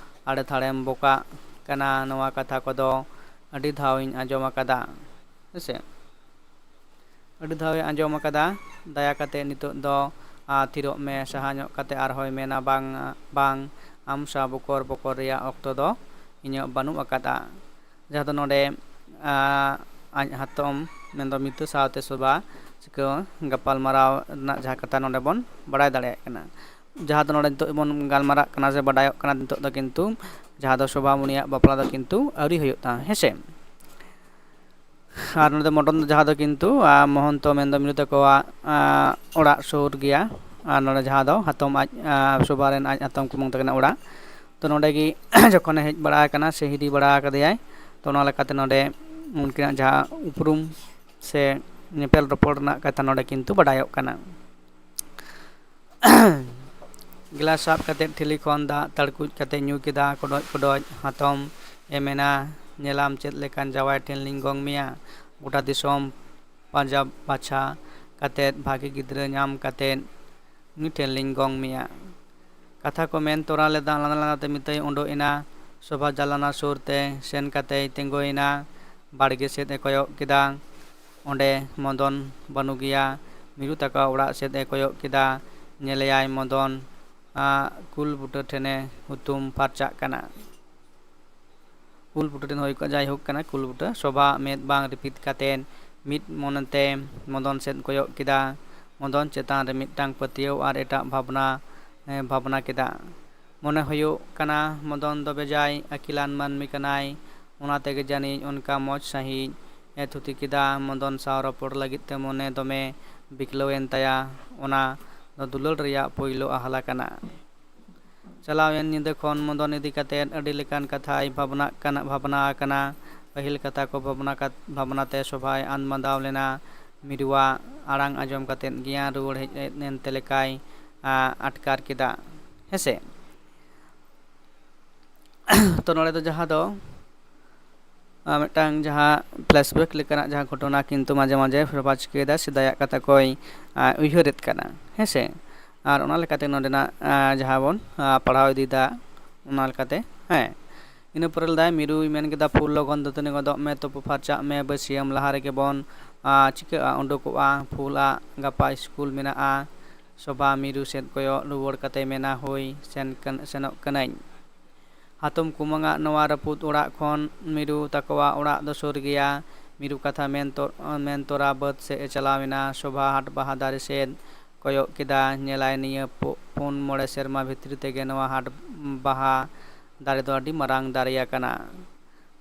ᱟᱲᱮ ᱛᱷᱟᱲᱮᱢ ᱵᱚᱠᱟᱜ ᱠᱟᱱᱟ, ᱱᱚᱣᱟ ᱠᱟᱛᱷᱟ ᱠᱚᱫᱚ ᱟᱹᱰᱤ ᱫᱷᱟᱣ ᱤᱧ ᱟᱸᱡᱚᱢ ᱟᱠᱟᱫᱟ, ᱦᱮᱸᱥᱮ᱾ ᱟᱹᱰᱤ ᱫᱷᱟᱣ ᱮ ᱟᱸᱡᱚᱢ ᱟᱠᱟᱫᱟ᱾ ᱫᱟᱭᱟ ᱠᱟᱛᱮ ᱱᱤᱛᱚᱜ ᱫᱚ ᱟᱨ ᱛᱷᱤᱨᱚᱜ ᱢᱮ᱾ ᱥᱟᱦᱟ ᱧᱚᱜ ᱠᱟᱛᱮ ᱟᱨᱦᱚᱸᱭ ᱢᱮᱱᱟ, ᱵᱟᱝ, ᱵᱟᱝ, ᱟᱢ ᱥᱟᱶ ᱵᱚᱠᱚᱨ ᱵᱚᱠᱚᱨ ᱨᱮᱭᱟᱜ ᱚᱠᱛᱚ ᱫᱚ ᱤᱧᱟᱹᱜ ᱵᱟᱹᱱᱩᱜ ᱟᱠᱟᱫᱟ᱾ ᱡᱟᱦᱟᱸ ᱫᱚ ᱱᱚᱰᱮ ᱟᱡ ᱦᱟᱛᱚᱢ ᱢᱮᱱᱫᱚ ᱢᱤᱛᱟᱹ ᱥᱟᱶᱛᱮ ᱥᱳᱵᱷᱟ ᱪᱤᱠᱟᱹ ᱜᱟᱯᱟᱞ ᱢᱟᱨᱟᱣ ᱨᱮᱱᱟᱜ ᱡᱟᱦᱟᱸ ᱠᱟᱛᱷᱟ ᱱᱚᱰᱮ ᱵᱚᱱ ᱵᱟᱲᱟᱭ ᱫᱟᱲᱮᱭᱟᱜ ᱠᱟᱱᱟ᱾ ᱡᱟᱦᱟᱸ ᱫᱚ ᱱᱚᱰᱮ ᱱᱤᱛᱚᱜ ᱵᱚᱱ ᱜᱟᱞᱢᱟᱨᱟᱜ ᱠᱟᱱᱟ ᱥᱮ ᱵᱟᱰᱟᱭᱚᱜ ᱠᱟᱱᱟ ᱱᱤᱛᱚᱜ ᱫᱚ ᱠᱤᱱᱛᱩ ᱡᱟᱦᱟᱸ ᱫᱚ ᱥᱳᱵᱷᱟᱢᱚᱱᱤᱭᱟᱜ ᱵᱟᱯᱞᱟ ᱫᱚ ᱠᱤᱱᱛᱩ ᱟᱹᱣᱨᱤ ᱦᱩᱭᱩᱜ ᱛᱟᱦᱮᱸ, ᱦᱮᱸᱥᱮ᱾ ᱟᱨ ᱱᱚᱰᱮ ᱢᱚᱰᱚᱱ ᱫᱚ ᱡᱟᱦᱟᱸ ᱫᱚ ᱠᱤᱱᱛᱩ ᱢᱚᱦᱚᱱᱛᱚ ᱢᱮᱱᱫᱚ ᱢᱤᱨᱩ ᱛᱟᱠᱚᱣᱟᱜ ᱚᱲᱟᱜ ᱥᱩᱨ ᱜᱮᱭᱟ᱾ ᱟᱨ ᱱᱚᱰᱮ ᱡᱟᱦᱟᱸ ᱫᱚ ᱦᱟᱛᱚᱢ ᱟᱡ ᱥᱳᱵᱷᱟ ᱨᱮᱱ ᱟᱡ ᱦᱟᱛᱚᱢ ᱠᱩᱢᱟᱹᱝ ᱛᱟᱹᱠᱤᱱᱟᱜ ᱚᱲᱟᱜ᱾ ᱛᱚ ᱱᱚᱰᱮ ᱜᱮ ᱡᱚᱠᱷᱚᱱᱮ ᱦᱮᱡ ᱵᱟᱲᱟ ᱟᱠᱟᱱᱟ ᱥᱮ ᱦᱤᱨᱤ ᱵᱟᱲᱟ ᱟᱠᱟᱫᱮᱭᱟᱭ, ᱛᱚ ᱚᱱᱟ ᱞᱮᱠᱟᱛᱮ ᱱᱚᱰᱮ ᱩᱱᱠᱤᱱᱟᱜ ᱡᱟᱦᱟᱸ ᱩᱯᱨᱩᱢ ᱥᱮ ᱧᱮᱯᱮᱞ ᱨᱚᱯᱚᱲ ᱨᱮᱱᱟᱜ ᱠᱟᱛᱷᱟ ᱱᱚᱰᱮ ᱠᱤᱱᱛᱩ ᱵᱟᱰᱟᱭᱚᱜ ᱠᱟᱱᱟ᱾ ᱜᱞᱟᱥ ᱥᱟᱵ ᱠᱟᱛᱮ ᱴᱷᱤᱞᱤ ᱠᱷᱚᱱ ᱫᱟᱜ ᱛᱟᱲᱠᱩᱡ ᱠᱟᱛᱮ ᱧᱩ ᱠᱮᱫᱟ ᱠᱚᱰᱚᱡ ᱠᱚᱰᱚᱡ᱾ ᱦᱟᱛᱚᱢ ᱮ ᱢᱮᱱᱟ, ᱧᱮᱞᱟᱢ ᱪᱮᱫ ᱞᱮᱠᱟᱱ ᱡᱟᱶᱟᱭ ᱴᱷᱮᱱ ᱞᱤᱧ ᱜᱚᱝ ᱢᱮᱭᱟ᱾ ᱜᱚᱴᱟ ᱫᱤᱥᱚᱢ ᱯᱟᱸᱡᱟ ᱵᱟᱪᱷᱟ ᱠᱟᱛᱮ ᱵᱷᱟᱜᱮ ᱜᱤᱫᱽᱨᱟᱹ ᱧᱟᱢ ᱠᱟᱛᱮ ᱩᱱᱤ ᱴᱷᱮᱱ ᱞᱤᱧ ᱜᱚᱝ ᱢᱮᱭᱟ᱾ ᱠᱟᱛᱷᱟ ᱠᱚ ᱢᱮᱱ ᱛᱚᱨᱟ ᱞᱮᱫᱟ᱾ ᱞᱟᱸᱫᱟ ᱞᱟᱸᱫᱟ ᱛᱮ ᱢᱤᱛᱟᱹᱭ ᱩᱰᱩᱠ ᱮᱱᱟ᱾ ᱥᱳᱵᱷᱟ ᱡᱟᱞᱟᱱᱟ ᱥᱩᱨ ᱛᱮ ᱥᱮᱱ ᱠᱟᱛᱮᱭ ᱛᱤᱸᱜᱩᱭᱮᱱᱟ᱾ ᱵᱟᱲᱜᱮ ᱥᱮᱫ ᱮ ᱠᱚᱭᱚᱜ ᱠᱮᱫᱟ᱾ ᱚᱸᱰᱮ ᱢᱚᱫᱚᱱ ᱵᱟᱹᱱᱩᱜᱮᱭᱟ᱾ ᱢᱤᱨᱩ ᱛᱟᱠᱚ ᱚᱲᱟᱜ ᱥᱮᱫ ᱮ ᱠᱚᱭᱚᱜ ᱠᱮᱫᱟ᱾ ᱧᱮᱞᱮᱭᱟᱭ ᱢᱚᱫᱚᱱ ᱟᱜ ᱠᱩᱞ ᱵᱩᱴᱟᱹ ᱴᱷᱮᱱᱮ ᱦᱩᱛᱩᱢ ᱯᱷᱟᱨᱪᱟᱜ ᱠᱟᱱᱟ᱾ ᱠᱩᱞ ᱵᱩᱴᱟᱹ ᱴᱷᱮᱱ ᱦᱩᱭ ᱠᱚᱜᱼᱟ, ᱡᱟᱭᱦᱳᱠ ᱠᱟᱱᱟ ᱠᱩᱞ ᱵᱩᱴᱟᱹ᱾ ᱥᱳᱵᱷᱟ ᱢᱮᱫ ᱵᱟᱝ ᱨᱤᱯᱤᱫ ᱠᱟᱛᱮ ᱢᱤᱫ ᱢᱚᱱᱮᱛᱮ ᱢᱚᱫᱚᱱ ᱥᱮᱫ ᱠᱚᱭᱚᱜ ᱠᱮᱫᱟ᱾ ᱢᱚᱫᱚᱱ ᱪᱮᱛᱟᱱ ᱨᱮ ᱢᱤᱫᱴᱟᱝ ᱯᱟᱹᱛᱭᱟᱹᱣ ᱟᱨ ᱮᱴᱟᱜ ᱵᱷᱟᱵᱽᱱᱟ ᱮ ᱵᱷᱟᱵᱽᱱᱟ ᱠᱮᱫᱟ᱾ ᱢᱚᱱᱮ ᱦᱩᱭᱩᱜ ᱠᱟᱱᱟ ᱢᱚᱫᱚᱱ ᱫᱚ ᱵᱮᱡᱟᱭ ᱟᱹᱠᱤᱞᱟᱱ ᱢᱟᱹᱱᱢᱤ ᱠᱟᱱᱟᱭ, ᱚᱱᱟ ᱛᱮᱜᱮ ᱡᱟᱹᱱᱤᱡ ᱚᱱᱠᱟ ᱢᱚᱡᱽ ᱥᱟᱺᱦᱤᱡ ᱮ ᱛᱷᱩᱛᱤ ᱠᱮᱫᱟ᱾ ᱢᱚᱫᱚᱱ ᱥᱟᱶ ᱨᱚᱯᱚᱲ ᱞᱟᱹᱜᱤᱫ ᱛᱮ ᱢᱚᱱᱮ ᱫᱚᱢᱮ ᱵᱤᱠᱞᱟᱹᱣᱮᱱ ᱛᱟᱭᱟ᱾ ᱚᱱᱟ ᱫᱚ ᱫᱩᱞᱟᱹᱲ ᱨᱮᱭᱟᱜ ᱯᱳᱭᱞᱳ ᱟᱦᱞᱟ ᱠᱟᱱᱟ᱾ ᱪᱟᱞᱟᱣᱮᱱ ᱧᱤᱫᱟᱹ ᱠᱷᱚᱱ ᱢᱚᱫᱚᱱ ᱤᱫᱤ ᱠᱟᱛᱮ ᱟᱹᱰᱤ ᱞᱮᱠᱟᱱ ᱠᱟᱛᱷᱟᱭ ᱵᱷᱟᱵᱽᱱᱟᱜ ᱠᱟᱱᱟ, ᱵᱷᱟᱵᱽᱱᱟ ᱟᱠᱟᱱᱟ᱾ ᱯᱟᱹᱦᱤᱞ ᱠᱟᱛᱷᱟ ᱠᱚ ᱵᱷᱟᱵᱽᱱᱟ ᱠᱟᱛ-, ᱵᱷᱟᱵᱽᱱᱟ ᱛᱮ ᱥᱳᱵᱷᱟᱭ ᱟᱱᱢᱟᱫᱟᱣ ᱞᱮᱱᱟ᱾ ᱢᱤᱨᱩᱣᱟᱜ ᱟᱲᱟᱝ ᱟᱸᱡᱚᱢ ᱠᱟᱛᱮᱫ ᱜᱮᱭᱟᱱ ᱨᱩᱣᱟᱹᱲ ᱦᱮᱡ ᱮᱱᱛᱮ ᱞᱮᱠᱟᱭ ᱟᱴᱠᱟᱨ ᱠᱮᱫᱟ᱾ ᱦᱮᱸᱥᱮ? ᱛᱚ ᱱᱚᱰᱮ ᱫᱚ ᱡᱟᱦᱟᱸ ᱫᱚ ᱢᱤᱫᱴᱟᱝ ᱡᱟᱦᱟᱸ ᱯᱷᱞᱮᱥᱵᱮᱠ ᱞᱮᱠᱟᱱᱟᱜ ᱡᱟᱦᱟᱸ ᱜᱷᱚᱴᱚᱱᱟ ᱠᱤᱱᱛᱩ ᱢᱟᱡᱷᱮ ᱢᱟᱡᱷᱮ ᱯᱷᱮᱨᱵᱟᱪ ᱠᱮᱫᱟ, ᱥᱮᱫᱟᱭᱟᱜ ᱠᱟᱛᱷᱟ ᱠᱚᱭ ᱩᱭᱦᱟᱹᱨᱮᱫ ᱠᱟᱱᱟ᱾ ᱦᱮᱸᱥᱮ? ᱟᱨ ᱚᱱᱟ ᱞᱮᱠᱟᱛᱮ ᱱᱚᱰᱮᱱᱟᱜ ᱡᱟᱦᱟᱸ ᱵᱚᱱ ᱯᱟᱲᱦᱟᱣ ᱤᱫᱤᱭᱮᱫᱟ, ᱚᱱᱟ ᱞᱮᱠᱟᱛᱮ, ᱦᱮᱸ, ᱤᱱᱟᱹ ᱯᱚᱨᱮ ᱞᱮᱫᱟᱭ, ᱢᱤᱨᱩᱭ ᱢᱮᱱ ᱠᱮᱫᱟ, ᱯᱷᱩᱞ ᱞᱚᱜᱚᱱ ᱫᱟᱹᱛᱟᱹᱱᱤ ᱜᱚᱫᱚᱜ ᱢᱮ, ᱛᱩᱯᱩ ᱯᱷᱟᱨᱪᱟᱜ ᱢᱮ, ᱵᱟᱹᱥᱭᱟᱹᱢ ᱞᱟᱦᱟ ᱨᱮᱜᱮ ᱵᱚᱱ ᱪᱤᱠᱟᱹᱜᱼᱟ, ᱩᱰᱩᱠᱚᱜᱼᱟ᱾ ᱯᱷᱩᱞᱟᱜ ᱜᱟᱯᱟ ᱥᱠᱩᱞ ᱢᱮᱱᱟᱜᱼᱟ᱾ ᱥᱳᱵᱷᱟ ᱢᱤᱨᱩ ᱥᱮᱫ ᱠᱚᱭᱚᱜ ᱨᱩᱣᱟᱹᱲ ᱠᱟᱛᱮ ᱢᱮᱱᱟ, ᱦᱳᱭ, ᱥᱮᱱ ᱥᱮᱱᱚᱜ ᱠᱟᱹᱱᱟᱹᱧ᱾ ᱦᱟᱛᱚᱢ ᱠᱩᱢᱟᱹᱝᱟᱜ ᱱᱚᱣᱟ ᱨᱟᱹᱯᱩᱫ ᱚᱲᱟᱜ ᱠᱷᱚᱱ ᱢᱤᱨᱩ ᱛᱟᱠᱚᱣᱟᱜ ᱚᱲᱟᱜ ᱫᱚ ᱥᱩᱨ ᱜᱮᱭᱟ᱾ ᱢᱤᱨᱩ ᱠᱟᱛᱷᱟ ᱢᱮᱱ ᱛᱚ-, ᱢᱮᱱ ᱛᱚᱨᱟ ᱵᱟᱹᱫᱽ ᱥᱮᱫ ᱮ ᱪᱟᱞᱟᱣ ᱮᱱᱟ᱾ ᱥᱳᱵᱷᱟ ᱦᱟᱴ ᱵᱟᱦᱟ ᱫᱟᱨᱮ ᱥᱮᱫ ᱠᱚᱭᱚᱜ ᱠᱮᱫᱟ᱾ ᱧᱮᱞᱟᱭ ᱱᱤᱭᱟᱹ ᱯᱩ-, ᱯᱩᱱ ᱢᱚᱬᱮ ᱥᱮᱨᱢᱟ ᱵᱷᱤᱛᱨᱤ ᱛᱮᱜᱮ ᱱᱚᱣᱟ ᱦᱟᱴ ᱵᱟᱦᱟ ᱫᱟᱨᱮ ᱫᱚ ᱟᱹᱰᱤ ᱢᱟᱨᱟᱝ ᱫᱟᱨᱮ ᱟᱠᱟᱱᱟ᱾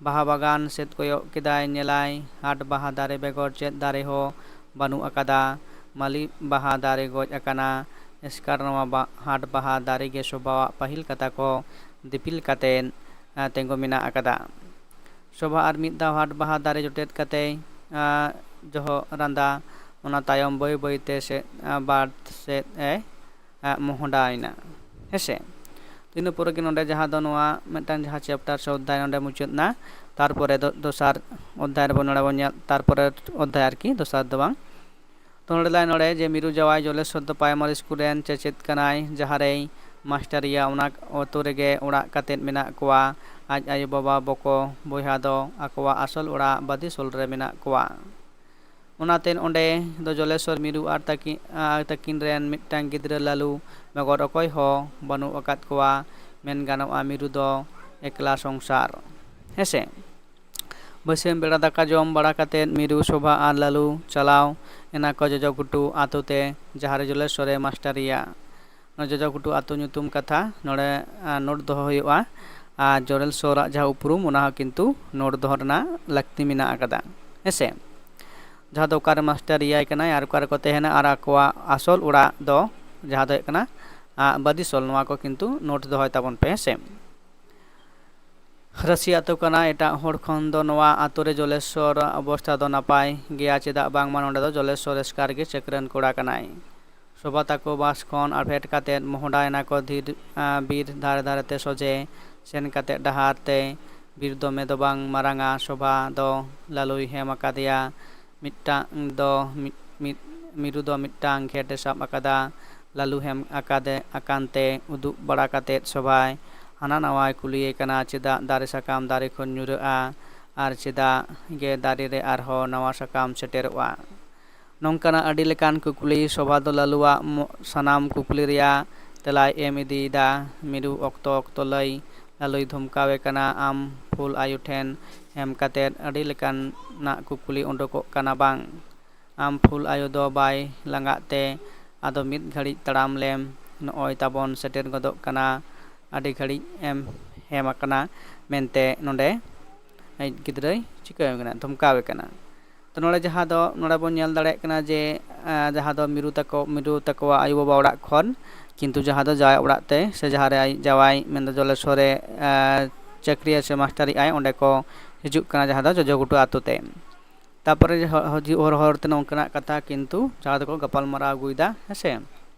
ᱵᱟᱦᱟ ᱵᱟᱜᱟᱱ ᱥᱮᱫ ᱠᱚᱭᱚᱜ ᱠᱮᱫᱟᱭ, ᱧᱮᱞᱟᱭ ᱦᱟᱴ ᱵᱟᱦᱟ ᱫᱟᱨᱮ ᱵᱮᱜᱚᱨ ᱪᱮᱫ ᱫᱟᱨᱮ ᱦᱚᱸ ᱵᱟᱹᱱᱩᱜ ᱟᱠᱟᱫᱟ᱾ ᱢᱟᱹᱞᱤ ᱵᱟᱦᱟ ᱫᱟᱨᱮ ᱜᱚᱡ ᱟᱠᱟᱱᱟ᱾ ᱮᱥᱠᱟᱨ ᱱᱚᱣᱟ ᱵᱟ-, ᱦᱟᱴ ᱵᱟᱦᱟ ᱫᱟᱨᱮ ᱜᱮ ᱥᱳᱵᱷᱟᱣᱟᱜ ᱯᱟᱹᱦᱤᱞ ᱠᱟᱛᱷᱟ ᱠᱚ ᱫᱤᱯᱤᱞ ᱠᱟᱛᱮᱫ, ᱮ, ᱛᱤᱸᱜᱩ ᱢᱮᱱᱟᱜ ᱟᱠᱟᱫᱟ᱾ ᱥᱳᱵᱷᱟ ᱟᱨ ᱢᱤᱫ ᱫᱷᱟᱣ ᱦᱟᱴ ᱵᱟᱦᱟ ᱫᱟᱨᱮ ᱡᱚᱴᱮᱫ ᱠᱟᱛᱮᱭ, ᱟ, ᱡᱚᱦᱚᱜ ᱨᱟᱸᱫᱟ᱾ ᱚᱱᱟ ᱛᱟᱭᱚᱢ ᱵᱟᱹᱭ ᱵᱟᱹᱭᱛᱮ ᱥᱮ-, ᱟ, ᱵᱟᱨ ᱥᱮᱫ ᱮ, ᱟ, ᱢᱚᱦᱰᱟᱭᱮᱱᱟ᱾ ᱦᱮᱸᱥᱮ? ᱤᱱᱟᱹ ᱯᱚᱨᱮ ᱜᱮ ᱱᱚᱰᱮ ᱡᱟᱦᱟᱸ ᱫᱚ ᱱᱚᱣᱟ ᱢᱤᱫᱴᱟᱝ ᱡᱟᱦᱟᱸ ᱪᱮᱯᱴᱟᱨ ᱥᱮ ᱚᱫᱽᱫᱷᱟᱭ ᱱᱚᱰᱮ ᱢᱩᱪᱟᱹᱫ ᱮᱱᱟ᱾ ᱛᱟᱨᱯᱚᱨᱮ ᱫᱚ ᱫᱚᱥᱟᱨ ᱚᱫᱽᱫᱷᱟᱭ ᱨᱮᱵᱚᱱ, ᱱᱚᱰᱮ ᱵᱚᱱ ᱧᱮᱞ, ᱛᱟᱨᱯᱚᱨᱮ ᱚᱫᱽᱫᱷᱟᱭ ᱟᱨᱠᱤ, ᱫᱚᱥᱟᱨ ᱫᱚ ᱵᱟᱝ᱾ ᱛᱚ ᱱᱚᱰᱮ ᱞᱟᱹᱭ ᱱᱚᱰᱮ ᱡᱮ ᱢᱤᱨᱩ ᱡᱟᱶᱟᱭ ᱡᱚᱞᱮᱥᱣᱚᱨ ᱫᱚ ᱯᱨᱟᱭᱢᱟᱨᱤ ᱥᱠᱩᱞ ᱨᱮᱱ ᱪᱮᱪᱮᱫ ᱠᱟᱱᱟᱭ, ᱡᱟᱦᱟᱸ ᱨᱮᱭ ᱢᱟᱥᱴᱟᱨᱤᱭᱟ᱾ ᱚᱱᱟ ᱟᱛᱳ ᱨᱮᱜᱮ ᱚᱲᱟᱜ ᱠᱟᱛᱮᱫ ᱢᱮᱱᱟᱜ ᱠᱚᱣᱟ᱾ ᱟᱡ ᱟᱭᱳᱼᱵᱟᱵᱟ, ᱵᱚᱠᱚ, ᱵᱚᱭᱦᱟ ᱫᱚ ᱟᱠᱚᱣᱟᱜ ᱟᱥᱚᱞ ᱚᱲᱟᱜ ᱵᱟᱫᱤᱥᱳᱞ ᱨᱮ ᱢᱮᱱᱟᱜ ᱠᱚᱣᱟ᱾ ᱚᱱᱟᱛᱮ ᱚᱸᱰᱮ ᱫᱚ ᱡᱚᱞᱮᱥᱣᱚᱨ ᱢᱤᱨᱩ ᱟᱨ ᱛᱟᱹᱠᱤ-, ᱟᱨ ᱛᱟᱹᱠᱤᱱ ᱨᱮᱱ ᱢᱤᱫᱴᱟᱝ ᱜᱤᱫᱽᱨᱟᱹ ᱞᱟᱞᱩ ᱵᱮᱜᱚᱨ ᱚᱠᱚᱭ ᱦᱚᱸ ᱵᱟᱹᱱᱩᱜ ᱟᱠᱟᱫ ᱠᱚᱣᱟ᱾ ᱢᱮᱱ ᱜᱟᱱᱚᱜᱼᱟ, ᱢᱤᱨᱩ ᱫᱚ ᱮᱠᱞᱟ ᱥᱚᱝᱥᱟᱨ᱾ ᱦᱮᱸᱥᱮ? ᱵᱟᱹᱥᱭᱟᱹᱢ ᱵᱮᱲᱟ ᱫᱟᱠᱟ ᱡᱚᱢ ᱵᱟᱲᱟ ᱠᱟᱛᱮᱫ ᱢᱤᱨᱩ, ᱥᱳᱵᱷᱟ ᱟᱨ ᱞᱟᱞᱩ ᱪᱟᱞᱟᱣ ᱮᱱᱟ ᱠᱚ ᱡᱚᱡᱚ ᱜᱷᱩᱴᱩ ᱟᱛᱳ ᱛᱮ, ᱡᱟᱦᱟᱸ ᱨᱮ ᱡᱚᱞᱮᱥᱣᱚᱨᱮ ᱢᱟᱥᱴᱟᱨᱤᱭᱟ᱾ ᱱᱚᱣᱟ ᱡᱚᱡᱚ ᱜᱷᱩᱴᱩ ᱟᱛᱳ ᱧᱩᱛᱩᱢ ᱠᱟᱛᱷᱟ ᱱᱚᱰᱮ, ᱟ, ᱱᱳᱴ ᱫᱚᱦᱚ ᱦᱩᱭᱩᱜᱼᱟ᱾ ᱟᱨ ᱡᱚᱞᱮᱥᱣᱚᱨᱟᱜ ᱡᱟᱦᱟᱸ ᱩᱯᱨᱩᱢ, ᱚᱱᱟ ᱦᱚᱸ ᱠᱤᱱᱛᱩ ᱱᱳᱴ ᱫᱚᱦᱚ ᱨᱮᱱᱟᱜ ᱞᱟᱹᱠᱛᱤ ᱢᱮᱱᱟᱜ ᱟᱠᱟᱫᱟ᱾ ᱦᱮᱸᱥᱮ? ᱡᱟᱦᱟᱸ ᱫᱚ ᱚᱠᱟᱨᱮ ᱢᱟᱥᱴᱟᱨᱤᱭᱟᱭ ᱠᱟᱱᱟᱭ ᱟᱨ ᱚᱠᱟ ᱨᱮᱠᱚ ᱛᱟᱦᱮᱱᱟ ᱟᱨ ᱟᱠᱚᱣᱟᱜ ᱟᱥᱚᱞ ᱚᱲᱟᱜ ᱫᱚ ᱡᱟᱦᱟᱸ ᱫᱚ ᱦᱩᱭᱩᱜ ᱠᱟᱱᱟ, ᱟ, ᱵᱟᱫᱤᱥᱳᱞ, ᱱᱚᱣᱟ ᱠᱚ ᱠᱤᱱᱛᱩ ᱱᱳᱴ ᱫᱚᱦᱚᱭ ᱛᱟᱵᱚᱱ ᱯᱮ, ᱦᱮᱸᱥᱮ? ᱨᱟᱹᱥᱤ ᱟᱛᱳ ᱠᱟᱱᱟ᱾ ᱮᱴᱟᱜ ᱦᱚᱲ ᱠᱷᱚᱱ ᱫᱚ ᱱᱚᱣᱟ ᱟᱛᱳ ᱨᱮ ᱡᱚᱞᱮᱥᱚᱨ ᱚᱵᱚᱥᱛᱷᱟ ᱫᱚ ᱱᱟᱯᱟᱭ ᱜᱮᱭᱟ, ᱪᱮᱫᱟᱜ ᱵᱟᱝᱢᱟ ᱱᱚᱰᱮ ᱫᱚ ᱡᱚᱞᱮᱥᱚᱨ ᱮᱥᱠᱟᱨ ᱜᱮ ᱪᱟᱹᱠᱨᱟᱹᱱ ᱠᱚᱲᱟ ᱠᱟᱱᱟᱭ᱾ ᱥᱳᱵᱷᱟ ᱛᱟᱠᱚ ᱵᱟᱥ ᱠᱷᱚᱱ ᱟᱨ ᱯᱷᱮᱰ ᱠᱟᱛᱮᱫ ᱢᱚᱦᱰᱟᱭᱮᱱᱟ ᱠᱚ ᱫᱷᱤᱨ, ᱟᱸ, ᱵᱤᱨ ᱫᱷᱟᱨᱮ ᱫᱷᱟᱨᱮ ᱛᱮ ᱥᱚᱡᱷᱮ ᱥᱮᱱ ᱠᱟᱛᱮᱫ ᱰᱟᱦᱟᱨ ᱛᱮ᱾ ᱵᱤᱨ ᱫᱚᱢᱮ ᱫᱚ ᱵᱟᱝ ᱢᱟᱨᱟᱝᱟ᱾ ᱥᱳᱵᱷᱟ ᱫᱚ ᱞᱟᱞᱩᱭ ᱦᱮᱢ ᱟᱠᱟᱫᱮᱭᱟ᱾ ᱢᱤᱫᱴᱟᱝ ᱫᱚ ᱢᱤᱫ, ᱢᱤᱫ, ᱢᱤᱨᱩ ᱫᱚ ᱢᱤᱫᱴᱟᱝ ᱜᱷᱮᱴ ᱮ ᱥᱟᱵ ᱟᱠᱟᱫᱟ᱾ ᱞᱟᱞᱩ ᱦᱮᱢ ᱟᱠᱟᱫᱮ, ᱟᱠᱟᱱ ᱛᱮ ᱩᱫᱩᱜ ᱵᱟᱲᱟ ᱠᱟᱛᱮᱫ ᱥᱳᱵᱷᱟᱭ ᱦᱟᱱᱟ ᱱᱟᱣᱟᱭ ᱠᱩᱞᱤᱭᱮ ᱠᱟᱱᱟ, "ᱪᱮᱫᱟᱜ ᱫᱟᱨᱮ ᱥᱟᱠᱟᱢ ᱫᱟᱨᱮ ᱠᱷᱚᱱ ᱧᱩᱨᱟᱹᱜᱼᱟ ᱟᱨ ᱪᱮᱫᱟᱜ ᱜᱮ ᱫᱟᱨᱮ ᱨᱮ ᱟᱨᱦᱚᱸ ᱱᱟᱣᱟ ᱥᱟᱠᱟᱢ ᱥᱮᱴᱮᱨᱚᱜᱼᱟ?" ᱱᱚᱝᱠᱟᱱᱟᱜ ᱟᱹᱰᱤ ᱞᱮᱠᱟᱱ ᱠᱩᱠᱞᱤ᱾ ᱥᱳᱵᱷᱟ ᱫᱚ ᱞᱟᱞᱩᱣᱟᱜ ᱢᱚ-, ᱥᱟᱱᱟᱢ ᱠᱩᱠᱞᱤ ᱨᱮᱭᱟᱜ ᱛᱮᱞᱟᱭ ᱮᱢ ᱤᱫᱤᱭᱮᱫᱟ᱾ ᱢᱤᱨᱩ ᱚᱠᱛᱚ ᱚᱠᱛᱚ ᱞᱟᱹᱭ, ᱞᱟᱞᱩᱭ ᱫᱷᱚᱢᱠᱟᱣᱮ ᱠᱟᱱᱟ, "ᱟᱢ ᱯᱷᱩᱞ ᱟᱭᱳ ᱴᱷᱮᱱ ᱮᱢ ᱠᱟᱛᱮᱫ ᱟᱹᱰᱤ ᱞᱮᱠᱟᱱᱟᱜ ᱠᱩᱠᱞᱤ ᱩᱰᱩᱠᱚᱜ ᱠᱟᱱᱟ ᱵᱟᱝ? ᱟᱢ ᱯᱷᱩᱞ ᱟᱭᱳ ᱫᱚ ᱵᱟᱭ ᱞᱟᱸᱜᱟᱜ ᱛᱮ ᱟᱫᱚ ᱢᱤᱫ ᱜᱷᱟᱹᱲᱤᱡ ᱛᱟᱲᱟᱢ ᱞᱮᱢ, ᱱᱚᱜᱼᱚᱭ ᱛᱟᱵᱚᱱ ᱥᱮᱴᱮᱨ ᱜᱚᱫᱚᱜ ᱠᱟᱱᱟ, ᱟᱹᱰᱤ ᱜᱷᱟᱹᱲᱤᱡ ᱮᱢ ᱦᱮᱢ ᱟᱠᱟᱱᱟ," ᱢᱮᱱᱛᱮ ᱱᱚᱰᱮ ᱟᱡ ᱜᱤᱫᱽᱨᱟᱹᱭ ᱪᱤᱠᱟᱹᱣᱮ ᱠᱟᱱᱟ, ᱫᱷᱚᱢᱠᱟᱣᱮ ᱠᱟᱱᱟ᱾ ᱛᱚ ᱱᱚᱰᱮ ᱡᱟᱦᱟᱸ ᱫᱚ, ᱱᱚᱰᱮ ᱵᱚᱱ ᱧᱮᱞ ᱫᱟᱲᱮᱭᱟᱜ ᱠᱟᱱᱟ ᱡᱮ, ᱟᱸ, ᱡᱟᱦᱟᱸ ᱫᱚ ᱢᱤᱨᱩ ᱛᱟᱠᱚ, ᱢᱤᱨᱩ ᱛᱟᱠᱚᱣᱟᱜ ᱟᱭᱳᱼᱵᱟᱵᱟ ᱚᱲᱟᱜ ᱠᱷᱚᱱ, ᱠᱤᱱᱛᱩ ᱡᱟᱦᱟᱸ ᱫᱚ ᱡᱟᱶᱟᱭ ᱚᱲᱟᱜ ᱛᱮ, ᱥᱮ ᱡᱟᱦᱟᱸ ᱨᱮ ᱟᱡ ᱡᱟᱶᱟᱭ ᱢᱮᱱᱫᱚ ᱡᱚᱞᱮᱥᱚᱨᱮ, ᱟᱸ, ᱪᱟᱹᱠᱨᱤᱭᱟ ᱥᱮ ᱢᱟᱥᱴᱟᱨᱤᱡ ᱟᱭ, ᱚᱸᱰᱮ ᱠᱚ ᱦᱤᱡᱩᱜ ᱠᱟᱱᱟ, ᱡᱟᱦᱟᱸ ᱫᱚ ᱡᱚᱡᱚ ᱜᱷᱩᱴᱩ ᱟᱛᱳ ᱛᱮ᱾ ᱛᱟᱨᱯᱚᱨᱮ ᱦᱚ-, ᱦᱤᱡᱩᱜ ᱦᱚᱨ ᱦᱚᱨ ᱛᱮ ᱱᱚᱝᱠᱟᱱᱟᱜ ᱠᱟᱛᱷᱟ ᱠᱤᱱᱛᱩ ᱡᱟᱦᱟᱸ ᱫᱚᱠᱚ ᱜᱟᱯᱟᱞ ᱢᱟᱨᱟᱣ ᱟᱹᱜᱩᱭᱮᱫᱟ, ᱦᱮᱸ ᱥᱮ᱾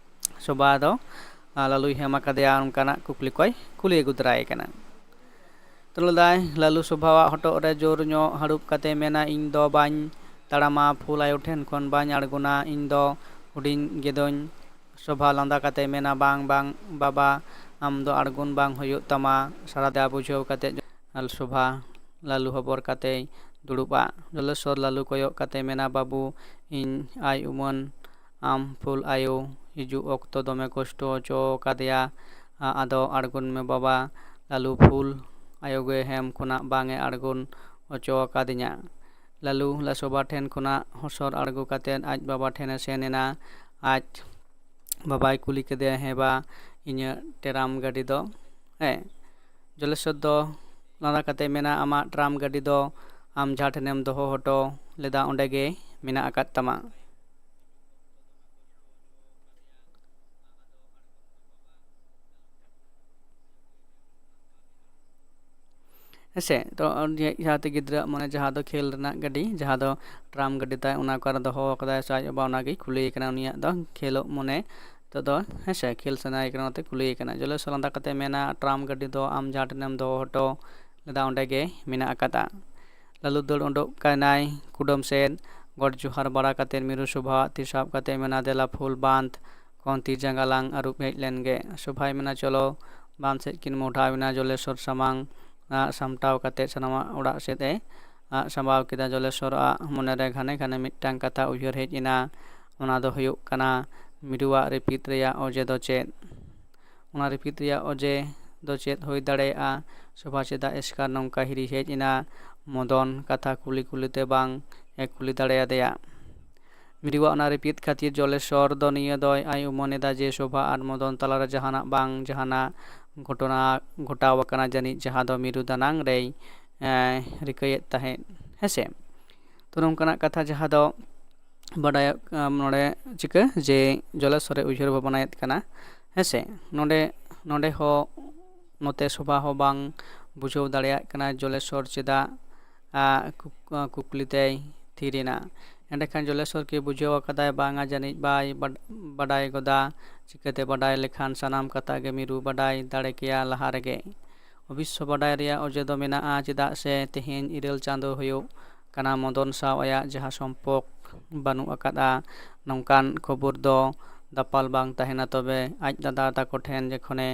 ᱥᱳᱵᱷᱟ ᱫᱚ, ᱟᱸ, ᱞᱟᱞᱩᱭ ᱦᱮᱢ ᱟᱠᱟᱫᱮᱭᱟ, ᱚᱱᱠᱟᱱᱟᱜ ᱠᱩᱠᱞᱤ ᱠᱚᱭ ᱠᱩᱞᱤ ᱟᱹᱜᱩ ᱛᱚᱨᱟᱭᱮ ᱠᱟᱱᱟ᱾ ᱛᱚ ᱞᱟᱹᱭᱫᱟᱭ, ᱞᱟᱞᱩ ᱥᱳᱵᱷᱟᱣᱟᱜ ᱦᱚᱴᱚᱜ ᱨᱮ ᱡᱳᱨ ᱧᱚᱜ ᱦᱟᱹᱲᱩᱵ ᱠᱟᱛᱮ ᱢᱮᱱᱟ, "ᱤᱧ ᱫᱚ ᱵᱟᱹᱧ ᱛᱟᱲᱟᱢᱟ, ᱯᱷᱩᱞ ᱟᱭᱳ ᱴᱷᱮᱱ ᱠᱷᱚᱱ ᱵᱟᱹᱧ ᱟᱬᱜᱚᱱᱟ, ᱤᱧ ᱫᱚ ᱦᱩᱰᱤᱧ ᱜᱮᱫᱚᱧ᱾" ᱥᱳᱵᱷᱟ ᱞᱟᱸᱫᱟ ᱠᱟᱛᱮ ᱢᱮᱱᱟ, "ᱵᱟᱝ, ᱵᱟᱝ ᱵᱟᱵᱟ, ᱟᱢ ᱫᱚ ᱟᱬᱜᱚᱱ ᱵᱟᱝ ᱦᱩᱭᱩᱜ ᱛᱟᱢᱟ᱾" ᱥᱟᱨᱟᱫᱟ ᱵᱩᱡᱷᱟᱹᱣ ᱠᱟᱛᱮ ᱟᱨ ᱥᱳᱵᱷᱟ ᱞᱟᱞᱩ ᱦᱚᱵᱚᱨ ᱠᱟᱛᱮᱭ ᱫᱩᱲᱩᱵᱼᱟ᱾ ᱡᱚᱞᱮᱥᱚᱨ ᱞᱟᱞᱩ ᱠᱚᱭᱚᱜ ᱠᱟᱛᱮ ᱢᱮᱱᱟ, "ᱵᱟᱹᱵᱩ, ᱤᱧ ᱟᱭ ᱩᱢᱟᱹᱱ ᱟᱢ ᱯᱷᱩᱞ ᱟᱭᱳ ᱦᱤᱡᱩᱜ ᱚᱠᱛᱚ ᱫᱚᱢᱮ ᱠᱚᱥᱴᱚ ᱦᱚᱪᱚ ᱠᱟᱫᱮᱭᱟ, ᱟ-, ᱟᱫᱚ ᱟᱬᱜᱚᱱ ᱢᱮ ᱵᱟᱵᱟ, ᱞᱟᱞᱩ ᱯᱷᱩᱞ ᱟᱭᱳ ᱜᱮ ᱦᱮᱢ ᱠᱷᱚᱱᱟᱜ ᱵᱟᱝ ᱮ ᱟᱬᱜᱚᱱ ᱦᱚᱪᱚ ᱟᱠᱟᱫᱤᱧᱟ᱾" ᱞᱟᱞᱩ ᱞᱟᱥᱳᱵᱟ ᱴᱷᱮᱱ ᱠᱷᱚᱱᱟᱜ ᱦᱚᱥᱚᱨ ᱟᱬᱜᱚ ᱠᱟᱛᱮ ᱟᱡ ᱵᱟᱵᱟ ᱴᱷᱮᱱ ᱮ ᱥᱮᱱ ᱮᱱᱟ᱾ ᱟᱡ ᱵᱟᱵᱟᱭ ᱠᱩᱞᱤ ᱠᱮᱫᱮᱭᱟ, "ᱦᱮᱸ ᱵᱟ, ᱤᱧᱟᱹᱜ ᱴᱮᱨᱟᱢ ᱜᱟᱹᱰᱤ ᱫᱚ?" ᱦᱮᱸ, ᱡᱚᱞᱮᱥᱚᱨ ᱫᱚ ᱞᱟᱸᱫᱟ ᱠᱟᱛᱮ ᱢᱮᱱᱟ, "ᱟᱢᱟᱜ ᱴᱨᱟᱢ ᱜᱟᱹᱰᱤ ᱫᱚ ᱟᱢ ᱡᱟᱦᱟᱸ ᱴᱷᱮᱱᱮᱢ ᱫᱚᱦᱚ ᱦᱚᱴᱚ ᱞᱮᱫᱟ, ᱚᱸᱰᱮ ᱜᱮ ᱢᱮᱱᱟᱜ ᱟᱠᱟᱫ ᱛᱟᱢᱟ᱾" ᱦᱮᱸᱥᱮ᱾ ᱛᱚ ᱩᱱᱤᱭᱟᱜ ᱥᱟᱶᱛᱮ ᱜᱤᱫᱽᱨᱟᱹᱣᱟᱜ ᱢᱚᱱᱮ ᱡᱟᱦᱟᱸ ᱫᱚ ᱠᱷᱮᱞ ᱨᱮᱱᱟᱜ ᱜᱟᱹᱰᱤ, ᱡᱟᱦᱟᱸ ᱫᱚ ᱴᱨᱟᱢ ᱜᱟᱹᱰᱤ ᱛᱟᱭ, ᱚᱱᱟ ᱚᱠᱟᱨᱮ ᱫᱚᱦᱚ ᱟᱠᱟᱫᱟᱭ ᱥᱮ ᱟᱡ ᱵᱟᱵᱟ, ᱚᱱᱟᱜᱮᱭ ᱠᱩᱞᱤᱭᱮ ᱠᱟᱱᱟ᱾ ᱩᱱᱤᱭᱟᱜ ᱫᱚ ᱠᱷᱮᱞᱳᱜ ᱢᱚᱱᱮ ᱱᱤᱛᱚᱜ ᱫᱚ, ᱦᱮᱸᱥᱮ, ᱠᱷᱮᱞ ᱥᱟᱱᱟᱭᱮ ᱠᱟᱱᱟ, ᱚᱱᱟᱛᱮ ᱠᱩᱞᱤᱭᱮ ᱠᱟᱱᱟ᱾ ᱡᱚᱞᱮᱥᱚᱨ ᱞᱟᱸᱫᱟ ᱠᱟᱛᱮ ᱢᱮᱱᱟ, "ᱴᱨᱟᱢ ᱜᱟᱹᱰᱤ ᱫᱚ ᱟᱢ ᱡᱟᱦᱟᱸ ᱴᱷᱮᱱᱮᱢ ᱫᱚᱦᱚ ᱦᱚᱴᱚ ᱞᱮᱫᱟ, ᱚᱸᱰᱮ ᱜᱮ ᱢᱮᱱᱟᱜ ᱟᱠᱟᱫᱟ᱾" ᱞᱟᱞᱩ ᱫᱟᱹᱲ ᱩᱰᱩᱠ ᱠᱟᱱᱟᱭ ᱠᱩᱰᱟᱹᱢ ᱥᱮᱫ᱾ ᱜᱚᱰ ᱡᱚᱦᱟᱨ ᱵᱟᱲᱟ ᱠᱟᱛᱮ ᱢᱤᱨᱩ ᱥᱚᱵᱷᱟᱣᱟᱜ ᱛᱤ ᱥᱟᱵ ᱠᱟᱛᱮ ᱢᱮᱱᱟ, "ᱫᱮᱞᱟ ᱯᱷᱩᱞ ᱵᱟᱸᱫᱷ ᱠᱷᱚᱱ ᱛᱤ ᱡᱟᱸᱜᱟ ᱞᱟᱝ ᱟᱹᱨᱩᱵ ᱦᱮᱡ ᱞᱮᱱ ᱜᱮ᱾" ᱥᱚᱵᱷᱟᱭ ᱢᱮᱱᱟ, "ᱪᱚᱞᱚ᱾" ᱵᱟᱸᱫᱷ ᱥᱮᱫ ᱠᱤᱱ ᱢᱚᱦᱰᱟᱣ ᱮᱱᱟ᱾ ᱡᱚᱞᱮᱥᱚᱨ ᱥᱟᱢᱟᱝ ᱟᱜ ᱥᱟᱢᱴᱟᱣ ᱠᱟᱛᱮ ᱥᱟᱱᱟᱢᱟᱜ ᱚᱲᱟᱜ ᱥᱮᱫ ᱮ ᱟᱜ ᱥᱟᱢᱵᱟᱣ ᱠᱮᱫᱟ᱾ ᱡᱚᱞᱮᱥᱚᱨ ᱟᱜ ᱢᱚᱱᱮᱨᱮ ᱜᱷᱟᱱᱮ ᱜᱷᱟᱱᱮ ᱢᱤᱫᱴᱟᱝ ᱠᱟᱛᱷᱟ ᱩᱭᱦᱟᱹᱨ ᱦᱮᱡ ᱮᱱᱟ᱾ ᱚᱱᱟ ᱫᱚ ᱦᱩᱭᱩᱜ ᱠᱟᱱᱟ, ᱢᱤᱨᱩᱣᱟᱜ ᱨᱤᱯᱤᱫ ᱨᱮᱭᱟᱜ ᱚᱡᱮ ᱫᱚ ᱪᱮᱫ? ᱚᱱᱟ ᱨᱤᱯᱤᱫ ᱨᱮᱭᱟᱜ ᱚᱡᱮ ᱫᱚ ᱪᱮᱫ ᱦᱩᱭ ᱫᱟᱲᱮᱭᱟᱜᱼᱟ? ᱥᱚᱵᱷᱟ ᱪᱮᱫᱟᱜ ᱮᱥᱠᱟᱨ ᱱᱚᱝᱠᱟ ᱦᱤᱨᱤ ᱦᱮᱡ ᱮᱱᱟ? ᱢᱚᱫᱚᱱ ᱠᱟᱛᱷᱟ ᱠᱩᱞᱤ ᱠᱩᱞᱤᱛᱮ ᱵᱟᱝ ᱮ ᱠᱩᱞᱤ ᱫᱟᱲᱮᱭᱟᱫᱮᱭᱟ᱾ ᱢᱤᱨᱩᱣᱟᱜ ᱚᱱᱟ ᱨᱤᱯᱤᱫ ᱠᱷᱟᱹᱛᱤᱨ ᱡᱚᱞᱮᱥᱚᱨ ᱫᱚ ᱱᱤᱭᱟᱹ ᱫᱚᱭ ᱟᱭ ᱩᱢᱟᱹᱱ ᱮᱫᱟ ᱡᱮ ᱥᱚᱵᱷᱟ ᱟᱨ ᱢᱚᱫᱚᱱ ᱛᱟᱞᱟᱨᱮ ᱡᱟᱦᱟᱱᱟᱜ ᱵᱟᱝ ᱡᱟᱦᱟᱱᱟᱜ ᱜᱷᱚᱴᱚᱱᱟ ᱜᱷᱚᱴᱟᱣ ᱟᱠᱟᱱᱟ, ᱡᱟᱹᱱᱤᱡ ᱡᱟᱦᱟᱸ ᱫᱚ ᱢᱤᱨᱩ ᱫᱟᱱᱟᱝ ᱨᱮᱭ, ᱮᱸ, ᱨᱤᱠᱟᱹᱭᱮᱫ ᱛᱟᱦᱮᱸᱫ, ᱦᱮᱸᱥᱮ᱾ ᱛᱚ ᱱᱚᱝᱠᱟᱱᱟᱜ ᱠᱟᱛᱷᱟ ᱡᱟᱦᱟᱸ ᱫᱚ ᱵᱟᱰᱟᱭᱚᱜ, ᱟᱢ, ᱱᱚᱰᱮ ᱪᱤᱠᱟᱹ ᱡᱮ ᱡᱚᱞᱮᱥᱚᱨᱮ ᱩᱭᱦᱟᱹᱨ ᱵᱷᱟᱵᱽᱱᱟᱭᱮᱫ ᱠᱟᱱᱟ, ᱦᱮᱸᱥᱮ᱾ ᱱᱚᱰᱮ, ᱱᱚᱰᱮ ᱦᱚᱸ ᱱᱚᱛᱮ ᱥᱚᱵᱷᱟ ᱦᱚᱸ ᱵᱟᱝ ᱵᱩᱡᱷᱟᱹᱣ ᱫᱟᱲᱮᱭᱟᱜ ᱠᱟᱱᱟ ᱡᱚᱞᱮᱥᱚᱨ ᱪᱮᱫᱟᱜ, ᱟ, ᱠᱩᱠ-, ᱟ, ᱠᱩᱠᱞᱤ ᱛᱮᱭ ᱛᱷᱤᱨ ᱮᱱᱟ᱾ ᱮᱸᱰᱮᱠᱷᱟᱱ ᱡᱚᱞᱮᱥᱚᱨ ᱠᱤ ᱵᱩᱡᱷᱟᱹᱣ ᱟᱠᱟᱫᱟᱭ ᱵᱟᱝᱟ, ᱡᱟᱹᱱᱤᱡ ᱵᱟᱭ ᱵᱟᱰ-, ᱵᱟᱰᱟᱭ ᱜᱚᱫᱟ᱾ ᱪᱤᱠᱟᱹᱛᱮ ᱵᱟᱰᱟᱭ ᱞᱮᱠᱷᱟᱱ ᱥᱟᱱᱟᱢ ᱠᱟᱛᱷᱟ ᱜᱮ ᱢᱤᱨᱩ ᱵᱟᱰᱟᱭ ᱫᱟᱲᱮ ᱠᱮᱭᱟ ᱞᱟᱦᱟ ᱨᱮᱜᱮ᱾ ᱚᱵᱚᱥᱥᱚ ᱵᱟᱰᱟᱭ ᱨᱮᱭᱟᱜ ᱚᱡᱮ ᱫᱚ ᱢᱮᱱᱟᱜᱼᱟ, ᱪᱮᱫᱟᱜ ᱥᱮ ᱛᱮᱦᱮᱧ ᱤᱨᱟᱹᱞ ᱪᱟᱸᱫᱚ ᱦᱩᱭᱩᱜ ᱠᱟᱱᱟ ᱢᱚᱫᱚᱱ ᱥᱟᱶ ᱟᱭᱟᱜ ᱡᱟᱦᱟᱸ ᱥᱚᱢᱯᱚᱨᱠ ᱵᱟᱹᱱᱩᱜ ᱟᱠᱟᱫᱼᱟ, ᱱᱚᱝᱠᱟᱱ ᱠᱷᱚᱵᱚᱨ ᱫᱚ ᱫᱟᱯᱟᱞ ᱵᱟᱝ ᱛᱟᱦᱮᱱᱟ᱾ ᱛᱚᱵᱮ ᱟᱡ ᱫᱟᱫᱟ ᱛᱟᱠᱚ ᱴᱷᱮᱱ ᱡᱚᱠᱷᱚᱱᱮ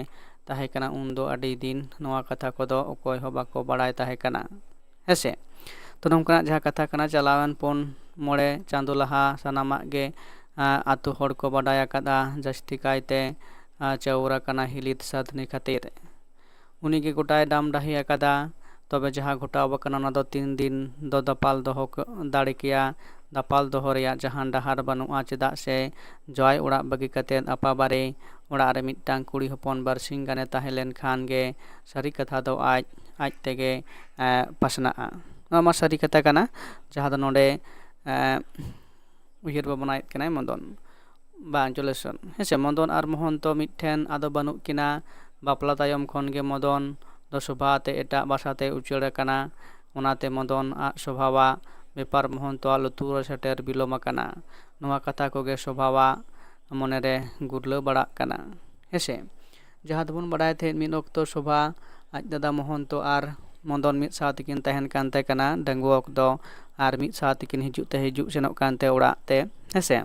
ᱛᱟᱦᱮᱸ ᱠᱟᱱᱟ, ᱩᱱ ᱫᱚ ᱟᱹᱰᱤ ᱫᱤᱱ ᱱᱚᱣᱟ ᱠᱟᱛᱷᱟ ᱠᱚᱫᱚ ᱚᱠᱚᱭ ᱦᱚᱸ ᱵᱟᱠᱚ ᱵᱟᱲᱟᱭ ᱛᱟᱦᱮᱸ ᱠᱟᱱᱟ, ᱦᱮᱸᱥᱮ᱾ ᱛᱚ ᱱᱚᱝᱠᱟᱱᱟᱜ ᱡᱟᱦᱟᱸ ᱠᱟᱛᱷᱟ ᱠᱟᱱᱟ, ᱪᱟᱞᱟᱣᱮᱱ ᱯᱩᱱ ᱢᱚᱬᱮ ᱪᱟᱸᱫᱚ ᱞᱟᱦᱟ ᱥᱟᱱᱟᱢᱟᱜ ᱜᱮ, ᱟ, ᱟᱛᱳ ᱦᱚᱲ ᱠᱚ ᱵᱟᱰᱟᱭ ᱟᱠᱟᱫᱼᱟ, ᱡᱟᱹᱥᱛᱤ ᱠᱟᱭᱛᱮ, ᱟ, ᱪᱟᱣᱨᱟ ᱠᱟᱱᱟ ᱦᱤᱞᱤᱫ ᱥᱟᱹᱫᱷᱱᱤ ᱠᱷᱟᱹᱛᱤᱨ᱾ ᱩᱱᱤ ᱜᱮ ᱜᱚᱴᱟᱭ ᱰᱟᱢ ᱰᱟᱹᱦᱤ ᱟᱠᱟᱫᱟ᱾ ᱛᱚᱵᱮ ᱡᱟᱦᱟᱸ ᱜᱷᱚᱴᱟᱣ ᱟᱠᱟᱱᱟ, ᱚᱱᱟ ᱫᱚ ᱛᱤᱱ ᱫᱤᱱ ᱫᱚ ᱫᱟᱯᱟᱞ ᱫᱚᱦᱚ ᱠᱚ ᱫᱟᱲᱮ ᱠᱮᱭᱟ? ᱫᱟᱯᱟᱞ ᱫᱚᱦᱚ ᱨᱮᱭᱟᱜ ᱡᱟᱦᱟᱱ ᱰᱟᱦᱟᱨ ᱵᱟᱹᱱᱩᱜᱼᱟ, ᱪᱮᱫᱟᱜ ᱥᱮ ᱡᱟᱶᱟᱭ ᱚᱲᱟᱜ ᱵᱟᱹᱜᱤ ᱠᱟᱛᱮᱫ ᱟᱯᱟᱵᱟᱨᱮ ᱚᱲᱟᱜ ᱨᱮ ᱢᱤᱫᱴᱟᱝ ᱠᱩᱲᱤ ᱦᱚᱯᱚᱱ ᱵᱟᱨᱥᱤᱧ ᱜᱟᱱᱮ ᱛᱟᱦᱮᱸ ᱞᱮᱱᱠᱷᱟᱱ ᱜᱮ ᱥᱟᱹᱨᱤ ᱠᱟᱛᱷᱟ ᱫᱚ ᱟᱡ, ᱟᱡ ᱛᱮᱜᱮ, ᱮ, ᱯᱟᱥᱱᱟᱜᱼᱟ᱾ ᱱᱚᱣᱟ ᱢᱟ ᱥᱟᱹᱨᱤ ᱠᱟᱛᱷᱟ ᱠᱟᱱᱟ, ᱡᱟᱦᱟᱸ ᱫᱚ ᱱᱚᱰᱮ, ᱮ, ᱩᱭᱦᱟᱹᱨ ᱵᱷᱟᱵᱽᱱᱟᱭᱮᱫ ᱠᱟᱱᱟᱭ ᱢᱚᱫᱚᱱ, ᱵᱟᱝ, ᱡᱚᱞᱮᱥᱚᱨ, ᱦᱮᱸᱥᱮ᱾ ᱢᱚᱫᱚᱱ ᱟᱨ ᱢᱚᱦᱚᱱ ᱫᱚ ᱢᱤᱫᱴᱷᱮᱱ ᱟᱫᱚ ᱵᱟᱹᱱᱩᱜ ᱠᱤᱱᱟ᱾ ᱵᱟᱯᱞᱟ ᱛᱟᱭᱚᱢ ᱠᱷᱚᱱ ᱜᱮ ᱢᱚᱫᱚᱱ ᱫᱚ ᱥᱚᱵᱷᱟ ᱟᱛᱮ ᱮᱴᱟᱜ ᱵᱟᱥᱟ ᱛᱮ ᱩᱪᱟᱹᱲ ᱟᱠᱟᱱᱟ᱾ ᱚᱱᱟᱛᱮ ᱢᱚᱫᱚᱱ ᱟᱜ ᱥᱚᱵᱷᱟᱣᱟᱜ ᱵᱮᱯᱟᱨ ᱢᱚᱦᱚᱱᱛᱚᱣᱟᱜ ᱞᱩᱛᱩᱨ ᱨᱮ ᱥᱮᱴᱮᱨ ᱵᱤᱞᱚᱢ ᱟᱠᱟᱱᱟ᱾ ᱱᱚᱣᱟ ᱠᱟᱛᱷᱟ ᱠᱚᱜᱮ ᱥᱚᱵᱷᱟᱣᱟᱜ ᱢᱚᱱᱮᱨᱮ ᱜᱩᱨᱞᱟᱹ ᱵᱟᱲᱟᱜ ᱠᱟᱱᱟ᱾ ᱦᱮᱸᱥᱮ, ᱡᱟᱦᱟᱸ ᱫᱚᱵᱚᱱ ᱵᱟᱲᱟᱭ ᱛᱟᱦᱮᱸᱫ, ᱢᱤᱫ ᱚᱠᱛᱚ ᱥᱚᱵᱷᱟ, ᱟᱡ ᱫᱟᱫᱟ ᱢᱚᱦᱚᱱᱛᱚ ᱟᱨ ᱢᱚᱫᱚᱱ ᱢᱤᱫ ᱥᱟᱶ ᱛᱮᱠᱤᱱ ᱛᱟᱦᱮᱱ ᱠᱟᱱ ᱛᱟᱦᱮᱸ ᱠᱟᱱᱟ ᱰᱟᱺᱜᱩᱣᱟᱹ ᱚᱠᱛᱚ, ᱟᱨ ᱢᱤᱫ ᱥᱟᱶ ᱛᱮᱠᱤᱱ ᱦᱤᱡᱩᱜ ᱛᱮ ᱦᱤᱡᱩᱜ ᱥᱮᱱᱚᱜ ᱠᱟᱱ ᱛᱮ ᱚᱲᱟᱜ ᱛᱮ, ᱦᱮᱸᱥᱮ᱾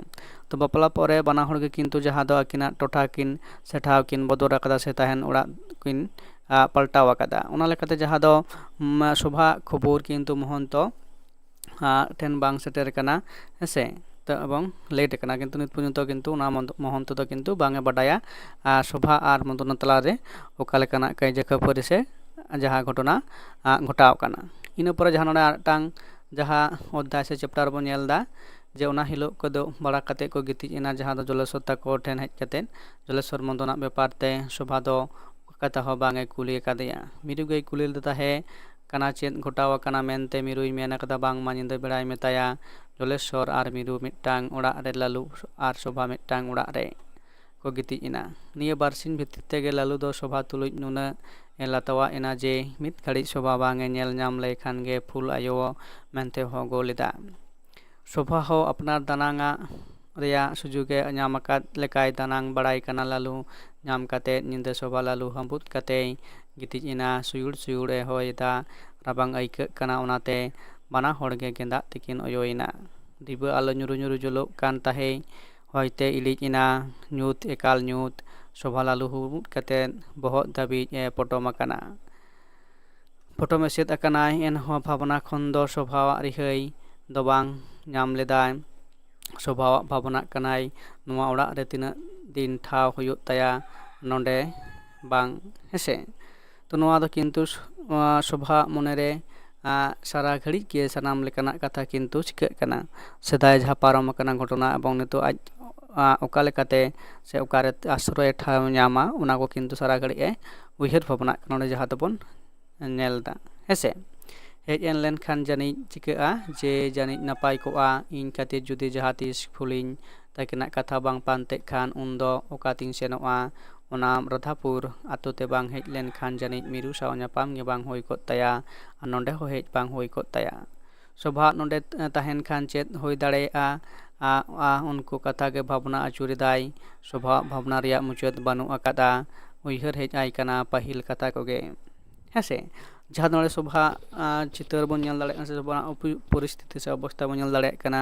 ᱛᱚ ᱵᱟᱯᱞᱟ ᱯᱚᱨᱮ ᱵᱟᱱᱟ ᱦᱚᱲ ᱜᱮ ᱠᱤᱱᱛᱩ ᱡᱟᱦᱟᱸ ᱫᱚ ᱟᱹᱠᱤᱱᱟᱜ ᱴᱚᱴᱷᱟ ᱠᱤᱱ ᱥᱮ ᱴᱷᱟᱶ ᱠᱤᱱ ᱵᱚᱫᱚᱞ ᱟᱠᱟᱫᱟ ᱥᱮ ᱛᱟᱦᱮᱱ ᱚᱲᱟᱜ ᱠᱤᱱ, ᱟ, ᱯᱟᱞᱴᱟᱣ ᱟᱠᱟᱫᱟ᱾ ᱚᱱᱟ ᱞᱮᱠᱟᱛᱮ ᱡᱟᱦᱟᱸ ᱫᱚ, ᱩᱢ, ᱥᱚᱵᱷᱟ ᱠᱷᱚᱵᱚᱨ ᱠᱤᱱᱛᱩ ᱢᱚᱦᱚᱱᱛᱚ, ᱟ, ᱴᱷᱮᱱ ᱵᱟᱝ ᱥᱮᱴᱮᱨ ᱟᱠᱟᱱᱟ, ᱦᱮᱸᱥᱮ, ᱛᱚ ᱮᱵᱚᱝ ᱞᱮᱴ ᱟᱠᱟᱱᱟ, ᱠᱤᱱᱛᱩ ᱱᱤᱛ ᱯᱚᱨᱡᱚᱱᱛᱚ ᱠᱤᱱᱛᱩ ᱚᱱᱟ ᱢᱚᱫ-, ᱢᱚᱦᱚᱱᱛᱚ ᱫᱚ ᱠᱤᱱᱛᱩ ᱵᱟᱝ ᱮ ᱵᱟᱰᱟᱭᱟ, ᱟ, ᱥᱚᱵᱷᱟ ᱟᱨ ᱢᱚᱫᱚᱱ ᱛᱟᱞᱟᱨᱮ ᱚᱠᱟ ᱞᱮᱠᱟᱱᱟᱜ ᱠᱟᱹᱭᱡᱟᱹ ᱠᱷᱟᱹᱯᱟᱹᱨᱤ ᱥᱮ ᱡᱟᱦᱟᱸ ᱜᱷᱚᱴᱚᱱᱟ, ᱟ, ᱜᱷᱚᱴᱟᱣ ᱟᱠᱟᱱᱟ᱾ ᱤᱱᱟᱹ ᱯᱚᱨᱮ ᱡᱟᱦᱟᱸ ᱱᱚᱰᱮ ᱟᱨ ᱢᱤᱫᱴᱟᱝ ᱡᱟᱦᱟᱸ ᱚᱫᱽᱫᱷᱟᱭ ᱥᱮ ᱪᱮᱯᱴᱟᱨ ᱵᱚᱱ ᱧᱮᱞ ᱮᱫᱟ, ᱡᱮ ᱚᱱᱟ ᱦᱤᱞᱳᱜ ᱠᱚᱫᱚ ᱵᱟᱲᱟ ᱠᱟᱛᱮ ᱠᱚ ᱜᱤᱛᱤᱡ ᱮᱱᱟ, ᱡᱟᱦᱟᱸ ᱫᱚ ᱡᱚᱞᱮᱥᱚᱨ ᱛᱟᱠᱚ ᱴᱷᱮᱱ ᱦᱮᱡ ᱠᱟᱛᱮ ᱡᱚᱞᱮᱥᱚᱨ ᱢᱚᱫᱚᱱᱟᱜ ᱵᱮᱯᱟᱨ ᱛᱮ ᱥᱚᱵᱷᱟ ᱫᱚ ᱚᱠᱟ ᱠᱟᱛᱷᱟ ᱦᱚᱸ ᱵᱟᱝ ᱮ ᱠᱩᱞᱤ ᱟᱠᱟᱫᱮᱭᱟ᱾ ᱢᱤᱨᱩ ᱜᱮᱭ ᱠᱩᱞᱤ ᱞᱮᱫᱮ ᱛᱟᱦᱮᱸ ᱠᱟᱱᱟ ᱪᱮᱫ ᱜᱷᱚᱴᱟᱣ ᱟᱠᱟᱱᱟ ᱢᱮᱱᱛᱮ᱾ ᱢᱤᱨᱩᱭ ᱢᱮᱱ ᱟᱠᱟᱫᱟ, ᱵᱟᱝᱢᱟ ᱧᱤᱫᱟᱹ ᱵᱮᱲᱟᱭ ᱢᱮᱛᱟᱭᱟ ᱡᱚᱞᱮᱥᱚᱨ ᱟᱨ ᱢᱤᱨᱩ ᱢᱤᱫᱴᱟᱝ ᱚᱲᱟᱜ ᱨᱮ, ᱞᱟᱞᱩ ᱟᱨ ᱥᱚᱵᱷᱟ ᱢᱤᱫᱴᱟᱝ ᱚᱲᱟᱜ ᱨᱮ ᱠᱚ ᱜᱤᱛᱤᱡ ᱮᱱᱟ᱾ ᱱᱤᱭᱟᱹ ᱵᱟᱨᱥᱤᱧ ᱵᱷᱤᱛᱤᱨ ᱛᱮᱜᱮ ᱞᱟᱞᱩ ᱫᱚ ᱥᱚᱵᱷᱟ ᱛᱩᱞᱩᱡ ᱱᱩᱱᱟᱹᱜ ᱮ ᱞᱟᱛᱟᱣᱟᱜ ᱮᱱᱟ ᱡᱮ ᱢᱤᱫ ᱜᱷᱟᱹᱲᱤᱡ ᱥᱚᱵᱷᱟ ᱵᱟᱝ ᱮ ᱧᱮᱞ ᱧᱟᱢ ᱞᱮᱭ ᱠᱷᱟᱱ ᱜᱮ ᱯᱷᱩᱞ ᱟᱭᱳ ᱢᱮᱱᱛᱮ ᱦᱚᱦᱚ ᱜᱚᱞ ᱮᱫᱟ᱾ ᱥᱚᱵᱷᱟ ᱦᱚᱸ ᱟᱯᱱᱟᱨ ᱫᱟᱱᱟᱝ ᱟᱜ ᱨᱮᱭᱟᱜ ᱥᱩᱡᱩᱜ ᱮ ᱧᱟᱢ ᱟᱠᱟᱫ ᱞᱮᱠᱟᱭ ᱫᱟᱱᱟᱝ ᱵᱟᱲᱟᱭ ᱠᱟᱱᱟ ᱞᱟᱞᱩ᱾ ᱧᱟᱢ ᱠᱟᱛᱮ ᱧᱤᱫᱟᱹ ᱥᱚᱵᱷᱟ ᱞᱟᱞᱩ ᱦᱟᱹᱵᱩᱫ ᱠᱟᱛᱮᱭ ᱜᱤᱛᱤᱡ ᱮᱱᱟ᱾ ᱥᱩᱭᱩᱲ ᱥᱩᱭᱩᱲ ᱮ ᱦᱚᱭ ᱮᱫᱟ, ᱨᱟᱵᱟᱝ ᱟᱹᱭᱠᱟᱹᱜ ᱠᱟᱱᱟ, ᱚᱱᱟᱛᱮ ᱵᱟᱱᱟ ᱦᱚᱲ ᱜᱮ ᱜᱮᱸᱫᱟᱜ ᱛᱮᱠᱤᱱ ᱚᱭᱚᱭᱮᱱᱟ᱾ ᱰᱤᱵᱟᱹ ᱟᱞᱚ ᱧᱩᱨᱩ ᱧᱩᱨᱩ ᱡᱩᱞᱩᱜ ᱠᱟᱱ ᱛᱟᱦᱮᱸᱭ ᱦᱚᱭᱛᱮ ᱤᱲᱤᱡ ᱮᱱᱟ᱾ ᱧᱩᱛ, ᱮᱠᱟᱞ ᱧᱩᱛ᱾ ᱥᱚᱵᱷᱟ ᱞᱟᱞᱩ ᱦᱩᱢᱩᱫ ᱠᱟᱛᱮ ᱵᱚᱦᱚᱜ ᱫᱷᱟᱹᱵᱤᱡ ᱮ ᱯᱚᱴᱚᱢ ᱟᱠᱟᱱᱟ᱾ ᱯᱚᱴᱚᱢ ᱮᱥᱮᱫ ᱟᱠᱟᱱᱟᱭ, ᱮᱱᱦᱚᱸ ᱵᱷᱟᱵᱽᱱᱟ ᱠᱷᱚᱱ ᱫᱚ ᱥᱚᱵᱷᱟᱣᱟᱜ ᱨᱤᱦᱟᱹᱭ ᱫᱚ ᱵᱟᱝ ᱧᱟᱢ ᱞᱮᱫᱟᱭ᱾ ᱥᱚᱵᱷᱟᱣᱟᱜ ᱵᱷᱟᱵᱽᱱᱟᱜ ᱠᱟᱱᱟᱭ, ᱱᱚᱣᱟ ᱚᱲᱟᱜ ᱨᱮ ᱛᱤᱱᱟᱹᱜ ᱫᱤᱱ ᱴᱷᱟᱶ ᱦᱩᱭᱩᱜ ᱛᱟᱭᱟ, ᱱᱚᱰᱮ ᱵᱟᱝ, ᱦᱮᱸᱥᱮ᱾ ᱛᱚ ᱱᱚᱣᱟ ᱫᱚ ᱠᱤᱱᱛᱩ ᱥ-, ᱱᱚᱣᱟ ᱥᱚᱵᱷᱟ ᱢᱚᱱᱮᱨᱮ, ᱟ, ᱥᱟᱨᱟ ᱜᱷᱟᱹᱲᱤᱡ ᱜᱮ ᱥᱟᱱᱟᱢ ᱞᱮᱠᱟᱱᱟᱜ ᱠᱟᱛᱷᱟ ᱠᱤᱱᱛᱩ ᱪᱤᱠᱟᱹᱜ ᱠᱟᱱᱟ, ᱥᱮᱫᱟᱭ ᱡᱟᱦᱟᱸ ᱯᱟᱨᱚᱢ ᱟᱠᱟᱱᱟ ᱜᱷᱚᱴᱚᱱᱟ ᱮᱵᱚᱝ ᱱᱤᱛᱚᱜ ᱟᱡ, ᱟ, ᱚᱠᱟ ᱞᱮᱠᱟᱛᱮ ᱥᱮ ᱚᱠᱟᱨᱮ ᱟᱥᱨᱚᱭ ᱴᱷᱟᱶ ᱧᱟᱢᱟ, ᱚᱱᱟ ᱠᱚ ᱠᱤᱱᱛᱩ ᱥᱟᱨᱟ ᱜᱷᱟᱹᱲᱤᱡ ᱮ ᱩᱭᱦᱟᱹᱨ ᱵᱷᱟᱵᱽᱱᱟᱜ ᱠᱟᱱᱟ, ᱱᱚᱰᱮ ᱡᱟᱦᱟᱸ ᱫᱚᱵᱚᱱ ᱧᱮᱞ ᱮᱫᱟ, ᱦᱮᱸᱥᱮ᱾ ᱦᱮᱡ ᱮᱱ ᱞᱮᱱᱠᱷᱟᱱ ᱡᱟᱹᱱᱤᱡ ᱪᱤᱠᱟᱹᱜᱼᱟ, ᱡᱮ ᱡᱟᱹᱱᱤᱡ ᱱᱟᱯᱟᱭ ᱠᱚᱜᱼᱟ, ᱤᱧ ᱠᱷᱟᱹᱛᱤᱨ ᱡᱩᱫᱤ ᱡᱟᱦᱟᱸ ᱛᱤᱥ ᱯᱷᱩᱞᱤᱧ ᱛᱟᱹᱠᱤᱱᱟᱜ ᱠᱟᱛᱷᱟ ᱵᱟᱝ ᱯᱟᱱᱛᱮᱜ ᱠᱷᱟᱱ, ᱩᱱᱫᱚ ᱚᱠᱟᱛᱤᱧ ᱥᱮᱱᱚᱜᱼᱟ? ᱚᱱᱟ ᱨᱟᱫᱷᱟᱯᱩᱨ ᱟᱛᱳ ᱛᱮ ᱵᱟᱝ ᱦᱮᱡ ᱞᱮᱱᱠᱷᱟᱱ ᱡᱟᱹᱱᱤᱡ ᱢᱤᱨᱩ ᱥᱟᱶ ᱧᱟᱯᱟᱢ ᱜᱮ ᱵᱟᱝ ᱦᱩᱭ ᱠᱚᱜ ᱛᱟᱭᱟ, ᱟᱨ ᱱᱚᱰᱮ ᱦᱚᱸ ᱦᱮᱡ ᱵᱟᱝ ᱦᱩᱭ ᱠᱚᱜ ᱛᱟᱭᱟ᱾ ᱥᱚᱵᱷᱟ ᱱᱚᱰᱮ ᱛᱟᱦᱮᱱ ᱠᱷᱟᱱ ᱪᱮᱫ ᱦᱩᱭ ᱫᱟᱲᱮᱭᱟᱜᱼᱟ? ᱟ, ᱟ, ᱩᱱᱠᱩ ᱠᱟᱛᱷᱟ ᱜᱮ ᱵᱷᱟᱵᱽᱱᱟ ᱟᱹᱪᱩᱨᱮᱫᱟᱭ᱾ ᱥᱚᱵᱷᱟᱣᱟᱜ ᱵᱷᱟᱵᱽᱱᱟ ᱨᱮᱭᱟᱜ ᱢᱩᱪᱟᱹᱫ ᱵᱟᱹᱱᱩᱜ ᱟᱠᱟᱫᱟ᱾ ᱩᱭᱦᱟᱹᱨ ᱦᱮᱡ ᱟᱭ ᱠᱟᱱᱟ ᱯᱟᱹᱦᱤᱞ ᱠᱟᱛᱷᱟ ᱠᱚᱜᱮ᱾ ᱦᱮᱸᱥᱮ, ᱡᱟᱦᱟᱸ ᱱᱚᱰᱮ ᱥᱚᱵᱷᱟ, ᱟ, ᱪᱤᱛᱟᱹᱨ ᱵᱚᱱ ᱧᱮᱞ ᱫᱟᱲᱮᱭᱟᱜ ᱠᱟᱱᱟ, ᱥᱮ ᱥᱚᱵᱷᱟ ᱨᱮᱱᱟᱜ ᱩᱯᱚ-, ᱯᱚᱨᱤᱥᱛᱷᱤᱛᱤ ᱥᱮ ᱚᱵᱚᱥᱛᱷᱟ ᱵᱚᱱ ᱧᱮᱞ ᱫᱟᱲᱮᱭᱟᱜ ᱠᱟᱱᱟ,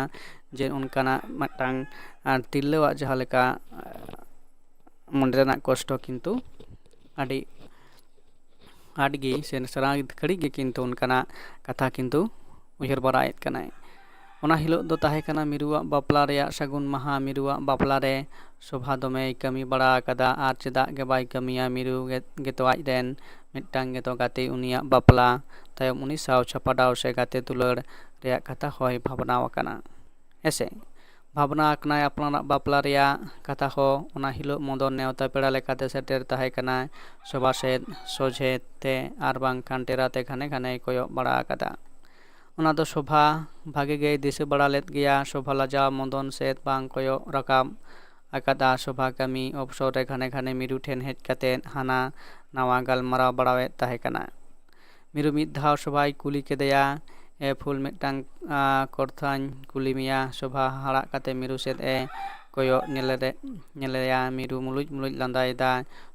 ᱡᱮ ᱚᱱᱠᱟᱱᱟᱜ ᱢᱤᱫᱴᱟᱝ, ᱟ, ᱛᱤᱨᱞᱟᱹᱣᱟᱜ ᱡᱟᱦᱟᱸ ᱞᱮᱠᱟ, ᱟ, ᱢᱚᱱᱮ ᱨᱮᱱᱟᱜ ᱠᱚᱥᱴᱚ ᱠᱤᱱᱛᱩ ᱟᱹᱰᱤ ᱟᱸᱴ ᱜᱮ ᱥᱮ ᱥᱟᱨᱟ ᱜᱷᱟᱹᱲᱤᱡ ᱜᱮ ᱠᱤᱱᱛᱩ ᱚᱱᱠᱟᱱᱟᱜ ᱠᱟᱛᱷᱟ ᱠᱤᱱᱛᱩ ᱩᱭᱦᱟᱹᱨ ᱵᱟᱲᱟᱭᱮᱫ ᱠᱟᱱᱟᱭ᱾ ᱚᱱᱟ ᱦᱤᱞᱳᱜ ᱫᱚ ᱛᱟᱦᱮᱸ ᱠᱟᱱᱟ ᱢᱤᱨᱩᱣᱟᱜ ᱵᱟᱯᱞᱟ ᱨᱮᱭᱟᱜ ᱥᱟᱹᱜᱩᱱ ᱢᱟᱦᱟ᱾ ᱢᱤᱨᱩᱣᱟᱜ ᱵᱟᱯᱞᱟ ᱨᱮ ᱥᱚᱵᱷᱟ ᱫᱚᱢᱮᱭ ᱠᱟᱹᱢᱤ ᱵᱟᱲᱟ ᱟᱠᱟᱫᱟ, ᱟᱨ ᱪᱮᱫᱟᱜ ᱜᱮ ᱵᱟᱭ ᱠᱟᱹᱢᱤᱭᱟ? ᱢᱤᱨᱩ ᱜᱮ-, ᱜᱮᱛᱚ ᱟᱡ ᱨᱮᱱ ᱢᱤᱫᱴᱟᱝ ᱜᱮᱛᱚ ᱜᱟᱛᱮ, ᱩᱱᱤᱭᱟᱜ ᱵᱟᱯᱞᱟ ᱛᱟᱭᱚᱢ ᱩᱱᱤ ᱥᱟᱶ ᱪᱷᱟᱯᱟᱰᱟᱣ ᱥᱮ ᱜᱟᱛᱮ ᱫᱩᱞᱟᱹᱲ ᱨᱮᱭᱟᱜ ᱠᱟᱛᱷᱟ ᱦᱚᱸᱭ ᱵᱷᱟᱵᱽᱱᱟ ᱟᱠᱟᱱᱟ᱾ ᱦᱮᱸᱥᱮ, ᱵᱷᱟᱵᱽᱱᱟ ᱟᱠᱟᱱᱟᱭ ᱟᱯᱱᱟᱨᱟᱜ ᱵᱟᱯᱞᱟ ᱨᱮᱭᱟᱜ ᱠᱟᱛᱷᱟ ᱦᱚᱸ᱾ ᱚᱱᱟ ᱦᱤᱞᱳᱜ ᱢᱚᱫᱚᱱ ᱱᱮᱣᱛᱟ ᱯᱮᱲᱟ ᱞᱮᱠᱟᱛᱮ ᱥᱮᱴᱮᱨ ᱛᱟᱦᱮᱸ ᱠᱟᱱᱟᱭ᱾ ᱥᱚᱵᱷᱟ ᱥᱮᱫ ᱥᱚᱡᱷᱮ ᱛᱮ ᱟᱨ ᱵᱟᱝᱠᱷᱟᱱ ᱴᱮᱨᱟ ᱛᱮ ᱜᱷᱟᱱᱮ ᱜᱷᱟᱱᱮᱭ ᱠᱚᱭᱚᱜ ᱵᱟᱲᱟ ᱟᱠᱟᱫᱟ᱾ ᱚᱱᱟ ᱫᱚ ᱥᱚᱵᱷᱟ ᱵᱷᱟᱜᱮ ᱜᱮᱭ ᱫᱤᱥᱟᱹ ᱵᱟᱲᱟ ᱞᱮᱫ ᱜᱮᱭᱟ᱾ ᱥᱚᱵᱷᱟ ᱞᱟᱡᱟᱣ ᱢᱚᱫᱚᱱ ᱥᱮᱫ ᱵᱟᱝ ᱠᱚᱭᱚᱜ ᱨᱟᱠᱟᱵ ᱟᱠᱟᱫᱟ᱾ ᱥᱚᱵᱷᱟ ᱠᱟᱹᱢᱤ ᱚᱵᱥᱚᱨ ᱨᱮ ᱜᱷᱟᱱᱮ ᱜᱷᱟᱱᱮ ᱢᱤᱨᱩ ᱴᱷᱮᱱ ᱦᱮᱡ ᱠᱟᱛᱮ ᱦᱟᱱᱟ ᱱᱟᱣᱟ ᱜᱟᱞᱢᱟᱨᱟᱣ ᱵᱟᱲᱟᱣᱮᱫ ᱛᱟᱦᱮᱸ ᱠᱟᱱᱟ᱾ ᱢᱤᱨᱩ ᱢᱤᱫ ᱫᱷᱟᱣ ᱥᱚᱵᱷᱟᱭ ᱠᱩᱞᱤ ᱠᱮᱫᱮᱭᱟ, "ᱮ ᱯᱷᱩᱞ, ᱢᱤᱫᱴᱟᱝ, ᱟ, ᱠᱚᱨᱛᱷᱟᱧ ᱠᱩᱞᱤ ᱢᱮᱭᱟ?" ᱥᱚᱵᱷᱟ ᱦᱟᱦᱟᱲᱟᱜ ᱠᱟᱛᱮ ᱢᱤᱨᱩ ᱥᱮᱫ ᱮ ᱠᱚᱭᱚᱜ ᱧᱮᱞᱮᱫᱮ-, ᱧᱮᱞᱮᱭᱟ᱾ ᱢᱤᱨᱩ ᱢᱩᱞᱩᱡ ᱢᱩᱞᱩᱡ ᱞᱟᱸᱫᱟᱭᱮᱫᱟ᱾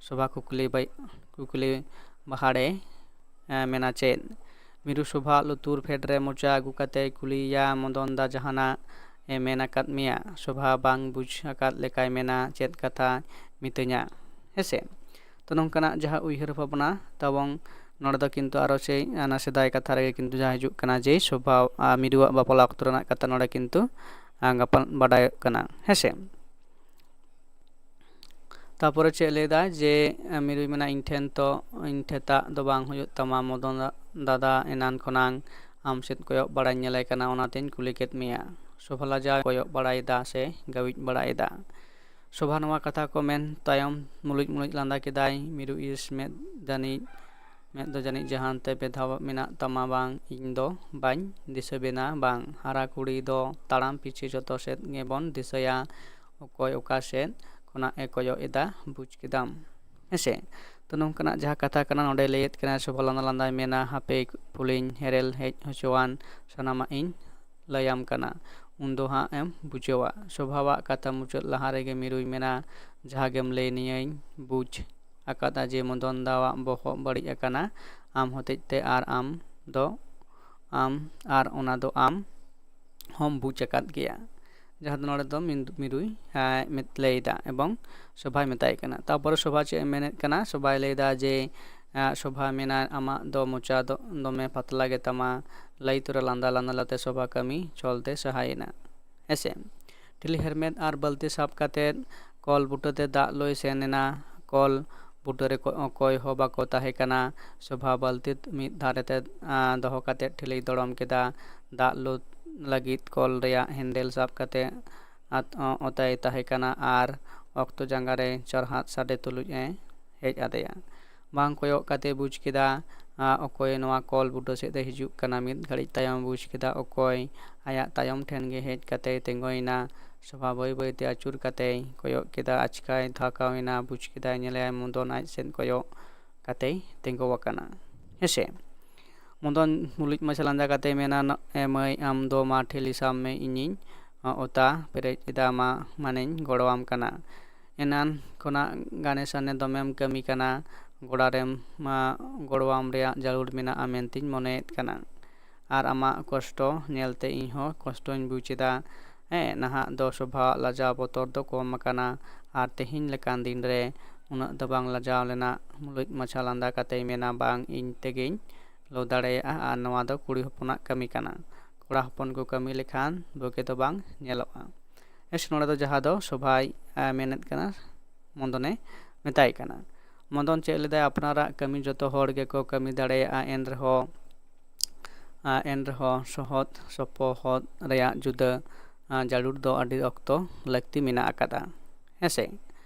ᱥᱚᱵᱷᱟ ᱠᱩᱠᱞᱤ ᱵᱟᱭ-, ᱠᱩᱠᱞᱤ ᱵᱟᱦᱟᱲᱮ, ᱮ, ᱢᱮᱱᱟ ᱪᱮᱫ? ᱢᱤᱨᱩ ᱥᱚᱵᱷᱟ ᱞᱩᱛᱩᱨ ᱯᱷᱮᱰ ᱨᱮ ᱢᱚᱪᱟ ᱟᱹᱜᱩ ᱠᱟᱛᱮᱭ ᱠᱩᱞᱤᱭᱮᱭᱟ, "ᱢᱚᱫᱚᱱ ᱫᱟ ᱡᱟᱦᱟᱱᱟᱜ ᱮ ᱢᱮᱱ ᱟᱠᱟᱫ ᱢᱮᱭᱟ?" ᱥᱚᱵᱷᱟ ᱵᱟᱝ ᱵᱩᱡᱽ ᱟᱠᱟᱫ ᱞᱮᱠᱟᱭ ᱢᱮᱱᱟ, "ᱪᱮᱫ ᱠᱟᱛᱷᱟ ᱢᱤᱛᱟᱹᱧᱟ?" ᱦᱮᱸᱥᱮ? ᱛᱚ, ᱱᱚᱝᱠᱟᱱᱟᱜ ᱡᱟᱦᱟᱸ ᱩᱭᱦᱟᱹᱨ ᱵᱷᱟᱵᱽᱱᱟ ᱛᱟᱵᱚᱱ ᱱᱚᱰᱮ ᱫᱚ ᱠᱤᱱᱛᱩ ᱟᱨᱚ ᱥᱮᱭ ᱚᱱᱟ ᱥᱮᱫᱟᱭ ᱠᱟᱛᱷᱟ ᱨᱮᱜᱮ ᱠᱤᱱᱛᱩ ᱡᱟᱦᱟᱸ ᱦᱤᱡᱩᱜ ᱠᱟᱱᱟ, ᱡᱮ ᱥᱚᱵᱷᱟ, ᱟ, ᱢᱤᱨᱩᱣᱟᱜ ᱵᱟᱯᱞᱟ ᱚᱠᱛᱚ ᱨᱮᱱᱟᱜ ᱠᱟᱛᱷᱟ ᱱᱚᱰᱮ ᱠᱤᱱᱛᱩ, ᱟ, ᱜᱟᱯᱟᱞ ᱵᱟᱰᱟᱭᱚᱜ ᱠᱟᱱᱟ, ᱦᱮᱸᱥᱮ? ᱛᱟᱯᱚᱨᱮ ᱪᱮᱫ ᱞᱟᱹᱭ ᱫᱟᱭ ᱡᱮ, ᱟ, ᱢᱤᱨᱩᱭ ᱢᱮᱱᱟ, "ᱤᱧ ᱴᱷᱮᱱ ᱛᱚ, ᱤᱧ ᱴᱷᱮᱛᱟᱜ ᱫᱚ ᱵᱟᱝ ᱦᱩᱭᱩᱜ ᱛᱟᱢᱟ ᱢᱚᱫᱚᱱ ᱫᱟ-, ᱫᱟᱫᱟ, ᱮᱱᱟᱱ ᱠᱷᱚᱱᱟᱝ ᱟᱢ ᱥᱮᱫ ᱠᱚᱭᱚᱜ ᱵᱟᱲᱟᱧ ᱧᱮᱞᱮ ᱠᱟᱱᱟ, ᱚᱱᱟᱛᱮᱧ ᱠᱩᱞᱤ ᱠᱮᱫ ᱢᱮᱭᱟ᱾" ᱥᱚᱵᱷᱟ ᱞᱟᱡᱟᱣ ᱠᱚᱭᱚᱜ ᱵᱟᱲᱟᱭᱮᱫᱟ ᱥᱮ ᱜᱟᱹᱣᱤᱡ ᱵᱟᱲᱟᱭᱮᱫᱟ᱾ ᱥᱚᱵᱷᱟ ᱱᱚᱣᱟ ᱠᱟᱛᱷᱟ ᱠᱚ ᱢᱮᱱ ᱛᱟᱭᱚᱢ ᱢᱩᱞᱩᱡ ᱢᱩᱞᱩᱡ ᱞᱟᱸᱫᱟ ᱠᱮᱫᱟᱭ᱾ ᱢᱤᱨᱩ ᱤᱥ ᱢᱮᱫ ᱡᱟᱹᱱᱤᱡ, ᱢᱮᱫ ᱫᱚ ᱡᱟᱹᱱᱤᱡ ᱡᱟᱦᱟᱱ ᱛᱮ ᱵᱮᱫᱷᱟᱣ ᱢᱮᱱᱟᱜ ᱛᱟᱢᱟ ᱵᱟᱝ, ᱤᱧ ᱫᱚ ᱵᱟᱹᱧ ᱫᱤᱥᱟᱹ ᱵᱮᱱᱟ ᱵᱟᱝ᱾ ᱦᱟᱨᱟ ᱠᱩᱲᱤ ᱫᱚ ᱛᱟᱲᱟᱢ ᱯᱤᱪᱷᱤ ᱡᱚᱛᱚ ᱥᱮᱫ ᱜᱮᱵᱚᱱ ᱫᱤᱥᱟᱹᱭᱟ, ᱚᱠᱚᱭ ᱚᱠᱟ ᱥᱮᱫ ᱠᱷᱚᱱᱟᱜ ᱮ ᱠᱚᱭᱚᱜ ᱮᱫᱟ, ᱵᱩᱡᱽ ᱠᱮᱫᱟᱢ᱾ ᱦᱮᱸᱥᱮ? ᱛᱚ ᱱᱚᱝᱠᱟᱱᱟᱜ ᱡᱟᱦᱟᱸ ᱠᱟᱛᱷᱟ ᱠᱟᱱᱟ, ᱱᱚᱰᱮ ᱞᱟᱹᱭᱮᱫ ᱠᱟᱱᱟ, ᱥᱳᱵᱷᱟ ᱞᱟᱸᱫᱟ ᱞᱟᱸᱫᱟᱭ ᱢᱮᱱᱟ, ᱦᱟᱯᱮ ᱯᱷᱩᱞᱤᱧ ᱦᱮᱨᱮᱞ ᱦᱮᱡ ᱦᱚᱪᱚᱣᱟᱱ, ᱥᱟᱱᱟᱢᱟᱜ ᱤᱧ ᱞᱟᱹᱭᱟᱢ ᱠᱟᱱᱟ, ᱩᱱᱫᱚ ᱦᱟᱸᱜ ᱮᱢ ᱵᱩᱡᱷᱟᱹᱣᱟ᱾ ᱥᱳᱵᱷᱟᱣᱟᱜ ᱠᱟᱛᱷᱟ ᱢᱩᱪᱟᱹᱫ ᱞᱟᱦᱟ ᱨᱮᱜᱮ ᱢᱤᱨᱩᱭ ᱢᱮᱱᱟ, ᱡᱟᱦᱟᱸ ᱜᱮᱢ ᱞᱟᱹᱭ ᱱᱤᱭᱟᱹᱧ ᱵᱩᱡᱽ ᱟᱠᱟᱫᱟ ᱡᱮ ᱢᱚᱫᱚᱱ ᱫᱟᱣᱟᱜ ᱵᱚᱦᱚᱜ ᱵᱟᱹᱲᱤᱡ ᱟᱠᱟᱱᱟ ᱟᱢ ᱦᱚᱛᱮᱡ ᱛᱮ, ᱟᱨ ᱟᱢ ᱫᱚ ᱟᱢ ᱟᱨ ᱚᱱᱟ ᱫᱚ ᱟᱢ ᱦᱚᱸᱢ ᱵᱩᱡᱽ ᱟᱠᱟᱫ ᱜᱮᱭᱟ᱾ ᱡᱟᱦᱟᱸ ᱫᱚ ᱱᱚᱰᱮ ᱫᱚ ᱢᱤᱱ- ᱢᱤᱨᱩᱭ ᱟᱡ ᱢᱮᱫ ᱞᱟᱹᱭᱫᱟ ᱮᱵᱚᱝ ᱥᱳᱵᱷᱟᱭ ᱢᱮᱛᱟᱭ ᱠᱟᱱᱟ᱾ ᱛᱟᱨᱯᱚᱨᱮ ᱥᱳᱵᱷᱟ ᱪᱮᱫ ᱮ ᱢᱮᱱᱮᱫ ᱠᱟᱱᱟ? ᱥᱳᱵᱷᱟᱭ ᱞᱟᱹᱭᱫᱟ ᱡᱮ, ᱟᱸ, ᱥᱳᱵᱷᱟ ᱢᱮᱱᱟ, ᱟᱢᱟᱜ ᱫᱚ ᱢᱚᱪᱟ ᱫᱚ ᱫᱚᱢᱮ ᱯᱟᱛᱞᱟ ᱜᱮᱛᱟᱢᱟ᱾ ᱞᱟᱹᱭ ᱛᱚᱨᱟ ᱞᱟᱸᱫᱟ ᱞᱟᱸᱫᱟ ᱞᱟᱛᱮ ᱥᱳᱵᱷᱟ ᱠᱟᱹᱢᱤ ᱪᱚᱞᱛᱮ ᱥᱟᱦᱟᱭᱮᱱᱟ᱾ ᱦᱮᱸᱥᱮ? ᱴᱷᱤᱞᱤ ᱦᱮᱨᱢᱮᱫ ᱟᱨ ᱵᱟᱹᱞᱛᱤ ᱥᱟᱵ ᱠᱟᱛᱮᱫ ᱠᱚᱞ ᱵᱩᱴᱟᱹᱛᱮ ᱫᱟᱜ ᱞᱩᱭ ᱥᱮᱱ ᱮᱱᱟ᱾ ᱠᱚᱞ ᱵᱩᱴᱟᱹᱨᱮ ᱠᱚ-, ᱚᱠᱚᱭ ᱦᱚᱸ ᱵᱟᱠᱚ ᱛᱟᱦᱮᱸ ᱠᱟᱱᱟ᱾ ᱥᱳᱵᱷᱟ ᱵᱟᱹᱞᱛᱤ ᱢᱤᱫ ᱫᱷᱟᱨᱮᱛᱮ, ᱟᱸ, ᱫᱚᱦᱚ ᱠᱟᱛᱮ ᱴᱷᱤᱞᱤᱭ ᱫᱚᱲᱚᱢ ᱠᱮᱫᱟ᱾ ᱫᱟᱜ ᱞᱩ ᱞᱟᱹᱜᱤᱫ ᱠᱚᱞ ᱨᱮᱭᱟᱜ ᱦᱮᱱᱰᱮᱞ ᱥᱟᱵ ᱠᱟᱛᱮ ᱟᱛ-, ᱚ-, ᱚᱛᱟᱭ ᱛᱟᱦᱮᱸ ᱠᱟᱱᱟ ᱟᱨ ᱚᱠᱛᱚ ᱡᱟᱸᱜᱟ ᱨᱮ ᱪᱚᱨᱦᱟᱫ ᱥᱟᱰᱮ ᱛᱩᱞᱩᱡ ᱮ ᱦᱮᱡ ᱟᱫᱮᱭᱟ᱾ ᱵᱟᱝ ᱠᱚᱭᱚᱜ ᱠᱟᱛᱮ ᱵᱩᱡᱽ ᱠᱮᱫᱟ, ᱟᱸ, ᱚᱠᱚᱭ ᱱᱚᱣᱟ ᱠᱚᱞ ᱵᱩᱴᱟᱹ ᱥᱮᱫ ᱮ ᱦᱤᱡᱩᱜ ᱠᱟᱱᱟ᱾ ᱢᱤᱫ ᱜᱷᱟᱹᱲᱤᱡ ᱛᱟᱭᱚᱢ ᱵᱩᱡᱽ ᱠᱮᱫᱟ ᱚᱠᱚᱭ᱾ ᱟᱭᱟᱜ ᱛᱟᱭᱚᱢ ᱴᱷᱮᱱ ᱜᱮ ᱦᱮᱡ ᱠᱟᱛᱮᱭ ᱛᱤᱸᱜᱩᱭᱮᱱᱟ᱾ ᱥᱳᱵᱷᱟ ᱵᱟᱹᱭ ᱵᱟᱹᱭᱛᱮ ᱟᱹᱪᱩᱨ ᱠᱟᱛᱮᱭ ᱠᱚᱭᱚᱜ ᱠᱮᱫᱟ᱾ ᱟᱪᱠᱟᱭ ᱫᱷᱟᱠᱟᱣ ᱮᱱᱟ᱾ ᱵᱩᱡᱽ ᱠᱮᱫᱟᱭ ᱧᱮᱞᱮᱭᱟᱭ ᱢᱚᱫᱚᱱ ᱟᱡ ᱥᱮᱫ ᱠᱚᱭᱚᱜ ᱠᱟᱛᱮᱭ ᱛᱤᱸᱜᱩ ᱟᱠᱟᱱᱟ᱾ ᱦᱮᱸᱥᱮ? ᱢᱚᱫᱚᱱ ᱢᱩᱞᱩᱡ ᱢᱟᱪᱷᱟ ᱞᱟᱸᱫᱟ ᱠᱟᱛᱮᱭ ᱢᱮᱱᱟ, "ᱱᱚ-, ᱮ ᱢᱟᱹᱭ, ᱟᱢ ᱫᱚ ᱢᱟ ᱴᱷᱤᱞᱤ ᱥᱟᱵ ᱢᱮ, ᱤᱧᱤᱧ, ᱚ, ᱚᱛᱟ ᱯᱮᱨᱮᱡ ᱮᱫᱟ, ᱢᱟ, ᱢᱟᱱᱮᱧ ᱜᱚᱲᱚᱣᱟᱢ ᱠᱟᱱᱟ᱾" ᱮᱱᱟᱱ ᱠᱷᱚᱱᱟᱜ ᱜᱟᱱᱮ ᱥᱟᱱᱮ ᱫᱚᱢᱮᱢ ᱠᱟᱹᱢᱤ ᱠᱟᱱᱟ, ᱜᱚᱲᱟ ᱨᱮᱢ, ᱢᱟ, ᱜᱚᱲᱚᱣᱟᱢ ᱨᱮᱭᱟᱜ ᱡᱟᱹᱨᱩᱲ ᱢᱮᱱᱟᱜᱼᱟ ᱢᱮᱱᱛᱮᱧ ᱢᱚᱱᱮᱭᱮᱫ ᱠᱟᱱᱟ᱾ ᱟᱨ ᱟᱢᱟᱜ ᱠᱚᱥᱴᱚ ᱧᱮᱞᱛᱮ ᱤᱧ ᱦᱚᱸ ᱠᱚᱥᱴᱚᱧ ᱵᱩᱡᱽ ᱮᱫᱟ᱾ ᱦᱮᱸ, ᱱᱟᱦᱟᱜ ᱫᱚ ᱥᱳᱵᱷᱟᱣᱟᱜ ᱞᱟᱡᱟᱣ ᱵᱚᱛᱚᱨ ᱫᱚ ᱠᱚᱢ ᱟᱠᱟᱱᱟ᱾ ᱟᱨ ᱛᱮᱦᱮᱧ ᱞᱮᱠᱟᱱ ᱫᱤᱱ ᱨᱮ ᱩᱱᱟᱹᱜ ᱫᱚ ᱵᱟᱝ ᱞᱟᱡᱟᱣ ᱞᱮᱱᱟ᱾ ᱢᱩᱞᱩᱡ ᱢᱟᱪᱷᱟ ᱞᱟᱸᱫᱟ ᱠᱟᱛᱮᱭ ᱢᱮᱱᱟ, "ᱵᱟᱝ, ᱤᱧ ᱛᱮᱜᱮᱧ ᱞᱚ ᱫᱟᱲᱮᱭᱟᱜᱼᱟ, ᱟᱨ ᱱᱚᱣᱟ ᱫᱚ ᱠᱩᱲᱤ ᱦᱚᱯᱚᱱᱟᱜ ᱠᱟᱹᱢᱤ ᱠᱟᱱᱟ᱾ ᱠᱚᱲᱟ ᱦᱚᱯᱚᱱ ᱠᱚ ᱠᱟᱹᱢᱤ ᱞᱮᱠᱷᱟᱱ ᱵᱩᱜᱤ ᱫᱚ ᱵᱟᱝ ᱧᱮᱞᱚᱜᱼᱟ᱾" ᱦᱮᱸ ᱥᱮ, ᱱᱚᱰᱮ ᱫᱚ ᱡᱟᱦᱟᱸ ᱫᱚ ᱥᱳᱵᱷᱟᱭ, ᱮ, ᱢᱮᱱᱮᱫ ᱠᱟᱱᱟ, ᱢᱚᱫᱚᱱᱮ ᱢᱮᱛᱟᱭ ᱠᱟᱱᱟ᱾ ᱢᱚᱫᱚᱱ ᱪᱮᱫ ᱞᱮᱫᱟᱭ? ᱟᱯᱱᱟᱨᱟᱜ ᱠᱟᱹᱢᱤ ᱡᱚᱛᱚ ᱦᱚᱲ ᱜᱮᱠᱚ ᱠᱟᱹᱢᱤ ᱫᱟᱲᱮᱭᱟᱜᱼᱟ, ᱮᱱ ᱨᱮᱦᱚᱸ, ᱟ, ᱮᱱ ᱨᱮᱦᱚᱸ ᱥᱚᱦᱚᱫ ᱥᱚᱯᱚᱦᱚᱫ ᱨᱮᱭᱟᱜ ᱡᱩᱫᱟᱹ, ᱟ, ᱡᱟᱹᱨᱩᱲ ᱫᱚ ᱟᱹᱰᱤ ᱚᱠᱛᱚ ᱞᱟᱹᱠᱛᱤ ᱢᱮᱱᱟᱜ ᱟᱠᱟᱫᱟ᱾ ᱦᱮᱸ ᱥᱮ?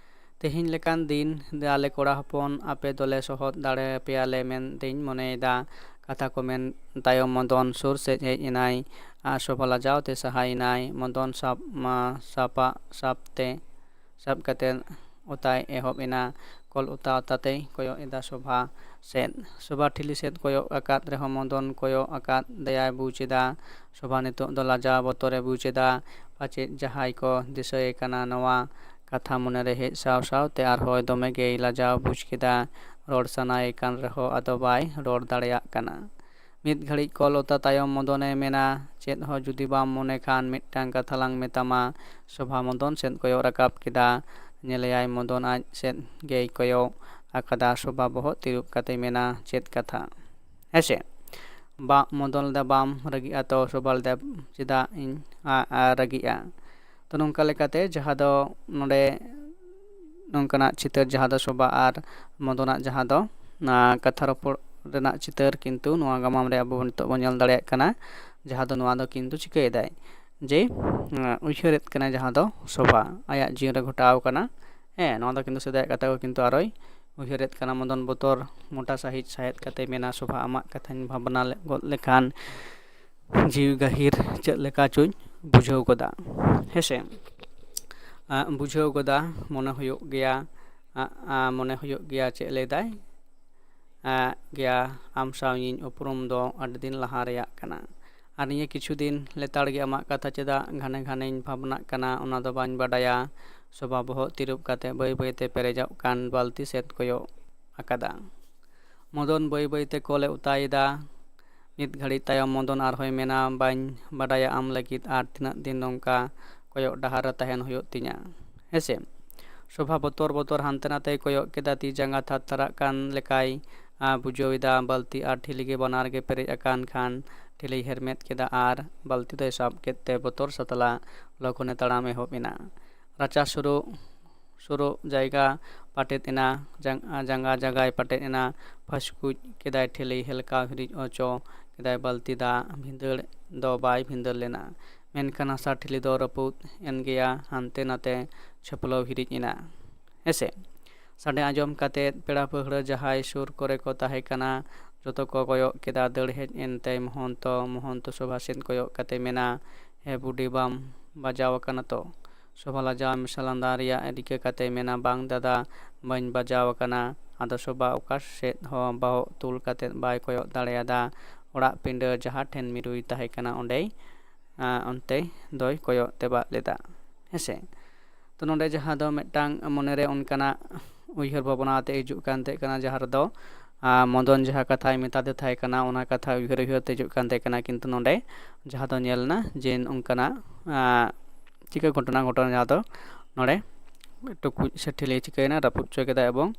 ᱛᱮᱦᱮᱧ ᱞᱮᱠᱟᱱ ᱫᱤᱱ ᱟᱞᱮ ᱠᱚᱲᱟ ᱦᱚᱯᱚᱱ ᱟᱯᱮ ᱫᱚᱞᱮ ᱥᱚᱦᱚᱫ ᱫᱟᱲᱮᱭᱟᱯᱮᱭᱟᱞᱮ ᱢᱮᱱᱛᱮᱧ ᱢᱚᱱᱮᱭᱮᱫᱟ᱾ ᱠᱟᱛᱷᱟ ᱠᱚ ᱢᱮᱱ ᱛᱟᱭᱚᱢ ᱢᱚᱫᱚᱱ ᱥᱩᱨ ᱥᱮᱫ ᱦᱮᱡ ᱮᱱᱟᱭ ᱟᱨ ᱥᱳᱵᱷᱟ ᱞᱟᱡᱟᱣ ᱛᱮ ᱥᱟᱦᱟᱭᱮᱱᱟᱭ᱾ ᱢᱚᱫᱚᱱ ᱥᱟᱵ, ᱢᱟ, ᱥᱟᱯᱟᱜ ᱥᱟᱵ ᱛᱮ ᱥᱟᱵ ᱠᱟᱛᱮ ᱚᱛᱟᱭ ᱮᱦᱚᱵ ᱮᱱᱟ᱾ ᱠᱚᱞ ᱚᱛᱟ ᱚᱛᱟ ᱛᱮᱭ ᱠᱚᱭᱚᱜ ᱮᱫᱟ ᱥᱳᱵᱷᱟ ᱥᱮᱫ᱾ ᱥᱳᱵᱷᱟ ᱴᱷᱤᱞᱤ ᱥᱮᱫ ᱠᱚᱭᱚᱜ ᱟᱠᱟᱫ ᱨᱮᱦᱚᱸ ᱢᱚᱫᱚᱱ ᱠᱚᱭᱚᱜ ᱟᱠᱟᱫ ᱫᱮᱭᱟᱭ ᱵᱩᱡᱽ ᱮᱫᱟ᱾ ᱥᱳᱵᱷᱟ ᱱᱤᱛᱚᱜ ᱫᱚ ᱞᱟᱡᱟᱣ ᱵᱚᱛᱚᱨᱮ ᱵᱩᱡᱽ ᱮᱫᱟ᱾ ᱯᱟᱪᱮᱫ ᱡᱟᱦᱟᱸᱭ ᱠᱚ ᱫᱤᱥᱟᱹᱭᱮ ᱠᱟᱱᱟ᱾ ᱱᱚᱣᱟ ᱠᱟᱛᱷᱟ ᱢᱚᱱᱮᱨᱮ ᱦᱮᱡ ᱥᱟᱶ ᱥᱟᱶᱛᱮ ᱟᱨᱦᱚᱸ ᱫᱚᱢᱮ ᱜᱮᱭ ᱞᱟᱡᱟᱣ ᱵᱩᱡᱽ ᱠᱮᱫᱟ᱾ ᱨᱚᱲ ᱥᱟᱱᱟᱭᱮ ᱠᱟᱱ ᱨᱮᱦᱚᱸ ᱟᱫᱚ ᱵᱟᱭ ᱨᱚᱲ ᱫᱟᱲᱮᱭᱟᱜ ᱠᱟᱱᱟ᱾ ᱢᱤᱫ ᱜᱷᱟᱹᱲᱤᱡ ᱠᱚᱞ ᱚᱛᱟ ᱛᱟᱭᱚᱢ ᱢᱚᱫᱚᱱᱮ ᱢᱮᱱᱟ, ᱪᱮᱫ ᱦᱚᱸ ᱡᱩᱫᱤ ᱵᱟᱢ ᱢᱚᱱᱮ ᱠᱷᱟᱱ ᱢᱤᱫᱴᱟᱝ ᱠᱟᱛᱷᱟ ᱞᱟᱝ ᱢᱮᱛᱟᱢᱟ᱾ ᱥᱳᱵᱷᱟ ᱢᱚᱫᱚᱱ ᱥᱮᱫ ᱠᱚᱭᱚᱜ ᱨᱟᱠᱟᱵ ᱠᱮᱫᱟ᱾ ᱧᱮᱞᱮᱭᱟᱭ ᱢᱚᱫᱚᱱ ᱟᱡ ᱥᱮᱫ ᱜᱮᱭ ᱠᱚᱭᱚᱜ ᱟᱠᱟᱫᱟ᱾ ᱥᱳᱵᱷᱟ ᱵᱚᱦᱚᱜ ᱛᱤᱨᱩᱵ ᱠᱟᱛᱮ ᱢᱮᱱᱟ, ᱪᱮᱫ ᱠᱟᱛᱷᱟ? ᱦᱮᱸᱥᱮ? ᱵᱟ ᱢᱚᱫᱚᱱ ᱞᱮᱫᱟ ᱵᱟᱢ ᱨᱟᱹᱜᱤᱜᱼᱟ ᱛᱚ? ᱥᱳᱵᱷᱟ ᱞᱮᱫᱟ ᱪᱮᱫᱟᱜ ᱤᱧ ᱟ- ᱟ- ᱨᱟᱹᱜᱤᱜᱼᱟ? ᱛᱚ ᱱᱚᱝᱠᱟ ᱞᱮᱠᱟᱛᱮ ᱡᱟᱦᱟᱸ ᱫᱚ ᱱᱚᱰᱮ ᱱᱚᱝᱠᱟᱱᱟᱜ ᱪᱤᱛᱟᱹᱨ ᱡᱟᱦᱟᱸ ᱫᱚ ᱥᱳᱵᱷᱟ ᱟᱨ ᱢᱚᱫᱚᱱᱟᱜ ᱡᱟᱦᱟᱸ ᱫᱚ ᱟᱸ, ᱠᱟᱛᱷᱟ ᱨᱚᱯᱚᱲ ᱨᱮᱱᱟᱜ ᱪᱤᱛᱟᱹᱨ ᱠᱤᱱᱛᱩ ᱱᱚᱣᱟ ᱜᱟᱢᱟᱢ ᱨᱮ ᱟᱵᱚ ᱱᱤᱛᱚᱜ ᱵᱚᱱ ᱧᱮᱞ ᱫᱟᱲᱮᱭᱟᱜ ᱠᱟᱱᱟ᱾ ᱡᱟᱦᱟᱸ ᱫᱚ ᱱᱚᱣᱟ ᱫᱚ ᱠᱤᱱᱛᱩ ᱪᱤᱠᱟᱹᱭᱮᱫᱟᱭ ᱡᱮ ᱟᱸ, ᱩᱭᱦᱟᱹᱨᱮᱫ ᱠᱟᱱᱟᱭ ᱡᱟᱦᱟᱸ ᱫᱚ ᱥᱳᱵᱷᱟ ᱟᱭᱟᱜ ᱡᱤᱭᱚᱱ ᱨᱮ ᱜᱷᱚᱴᱟᱣ ᱠᱟᱱᱟ᱾ ᱦᱮᱸ, ᱱᱚᱣᱟ ᱫᱚ ᱠᱤᱱᱛᱩ ᱥᱮᱫᱟᱭᱟᱜ ᱠᱟᱛᱷᱟ ᱠᱚ ᱠᱤᱱᱛᱩ ᱟᱨᱚᱭ ᱩᱭᱦᱟᱹᱨᱮᱫ ᱠᱟᱱᱟ᱾ ᱢᱚᱫᱚᱱ ᱵᱚᱛᱚᱨ ᱢᱚᱴᱟ ᱥᱟᱺᱦᱤᱡ ᱥᱟᱦᱮᱫ ᱠᱟᱛᱮ ᱢᱮᱱᱟ, ᱥᱳᱵᱷᱟ, ᱟᱢᱟᱜ ᱠᱟᱛᱷᱟᱧ ᱵᱷᱟᱵᱽᱱᱟ ᱞᱮ- ᱜᱚᱫ ᱞᱮᱠᱷᱟᱱ ᱡᱤᱣᱤ ᱜᱟᱹᱦᱤᱨ ᱪᱮᱫ ᱞᱮᱠᱟ ᱪᱚᱧ ᱵᱩᱡᱷᱟᱹᱣ ᱜᱚᱫᱟ᱾ ᱦᱮᱸᱥᱮ? ᱟᱸ, ᱵᱩᱡᱷᱟᱹᱣ ᱜᱚᱫᱟ, ᱢᱚᱱᱮ ᱦᱩᱭᱩᱜ ᱜᱮᱭᱟ᱾ ᱟᱸ, ᱟᱸ, ᱢᱚᱱᱮ ᱦᱩᱭᱩᱜ ᱜᱮᱭᱟ, ᱪᱮᱫ ᱞᱟᱹᱭᱫᱟᱭ? ᱟᱸ, ᱜᱮᱭᱟ, ᱟᱢ ᱥᱟᱶ ᱤᱧ ᱩᱯᱨᱩᱢ ᱫᱚ ᱟᱹᱰᱤ ᱫᱤᱱ ᱞᱟᱦᱟ ᱨᱮᱭᱟᱜ ᱠᱟᱱᱟ᱾ ᱟᱨ ᱱᱤᱭᱟᱹ ᱠᱤᱪᱷᱩ ᱫᱤᱱ ᱞᱮᱛᱟᱲ ᱜᱮ ᱟᱢᱟᱜ ᱠᱟᱛᱷᱟ ᱪᱮᱫᱟᱜ ᱜᱷᱟᱱᱮ ᱜᱷᱟᱱᱮᱧ ᱵᱷᱟᱵᱽᱱᱟᱜ ᱠᱟᱱᱟ, ᱚᱱᱟ ᱫᱚ ᱵᱟᱹᱧ ᱵᱟᱰᱟᱭᱟ᱾ ᱥᱳᱵᱷᱟ ᱵᱚᱦᱚᱜ ᱛᱤᱨᱩᱵ ᱠᱟᱛᱮ ᱵᱟᱹᱭ ᱵᱟᱹᱭᱛᱮ ᱯᱮᱨᱮᱡᱚᱜ ᱠᱟᱱ ᱵᱟᱹᱞᱛᱤ ᱥᱮᱫ ᱠᱚᱭᱚᱜ ᱟᱠᱟᱫᱟ᱾ ᱢᱚᱫᱚᱱ ᱵᱟᱹᱭ ᱵᱟᱹᱭᱛᱮ ᱠᱚᱞᱮ ᱚᱛᱟᱭᱮᱫᱟ᱾ ᱢᱤᱫ ᱜᱷᱟᱹᱲᱤᱡ ᱛᱟᱭᱚᱢ ᱢᱚᱫᱚᱱ ᱟᱨᱦᱚᱸᱭ ᱢᱮᱱᱟ, ᱵᱟᱹᱧ ᱵᱟᱰᱟᱭᱟ ᱟᱢ ᱞᱟᱹᱜᱤᱫ ᱟᱨ ᱛᱤᱱᱟᱹᱜ ᱫᱤᱱ ᱱᱚᱝᱠᱟ ᱠᱚᱭᱚᱜ ᱰᱟᱦᱟᱨ ᱨᱮ ᱛᱟᱦᱮᱱ ᱦᱩᱭᱩᱜ ᱛᱤᱧᱟ᱾ ᱦᱮᱸᱥᱮ? ᱥᱳᱵᱷᱟ ᱵᱚᱛᱚᱨ ᱵᱚᱛᱚᱨ ᱦᱟᱱᱛᱮ ᱱᱟᱛᱮᱭ ᱠᱚᱭᱚᱜ ᱠᱮᱫᱟ, ᱛᱤ ᱡᱟᱸᱜᱟ ᱛᱷᱟᱨ ᱛᱷᱟᱨᱟᱜ ᱠᱟᱱ ᱞᱮᱠᱟᱭ ᱟ, ᱵᱩᱡᱷᱟᱹᱣ ᱮᱫᱟ᱾ ᱵᱟᱹᱞᱛᱤ ᱟᱨ ᱴᱷᱤᱞᱤ ᱜᱮ ᱵᱟᱱᱟᱨ ᱜᱮ ᱯᱮᱨᱮᱡ ᱟᱠᱟᱱ ᱠᱷᱟᱱ ᱴᱷᱤᱞᱤᱭ ᱦᱮᱨᱢᱮᱫ ᱠᱮᱫᱟ ᱟᱨ ᱵᱟᱹᱞᱛᱤ ᱫᱚᱭ ᱥᱟᱵ ᱠᱮᱫ ᱛᱮ ᱵᱚᱛᱚᱨ ᱥᱟᱛᱞᱟ ᱞᱚᱜᱚᱱᱮ ᱛᱟᱲᱟᱢ ᱮᱦᱚᱵ ᱮᱱᱟ᱾ ᱨᱟᱪᱟ ᱥᱩᱨᱩᱜ ᱥᱩᱨᱩᱜ ᱡᱟᱭᱜᱟ ᱯᱟᱴᱮᱫ ᱮᱱᱟ, ᱡᱟᱝ-, ᱡᱟᱸᱜᱟ ᱡᱟᱸᱜᱟᱭ ᱯᱟᱴᱮᱫ ᱮᱱᱟ᱾ ᱯᱷᱟᱥᱠᱩᱡ ᱠᱮᱫᱟᱭ ᱴᱷᱤᱞᱤ, ᱦᱮᱞᱠᱟᱣ ᱦᱤᱨᱤᱡ ᱚᱪᱚ ᱠᱮᱫᱟᱭ ᱵᱟᱹᱞᱛᱤ ᱫᱟᱜ᱾ ᱵᱷᱤᱸᱫᱟᱹᱲ ᱫᱚ ᱵᱟᱭ ᱵᱷᱤᱸᱫᱟᱹᱲ ᱞᱮᱱᱟ, ᱢᱮᱱᱠᱷᱟᱱ ᱦᱟᱥᱟ ᱴᱷᱤᱞᱤ ᱫᱚ ᱨᱟᱹᱯᱩᱫ ᱮᱱ ᱜᱮᱭᱟ, ᱦᱟᱱᱛᱮ ᱱᱟᱛᱮ ᱪᱷᱟᱹᱯᱞᱟᱹᱣ ᱦᱤᱨᱤᱡ ᱮᱱᱟ᱾ ᱦᱮᱸᱥᱮ? ᱥᱟᱰᱮ ᱟᱸᱡᱚᱢ ᱠᱟᱛᱮ ᱯᱮᱲᱟ ᱯᱟᱹᱦᱲᱟᱹ ᱡᱟᱦᱟᱸᱭ ᱥᱩᱨ ᱠᱚᱨᱮ ᱠᱚ ᱛᱟᱦᱮᱸ ᱠᱟᱱᱟ, ᱡᱚᱛᱚ ᱠᱚ ᱠᱚᱭᱚᱜ ᱠᱮᱫᱟ᱾ ᱫᱟᱹᱲ ᱦᱮᱡ ᱮᱱᱛᱮᱭ ᱢᱚᱦᱚᱱᱛᱚ, ᱢᱚᱦᱚᱱᱛᱚ ᱥᱳᱵᱷᱟ ᱥᱮᱫ ᱠᱚᱭᱚᱜ ᱠᱟᱛᱮ ᱢᱮᱱᱟ, ᱦᱮ ᱵᱩᱰᱤ, ᱵᱟᱢ ᱵᱟᱡᱟᱣ ᱟᱠᱟᱱᱟ ᱛᱚ? ᱥᱳᱵᱷᱟ ᱞᱟᱡᱟᱣ ᱢᱮᱥᱟ ᱞᱟᱸᱫᱟ ᱨᱮᱭᱟᱜ ᱨᱤᱠᱟᱹ ᱠᱟᱛᱮ ᱢᱮᱱᱟ, "ᱵᱟᱝ ᱫᱟᱫᱟ, ᱵᱟᱹᱧ ᱵᱟᱡᱟᱣ ᱟᱠᱟᱱᱟ᱾" ᱟᱫᱚ ᱥᱳᱵᱷᱟ ᱚᱠᱟ ᱥᱮᱫ ᱦᱚᱸ ᱵᱚᱦᱚᱜ ᱛᱩᱞ ᱠᱟᱛᱮ ᱵᱟᱭ ᱠᱚᱭᱚᱜ ᱫᱟᱲᱮᱭᱟᱫᱟ᱾ ᱚᱲᱟᱜ ᱯᱤᱸᱰᱟᱹ ᱡᱟᱦᱟᱸ ᱴᱷᱮᱱ ᱢᱤᱨᱩᱭ ᱛᱟᱦᱮᱸ ᱠᱟᱱᱟ, ᱚᱸᱰᱮᱭ, ᱟᱸ, ᱚᱱᱛᱮ ᱫᱚᱭ ᱠᱚᱭᱚᱜ ᱛᱮᱵᱟᱜ ᱞᱮᱫᱟ᱾ ᱦᱮᱸᱥᱮ? ᱛᱚ ᱱᱚᱰᱮ ᱡᱟᱦᱟᱸ ᱫᱚ ᱢᱤᱫᱴᱟᱝ ᱢᱚᱱᱮᱨᱮ ᱚᱱᱠᱟᱱᱟᱜ ᱩᱭᱦᱟᱹᱨ ᱵᱷᱟᱵᱽᱱᱟ ᱟᱛᱮ ᱦᱤᱡᱩᱜ ᱠᱟᱱ ᱛᱟᱦᱮᱸ ᱠᱟᱱᱟ, ᱡᱟᱦᱟᱸ ᱨᱮᱫᱚ, ᱟᱸ, ᱢᱚᱫᱚᱱ ᱡᱟᱦᱟᱸ ᱠᱟᱛᱷᱟᱭ ᱢᱮᱛᱟᱫᱮ ᱛᱟᱦᱮᱸ ᱠᱟᱱᱟ, ᱚᱱᱟ ᱠᱟᱛᱷᱟ ᱩᱭᱦᱟᱹᱨ ᱩᱭᱦᱟᱹᱨ ᱛᱮ ᱦᱤᱡᱩᱜ ᱠᱟᱱ ᱛᱟᱦᱮᱸ ᱠᱟᱱᱟ᱾ ᱠᱤᱱᱛᱩ ᱱᱚᱰᱮ ᱡᱟᱦᱟᱸ ᱫᱚ ᱧᱮᱞ ᱮᱱᱟ ᱡᱮ ᱚᱱᱠᱟᱱᱟᱜ, ᱟᱸ, ᱪᱤᱠᱟᱹ ᱜᱷᱚᱴᱚᱱᱟ ᱜᱷᱚᱴᱚᱱᱟ ᱡᱟᱦᱟᱸ ᱫᱚ ᱱᱚᱰᱮ ᱴᱩᱠᱩᱡ ᱥᱮ ᱴᱷᱤᱞᱤ ᱪᱤᱠᱟᱹᱭᱮᱱᱟ, ᱨᱟᱹᱯᱩᱫ ᱦᱚᱪᱚ ᱠᱮᱫᱟ᱾ ᱮᱵᱚᱝ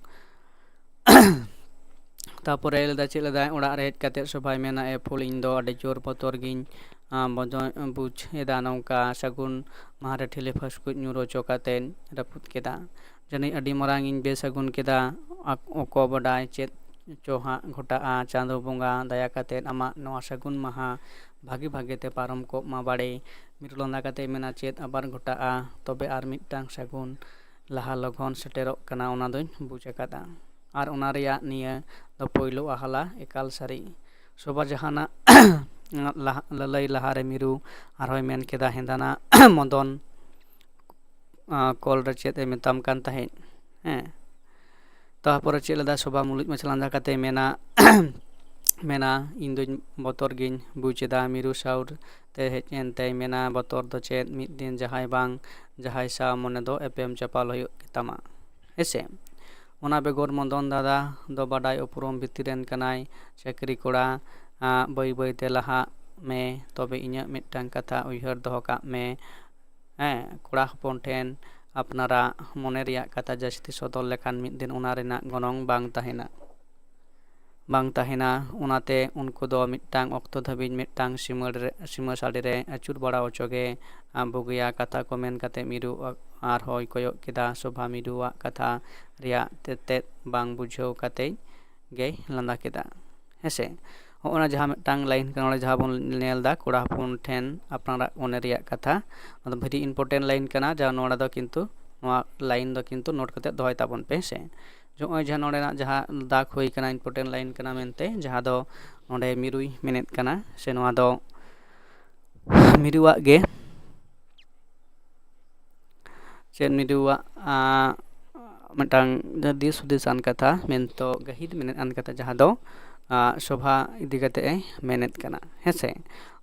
ᱛᱟᱯᱚᱨᱮ ᱞᱟᱹᱭᱫᱟ, ᱪᱮᱫ ᱞᱮᱫᱟᱭ, ᱚᱲᱟᱜ ᱨᱮ ᱦᱮᱡ ᱠᱟᱛᱮ ᱥᱳᱵᱷᱟᱭ ᱢᱮᱱᱟ, "ᱮ ᱯᱷᱩᱞ, ᱤᱧ ᱫᱚ ᱟᱹᱰᱤ ᱡᱳᱨ ᱵᱚᱛᱚᱨ ᱜᱤᱧ, ᱟᱸ, ᱵᱚᱡᱚ-, ᱵᱩᱡᱽ ᱮᱫᱟ, ᱱᱚᱝᱠᱟ ᱥᱟᱹᱜᱩᱱ ᱢᱟᱦᱟ ᱨᱮ ᱴᱷᱤᱞᱤ ᱯᱷᱟᱹᱥᱠᱩᱡ ᱧᱩᱨ ᱦᱚᱪᱚ ᱠᱟᱛᱮᱧ ᱨᱟᱹᱯᱩᱫ ᱠᱮᱫᱟ᱾ ᱡᱟᱹᱱᱤᱡ ᱟᱹᱰᱤ ᱢᱟᱨᱟᱝ ᱤᱧ ᱵᱮᱥᱟᱹᱜᱩᱱ ᱠᱮᱫᱟ, ᱟᱠ-, ᱚᱠᱚ ᱵᱟᱰᱟᱭ ᱪᱮᱫ ᱪᱚ ᱦᱟᱸᱜ ᱜᱷᱚᱴᱟᱜᱼᱟ᱾ ᱪᱟᱸᱫᱳ ᱵᱚᱸᱜᱟ ᱫᱟᱭᱟ ᱠᱟᱛᱮ ᱟᱢᱟᱜ ᱱᱚᱣᱟ ᱥᱟᱹᱜᱩᱱ ᱢᱟᱦᱟ ᱵᱷᱟᱜᱮ ᱵᱷᱟᱜᱮ ᱛᱮ ᱯᱟᱨᱚᱢ ᱠᱚᱜ ᱢᱟ ᱵᱟᱲᱮ᱾" ᱢᱤᱨᱩ ᱞᱟᱸᱫᱟ ᱠᱟᱛᱮ ᱢᱮᱱᱟ, "ᱪᱮᱫ ᱟᱵᱟᱨ ᱜᱷᱚᱴᱟᱜᱼᱟ? ᱛᱚᱵᱮ ᱟᱨ ᱢᱤᱫᱴᱟᱝ ᱥᱟᱹᱜᱩᱱ ᱞᱟᱦᱟ ᱞᱚᱜᱚᱱ ᱥᱮᱴᱮᱨᱚᱜ ᱠᱟᱱᱟ, ᱚᱱᱟ ᱫᱚᱧ ᱵᱩᱡᱽ ᱟᱠᱟᱫᱟ᱾ ᱟᱨ ᱚᱱᱟ ᱨᱮᱭᱟᱜ ᱱᱤᱭᱟᱹ ᱫᱚ ᱯᱳᱭᱞᱳ ᱟᱦᱞᱟ ᱮᱠᱟᱞ ᱥᱟᱹᱨᱤ᱾" ᱥᱳᱵᱷᱟ ᱡᱟᱦᱟᱱᱟᱜ ᱞᱟᱦᱟ, ᱞᱟᱹᱞᱟᱹᱭ ᱞᱟᱦᱟᱨᱮ ᱢᱤᱨᱩ ᱟᱨᱦᱚᱸᱭ ᱢᱮᱱ ᱠᱮᱫᱟ, "ᱦᱮᱸᱫᱟᱱᱟ ᱢᱚᱫᱚᱱ, ᱟᱸ, ᱠᱚᱞ ᱨᱮ ᱪᱮᱫ ᱮ ᱢᱮᱛᱟᱢ ᱠᱟᱱ ᱛᱟᱦᱮᱸᱫ?" ᱦᱮᱸ᱾ ᱛᱟᱨᱯᱚᱨᱮ ᱪᱮᱫ ᱞᱮᱫᱟ ᱥᱳᱵᱷᱟ ᱢᱩᱞᱩᱡ ᱢᱟᱪᱷᱟ ᱞᱟᱸᱫᱟ ᱠᱟᱛᱮ ᱢᱮᱱᱟ, ᱢᱮᱱᱟ, "ᱤᱧ ᱫᱚᱧ ᱵᱚᱛᱚᱨ ᱜᱤᱧ ᱵᱩᱡᱽ ᱮᱫᱟ᱾" ᱢᱤᱨᱩ ᱥᱟᱶ ᱛᱮ ᱦᱮᱡ ᱮᱱ ᱛᱮᱭ ᱢᱮᱱᱟ, "ᱵᱚᱛᱚᱨ ᱫᱚ ᱪᱮᱫ? ᱢᱤᱫ ᱫᱤᱱ ᱡᱟᱦᱟᱸᱭ ᱵᱟᱝ ᱡᱟᱦᱟᱸᱭ ᱥᱟᱶ ᱢᱚᱱᱮ ᱫᱚ ᱮᱯᱮᱢ ᱪᱟᱯᱟᱞ ᱦᱩᱭᱩᱜ ᱜᱮᱛᱟᱢᱟ, ᱦᱮᱸᱥᱮ? ᱚᱱᱟ ᱵᱮᱜᱚᱨ ᱢᱚᱫᱚᱱ ᱫᱟᱫᱟ ᱫᱚ ᱵᱟᱰᱟᱭ ᱩᱯᱨᱩᱢ ᱵᱷᱤᱛᱤᱨ ᱨᱮᱱ ᱠᱟᱱᱟᱭ, ᱪᱟᱹᱠᱨᱤ ᱠᱚᱲᱟ, ᱟᱸ, ᱵᱟᱹᱭ ᱵᱟᱹᱭ ᱛᱮ ᱞᱟᱦᱟᱜ ᱢᱮ, ᱛᱚᱵᱮ ᱤᱧᱟᱹᱜ ᱢᱤᱫᱴᱟᱝ ᱠᱟᱛᱷᱟ ᱩᱭᱦᱟᱹᱨ ᱫᱚᱦᱚ ᱠᱟᱜ ᱢᱮ, ᱦᱮᱸ, ᱠᱚᱲᱟ ᱦᱚᱯᱚᱱ ᱴᱷᱮᱱ ᱟᱯᱱᱟᱨᱟᱜ ᱢᱚᱱᱮ ᱨᱮᱭᱟᱜ ᱠᱟᱛᱷᱟ ᱡᱟᱹᱥᱛᱤ ᱥᱚᱫᱚᱨ ᱞᱮᱠᱷᱟᱱ ᱢᱤᱫ ᱫᱤᱱ ᱚᱱᱟ ᱨᱮᱱᱟᱜ ᱜᱚᱱᱚᱝ ᱵᱟᱝ ᱛᱟᱦᱮᱱᱟ, ᱵᱟᱝ ᱛᱟᱦᱮᱱᱟ᱾ ᱚᱱᱟᱛᱮ ᱩᱱᱠᱩ ᱫᱚ ᱢᱤᱫᱴᱟᱝ ᱚᱠᱛᱚ ᱫᱷᱟᱹᱵᱤᱡ ᱢᱤᱫᱴᱟᱝ ᱥᱤᱢᱟᱹ ᱨᱮ, ᱥᱤᱢᱟᱹ ᱥᱟᱰᱮ ᱨᱮ ᱟᱹᱪᱩᱨ ᱵᱟᱲᱟ ᱦᱚᱪᱚ ᱜᱮ, ᱟᱸ, ᱵᱩᱜᱤᱭᱟ᱾" ᱠᱟᱛᱷᱟ ᱠᱚ ᱢᱮᱱ ᱠᱟᱛᱮ ᱢᱤᱨᱩ ᱟᱨᱦᱚᱸᱭ ᱠᱚᱭᱚᱜ ᱠᱮᱫᱟ᱾ ᱥᱳᱵᱷᱟ ᱢᱤᱨᱩᱣᱟᱜ ᱠᱟᱛᱷᱟ ᱨᱮᱭᱟᱜ ᱛᱮᱛᱮᱫ ᱵᱟᱝ ᱵᱩᱡᱷᱟᱹᱣ ᱠᱟᱛᱮᱭ ᱜᱮᱭ ᱞᱟᱸᱫᱟ ᱠᱮᱫᱟ᱾ ᱦᱮᱸᱥᱮ? ᱦᱚᱸᱜᱼᱚ ᱱᱟ ᱡᱟᱦᱟᱸ ᱢᱤᱫᱴᱟᱝ ᱞᱟᱭᱤᱱ ᱠᱟᱱᱟ, ᱱᱚᱰᱮ ᱡᱟᱦᱟᱸ ᱵᱚᱱ ᱧᱮᱞ ᱮᱫᱟ, "ᱠᱚᱲᱟ ᱦᱚᱯᱚᱱ ᱴᱷᱮᱱ ᱟᱯᱱᱟᱨᱟᱜ ᱢᱚᱱᱮ ᱨᱮᱭᱟᱜ ᱠᱟᱛᱷᱟ", ᱚᱱᱟ ᱫᱚ very important ᱞᱟᱭᱤᱱ ᱠᱟᱱᱟ, ᱡᱟᱦᱟᱸ ᱱᱚᱰᱮ ᱫᱚ ᱠᱤᱱᱛᱩ ᱱᱚᱣᱟ ᱞᱟᱭᱤᱱ ᱫᱚ ᱠᱤᱱᱛᱩ ᱱᱳᱴ ᱠᱟᱛᱮ ᱫᱚᱦᱚᱭ ᱛᱟᱵᱚᱱ ᱯᱮ, ᱦᱮᱸᱥᱮ? ᱱᱚᱜᱼᱚᱭ ᱡᱟᱦᱟᱸ ᱱᱚᱰᱮᱱᱟᱜ ᱡᱟᱦᱟᱸ ᱫᱟᱜᱽ ᱦᱩᱭ ᱠᱟᱱᱟ, important ᱞᱟᱭᱤᱱ ᱠᱟᱱᱟ ᱢᱮᱱᱛᱮ, ᱡᱟᱦᱟᱸ ᱫᱚ ᱱᱚᱰᱮ ᱢᱤᱨᱩᱭ ᱢᱮᱱᱮᱫ ᱠᱟᱱᱟ, ᱥᱮ ᱱᱚᱣᱟ ᱫᱚ ᱢᱤᱨᱩᱣᱟᱜ ᱜᱮ ᱪᱮᱫ ᱢᱤᱨᱩᱣᱟᱜ ᱟᱸ, ᱢᱤᱫᱴᱟᱝ ᱫᱤᱥ ᱦᱩᱫᱤᱥ ᱟᱱ ᱠᱟᱛᱷᱟ, ᱢᱮᱱᱛᱚ ᱜᱟᱹᱦᱤᱨ ᱢᱮᱱᱮᱫ ᱟᱱ ᱠᱟᱛᱷᱟ, ᱡᱟᱦᱟᱸ ᱫᱚ ᱟᱸ, ᱥᱚᱵᱷᱟ ᱤᱫᱤ ᱠᱟᱛᱮ ᱮ ᱢᱮᱱᱮᱫ ᱠᱟᱱᱟ, ᱦᱮᱸᱥᱮ᱾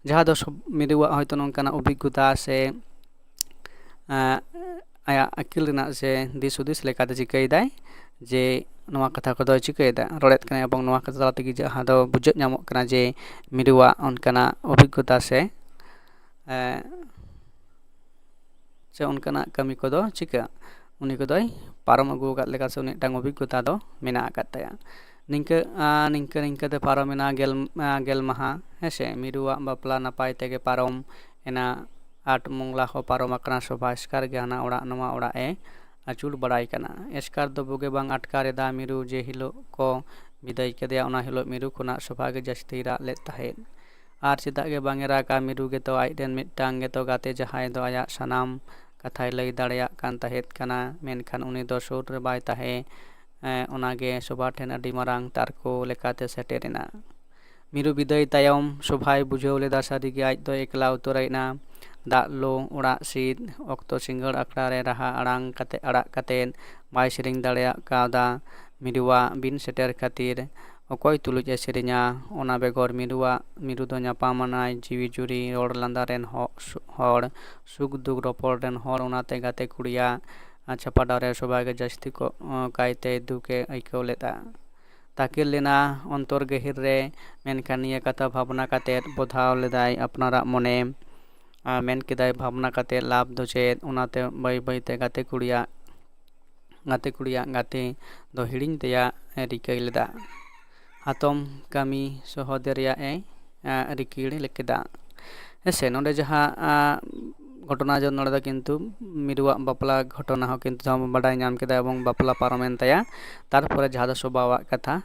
ᱡᱟᱦᱟᱸ ᱫᱚ ᱥᱚᱵ- ᱢᱤᱨᱩᱣᱟᱜ ᱦᱚᱭᱛᱳ ᱱᱚᱝᱠᱟᱱᱟᱜ ᱚᱵᱷᱤᱜᱽᱜᱚᱛᱟ ᱥᱮ ᱟᱸ, ᱟᱭᱟᱜ ᱟᱹᱠᱤᱞ ᱨᱮᱱᱟᱜ ᱥᱮ ᱫᱤᱥ ᱦᱩᱫᱤᱥ ᱞᱮᱠᱟᱛᱮ ᱪᱤᱠᱟᱹᱭᱮᱫᱟᱭ ᱡᱮ ᱱᱚᱣᱟ ᱠᱟᱛᱷᱟ ᱠᱚᱫᱚᱭ ᱪᱤᱠᱟᱹᱭᱮᱫᱟ, ᱨᱚᱲᱮᱫ ᱠᱟᱱᱟᱭ, ᱮᱵᱚᱝ ᱱᱚᱣᱟ ᱠᱟᱛᱷᱟ ᱛᱟᱞᱟ ᱛᱮᱜᱮ ᱡᱟᱦᱟᱸ ᱫᱚ ᱵᱩᱡᱷᱟᱹᱜ ᱧᱟᱢᱚᱜ ᱠᱟᱱᱟ ᱡᱮ ᱢᱤᱨᱩᱣᱟᱜ ᱚᱱᱠᱟᱱᱟᱜ ᱚᱵᱷᱤᱜᱽᱜᱚᱛᱟ ᱥᱮ ᱮᱸ, ᱥᱮ ᱚᱱᱠᱟᱱᱟᱜ ᱠᱟᱹᱢᱤ ᱠᱚᱫᱚ ᱪᱤᱠᱟᱹ ᱩᱱᱤ ᱠᱚᱫᱚᱭ ᱯᱟᱨᱚᱢ ᱟᱹᱜᱩ ᱟᱠᱟᱫ ᱞᱮᱠᱟ ᱥᱮ ᱩᱱᱤ ᱢᱤᱫᱴᱟᱝ ᱚᱵᱷᱤᱜᱽᱜᱚᱛᱟ ᱫᱚ ᱢᱮᱱᱟᱜ ᱟᱠᱟᱫ ᱛᱟᱭᱟ᱾ ᱱᱤᱝᱠᱟᱹ ᱟᱸ, ᱱᱤᱝᱠᱟᱹ ᱱᱤᱝᱠᱟᱹ ᱛᱮ ᱯᱟᱨᱚᱢᱮᱱᱟ ᱜᱮᱞ ᱟᱸ, ᱜᱮᱞ ᱢᱟᱦᱟ, ᱦᱮᱸᱥᱮ᱾ ᱢᱤᱨᱩᱣᱟᱜ ᱵᱟᱯᱞᱟ ᱱᱟᱯᱟᱭ ᱛᱮᱜᱮ ᱯᱟᱨᱚᱢ ᱮᱱᱟ᱾ ᱟᱴ ᱢᱚᱝᱞᱟ ᱦᱚᱸ ᱯᱟᱨᱚᱢ ᱟᱠᱟᱱᱟ᱾ ᱥᱚᱵᱷᱟ ᱮᱥᱠᱟᱨ ᱜᱮ ᱦᱟᱱᱟ ᱚᱲᱟᱜ ᱱᱚᱣᱟ ᱚᱲᱟᱜ ᱮ ᱟᱹᱪᱩᱨ ᱵᱟᱲᱟᱭ ᱠᱟᱱᱟ᱾ ᱮᱥᱠᱟᱨ ᱫᱚ ᱵᱩᱜᱤ ᱵᱟᱝ ᱟᱴᱠᱟᱨ ᱮᱫᱟ᱾ ᱢᱤᱨᱩ ᱡᱮ ᱦᱤᱞᱳᱜ ᱠᱚ ᱵᱤᱫᱟᱹᱭ ᱠᱮᱫᱮᱭᱟ, ᱚᱱᱟ ᱦᱤᱞᱳᱜ ᱢᱤᱨᱩ ᱠᱷᱚᱱᱟᱜ ᱥᱚᱵᱷᱟ ᱜᱮ ᱡᱟᱹᱥᱛᱤᱭ ᱨᱟᱜ ᱞᱮᱫ ᱛᱟᱦᱮᱸᱫ᱾ ᱟᱨ ᱪᱮᱫᱟᱜ ᱜᱮ ᱵᱟᱝ ᱮ ᱨᱟᱜᱟ? ᱢᱤᱨᱩ ᱜᱮᱛᱚ ᱟᱡᱨᱮᱱ ᱢᱤᱫᱴᱟᱝ ᱜᱮᱛᱚ ᱜᱟᱛᱮ, ᱡᱟᱦᱟᱸᱭ ᱫᱚ ᱟᱭᱟᱜ ᱥᱟᱱᱟᱢ ᱠᱟᱛᱷᱟᱭ ᱞᱟᱹᱭ ᱫᱟᱲᱮᱭᱟᱜ ᱠᱟᱱ ᱛᱟᱦᱮᱸᱫ ᱠᱟᱱᱟ, ᱢᱮᱱᱠᱷᱟᱱ ᱩᱱᱤ ᱫᱚ ᱥᱩᱨ ᱨᱮ ᱵᱟᱭ ᱛᱟᱦᱮᱸ᱾ ᱮᱸ, ᱚᱱᱟᱜᱮ ᱥᱚᱵᱷᱟ ᱴᱷᱮᱱ ᱟᱹᱰᱤ ᱢᱟᱨᱟᱝ ᱛᱟᱨᱠᱚ ᱞᱮᱠᱟᱛᱮ ᱥᱮᱴᱮᱨ ᱮᱱᱟ᱾ ᱢᱤᱨᱩ ᱵᱤᱫᱟᱹᱭ ᱛᱟᱭᱚᱢ ᱥᱚᱵᱷᱟᱭ ᱵᱩᱡᱷᱟᱹᱣ ᱞᱮᱫᱟ, ᱥᱟᱹᱨᱤᱜᱮ ᱟᱡ ᱫᱚ ᱮᱠᱞᱟ ᱩᱛᱟᱹᱨ ᱮᱱᱟ᱾ ᱫᱟᱜ ᱞᱩ, ᱚᱲᱟᱜ ᱥᱤᱫ ᱚᱠᱛᱚ ᱥᱤᱸᱜᱟᱹᱲ ᱟᱠᱷᱲᱟ ᱨᱮ ᱨᱟᱦᱟ ᱟᱲᱟᱝ ᱠᱟᱛᱮ, ᱟᱲᱟᱜ ᱠᱟᱛᱮ ᱵᱟᱭ ᱥᱮᱨᱮᱧ ᱫᱟᱲᱮᱭᱟᱜ ᱠᱟᱣᱫᱟ᱾ ᱢᱤᱨᱩᱣᱟᱜ ᱵᱤᱱ ᱥᱮᱴᱮᱨ ᱠᱷᱟᱹᱛᱤᱨ ᱚᱠᱚᱭ ᱛᱩᱞᱩᱡ ᱮ ᱥᱮᱨᱮᱧᱟ? ᱚᱱᱟ ᱵᱮᱜᱚᱨ ᱢᱤᱨᱩᱣᱟᱜ, ᱢᱤᱨᱩ ᱫᱚ ᱧᱟᱯᱟᱢ ᱟᱱᱟᱭ ᱡᱤᱣᱤ ᱡᱩᱨᱤ, ᱨᱚᱲ ᱞᱟᱸᱫᱟ ᱨᱮᱱ ᱦᱚ-, ᱥᱩ-, ᱦᱚᱲ, ᱥᱩᱠ ᱫᱩᱠ ᱨᱚᱯᱚᱲ ᱨᱮᱱ ᱦᱚᱲ, ᱚᱱᱟᱛᱮ ᱜᱟᱛᱮ ᱠᱩᱲᱤᱭᱟᱜ ᱪᱷᱟᱯᱟᱰᱟ ᱨᱮ ᱥᱚᱵᱷᱟ ᱜᱮ ᱡᱟᱹᱥᱛᱤ ᱠᱚ, ᱠᱟᱭᱛᱮ ᱫᱩᱠ ᱮ ᱟᱹᱭᱠᱟᱹᱣ ᱞᱮᱫᱟ᱾ ᱛᱟᱠᱮᱨ ᱞᱮᱱᱟ ᱚᱱᱛᱚᱨ ᱜᱟᱹᱦᱤᱨ ᱨᱮ, ᱢᱮᱱᱠᱷᱟᱱ ᱱᱤᱭᱟᱹ ᱠᱟᱛᱷᱟ ᱵᱷᱟᱵᱽᱱᱟ ᱠᱟᱛᱮᱫ ᱵᱚᱫᱷᱟᱣ ᱞᱮᱫᱟᱭ ᱟᱯᱱᱟᱨᱟᱜ ᱢᱚᱱᱮ᱾ ᱟᱨ ᱢᱮᱱ ᱠᱮᱫᱟᱭ, ᱵᱷᱟᱵᱽᱱᱟ ᱠᱟᱛᱮᱫ ᱞᱟᱵᱷ ᱫᱚ ᱪᱮᱫ? ᱚᱱᱟᱛᱮ ᱵᱟᱹᱭ ᱵᱟᱹᱭᱛᱮ ᱜᱟᱛᱮ ᱠᱩᱲᱤᱭᱟᱜ, ᱜᱟᱛᱮ ᱠᱩᱲᱤᱭᱟᱜ ᱜᱟᱛᱮ ᱫᱚ ᱦᱤᱲᱤᱧ ᱨᱮᱭᱟᱜ ᱮ ᱨᱤᱠᱟᱹᱭ ᱞᱮᱫᱟ᱾ ᱦᱟᱛᱚᱢ ᱠᱟᱹᱢᱤ ᱥᱚᱦᱚᱫᱮ ᱨᱮᱭᱟᱜ ᱮ, ᱮ, ᱨᱤᱠᱤᱲ ᱠᱮᱫᱟ᱾ ᱦᱮᱸᱥᱮ, ᱱᱚᱰᱮ ᱡᱟᱦᱟᱸ, ᱟ, ᱜᱷᱚᱴᱚᱱᱟ ᱡᱚ ᱱᱚᱰᱮ ᱫᱚ ᱠᱤᱱᱛᱩ ᱢᱤᱨᱩᱣᱟᱜ ᱵᱟᱯᱞᱟ ᱜᱷᱚᱴᱚᱱᱟ ᱦᱚᱸ ᱠᱤᱱᱛᱩ ᱡᱟᱦᱟᱸ ᱵᱚᱱ ᱵᱟᱰᱟᱭ ᱧᱟᱢ ᱠᱮᱫᱟ ᱮᱵᱚᱝ ᱵᱟᱯᱞᱟ ᱯᱟᱨᱚᱢᱮᱱ ᱛᱟᱭᱟ᱾ ᱛᱟᱨᱯᱚᱨᱮ ᱡᱟᱦᱟᱸ ᱫᱚ ᱥᱚᱵᱷᱟᱣᱟᱜ ᱠᱟᱛᱷᱟ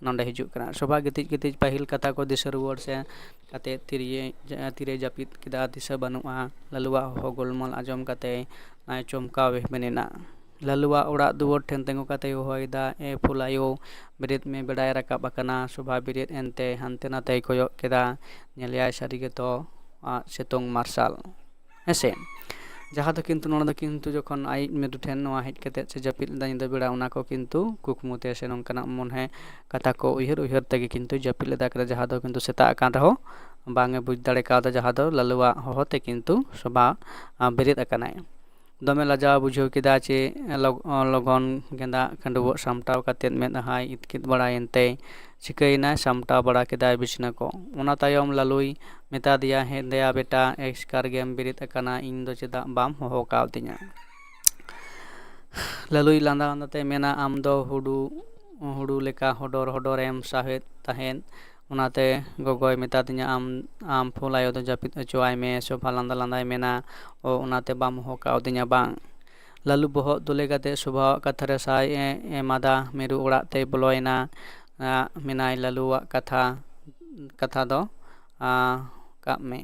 ᱱᱚᱰᱮ ᱦᱤᱡᱩᱜ ᱠᱟᱱᱟ᱾ ᱥᱚᱵᱷᱟ ᱜᱤᱛᱤᱡ ᱜᱤᱛᱤᱡ ᱯᱟᱹᱦᱤᱞ ᱠᱟᱛᱷᱟ ᱠᱚ ᱫᱤᱥᱟᱹ ᱨᱩᱣᱟᱹᱲ ᱥᱮ ᱠᱟᱛᱮ ᱛᱤᱨᱮ, ᱛᱤᱨᱮ ᱡᱟᱹᱯᱤᱫ ᱠᱮᱫᱟ, ᱫᱤᱥᱟᱹ ᱵᱟᱹᱱᱩᱜᱼᱟ᱾ ᱞᱟᱹᱞᱩᱣᱟᱜ ᱦᱚᱦᱚ ᱜᱳᱞᱢᱟᱞ ᱟᱸᱡᱚᱢ ᱠᱟᱛᱮ ᱟᱭ ᱪᱚᱢᱠᱟᱣ ᱮ ᱢᱮᱱᱮᱱᱟ᱾ ᱞᱟᱹᱞᱩᱣᱟᱜ ᱚᱲᱟᱜ ᱫᱩᱣᱟᱹᱨ ᱴᱷᱮᱱ ᱛᱤᱸᱜᱩ ᱠᱟᱛᱮ ᱦᱚᱦᱚᱭᱮᱫᱟ, "ᱮ ᱯᱷᱩᱞᱟᱭᱳ, ᱵᱮᱨᱮᱫ ᱢᱮ, ᱵᱮᱲᱟᱭ ᱨᱟᱠᱟᱵ ᱟᱠᱟᱱᱟ᱾" ᱥᱚᱵᱷᱟ ᱵᱮᱨᱮᱫ ᱮᱱᱛᱮ ᱦᱟᱱᱛᱮ ᱱᱟᱛᱮᱭ ᱠᱚᱭᱚᱜ ᱠᱮᱫᱟ᱾ ᱧᱮᱞᱮᱭᱟᱭ ᱥᱟᱹᱨᱤ ᱜᱮᱛᱚ, ᱟᱜ ᱥᱤᱛᱩᱝ ᱢᱟᱨᱥᱟᱞ᱾ ᱦᱮᱸᱥᱮ? ᱡᱟᱦᱟᱸ ᱫᱚ ᱠᱤᱱᱛᱩ ᱱᱚᱰᱮ ᱫᱚ ᱠᱤᱱᱛᱩ ᱡᱚᱠᱷᱚᱱ ᱟᱡ ᱢᱤᱨᱩ ᱴᱷᱮᱱ ᱱᱚᱣᱟ ᱦᱮᱡ ᱠᱟᱛᱮ ᱥᱮ ᱡᱟᱹᱯᱤᱫ ᱞᱮᱫᱟ ᱧᱤᱫᱟᱹ ᱵᱮᱲᱟ, ᱚᱱᱟ ᱠᱚ ᱠᱤᱱᱛᱩ ᱠᱩᱠᱢᱩ ᱛᱮ ᱥᱮ ᱱᱚᱝᱠᱟᱱᱟᱜ ᱢᱚᱱᱮ ᱠᱟᱛᱷᱟ ᱠᱚ ᱩᱭᱦᱟᱹᱨ ᱩᱭᱦᱟᱹᱨ ᱛᱮᱜᱮ ᱠᱤᱱᱛᱩ ᱡᱟᱹᱯᱤᱫ ᱞᱮᱫᱟ ᱠᱟᱱᱟ, ᱡᱟᱦᱟᱸ ᱫᱚ ᱠᱤᱱᱛᱩ ᱥᱮᱛᱟᱜ ᱟᱠᱟᱱ ᱨᱮᱦᱚᱸ ᱵᱟᱝ ᱮ ᱵᱩᱡᱽ ᱫᱟᱲᱮ ᱠᱟᱣᱫᱟ, ᱡᱟᱦᱟᱸ ᱫᱚ ᱞᱟᱞᱩᱣᱟᱜ ᱦᱚᱦᱚ ᱛᱮ ᱠᱤᱱᱛᱩ ᱥᱚᱵᱷᱟ, ᱟ, ᱵᱮᱨᱮᱫ ᱟᱠᱟᱱᱟᱭ᱾ ᱫᱚᱢᱮ ᱞᱟᱡᱟᱣ ᱵᱩᱡᱷᱟᱹᱣ ᱠᱮᱫᱟ ᱪᱮ ᱞᱚᱜ-, ᱞᱚᱜᱚᱱ ᱜᱮᱸᱫᱟᱜ ᱠᱷᱟᱹᱰᱩᱣᱟᱹᱜ ᱥᱟᱢᱴᱟᱣ ᱠᱟᱛᱮ ᱢᱮᱫᱦᱟᱭ ᱤᱛᱠᱤᱛ ᱵᱟᱲᱟᱭᱮᱱ ᱛᱮ ᱪᱤᱠᱟᱹᱭᱮᱱᱟᱭ, ᱥᱟᱢᱴᱟᱣ ᱵᱟᱲᱟ ᱠᱮᱫᱟᱭ ᱵᱤᱪᱷᱱᱟᱹ ᱠᱚ᱾ ᱚᱱᱟ ᱛᱟᱭᱚᱢ ᱞᱟᱞᱩᱭ ᱢᱮᱛᱟ ᱫᱮᱭᱟ, "ᱦᱮᱸ ᱫᱮᱭᱟ ᱵᱮᱴᱟ, ᱮᱥᱠᱟᱨ ᱜᱮᱢ ᱵᱮᱨᱮᱫ ᱟᱠᱟᱱᱟ, ᱤᱧ ᱫᱚ ᱪᱮᱫᱟᱜ ᱵᱟᱢ ᱦᱚᱦᱚ ᱠᱟᱣᱫᱤᱧᱟ?" ᱞᱟᱞᱩᱭ ᱞᱟᱸᱫᱟ ᱞᱟᱸᱫᱟ ᱛᱮ ᱢᱮᱱᱟ, "ᱟᱢ ᱫᱚ ᱦᱩᱲᱩ, ᱦᱩᱲᱩ ᱞᱮᱠᱟ ᱦᱚᱰᱚᱨ ᱦᱚᱰᱚᱨᱮᱢ ᱥᱟᱦᱮᱫ ᱛᱟᱦᱮᱸᱫ, ᱚᱱᱟᱛᱮ ᱜᱚᱜᱚᱭ ᱢᱮᱛᱟᱫᱤᱧᱟ ᱟᱢ, ᱟᱢ ᱯᱷᱩᱞ ᱟᱭᱳ ᱫᱚ ᱡᱟᱹᱯᱤᱫ ᱦᱚᱪᱚᱣᱟᱭ ᱢᱮ᱾" ᱥᱳᱵᱷᱟ ᱞᱟᱸᱫᱟ ᱞᱟᱸᱫᱟᱭ ᱢᱮᱱᱟ, "ᱚ, ᱚᱱᱟᱛᱮ ᱵᱟᱢ ᱦᱚᱦᱚ ᱠᱟᱣᱫᱤᱧᱟ ᱵᱟᱝ?" ᱞᱟᱞᱩ ᱵᱚᱦᱚᱜ ᱛᱩᱞᱮ ᱠᱟᱛᱮ ᱥᱳᱵᱷᱟᱣᱟᱜ ᱠᱟᱛᱷᱟ ᱨᱮ ᱥᱟᱭ ᱮ ᱮᱢᱟᱫᱟ᱾ ᱢᱤᱨᱩ ᱚᱲᱟᱜ ᱛᱮᱭ ᱵᱚᱞᱚᱭᱮᱱᱟ᱾ ᱟ, ᱢᱮᱱᱟᱭ, "ᱞᱟᱞᱩᱣᱟᱜ ᱠᱟᱛᱷᱟ, ᱠᱟᱛᱷᱟ ᱫᱚ, ᱟ, ᱠᱟᱜ ᱢᱮ᱾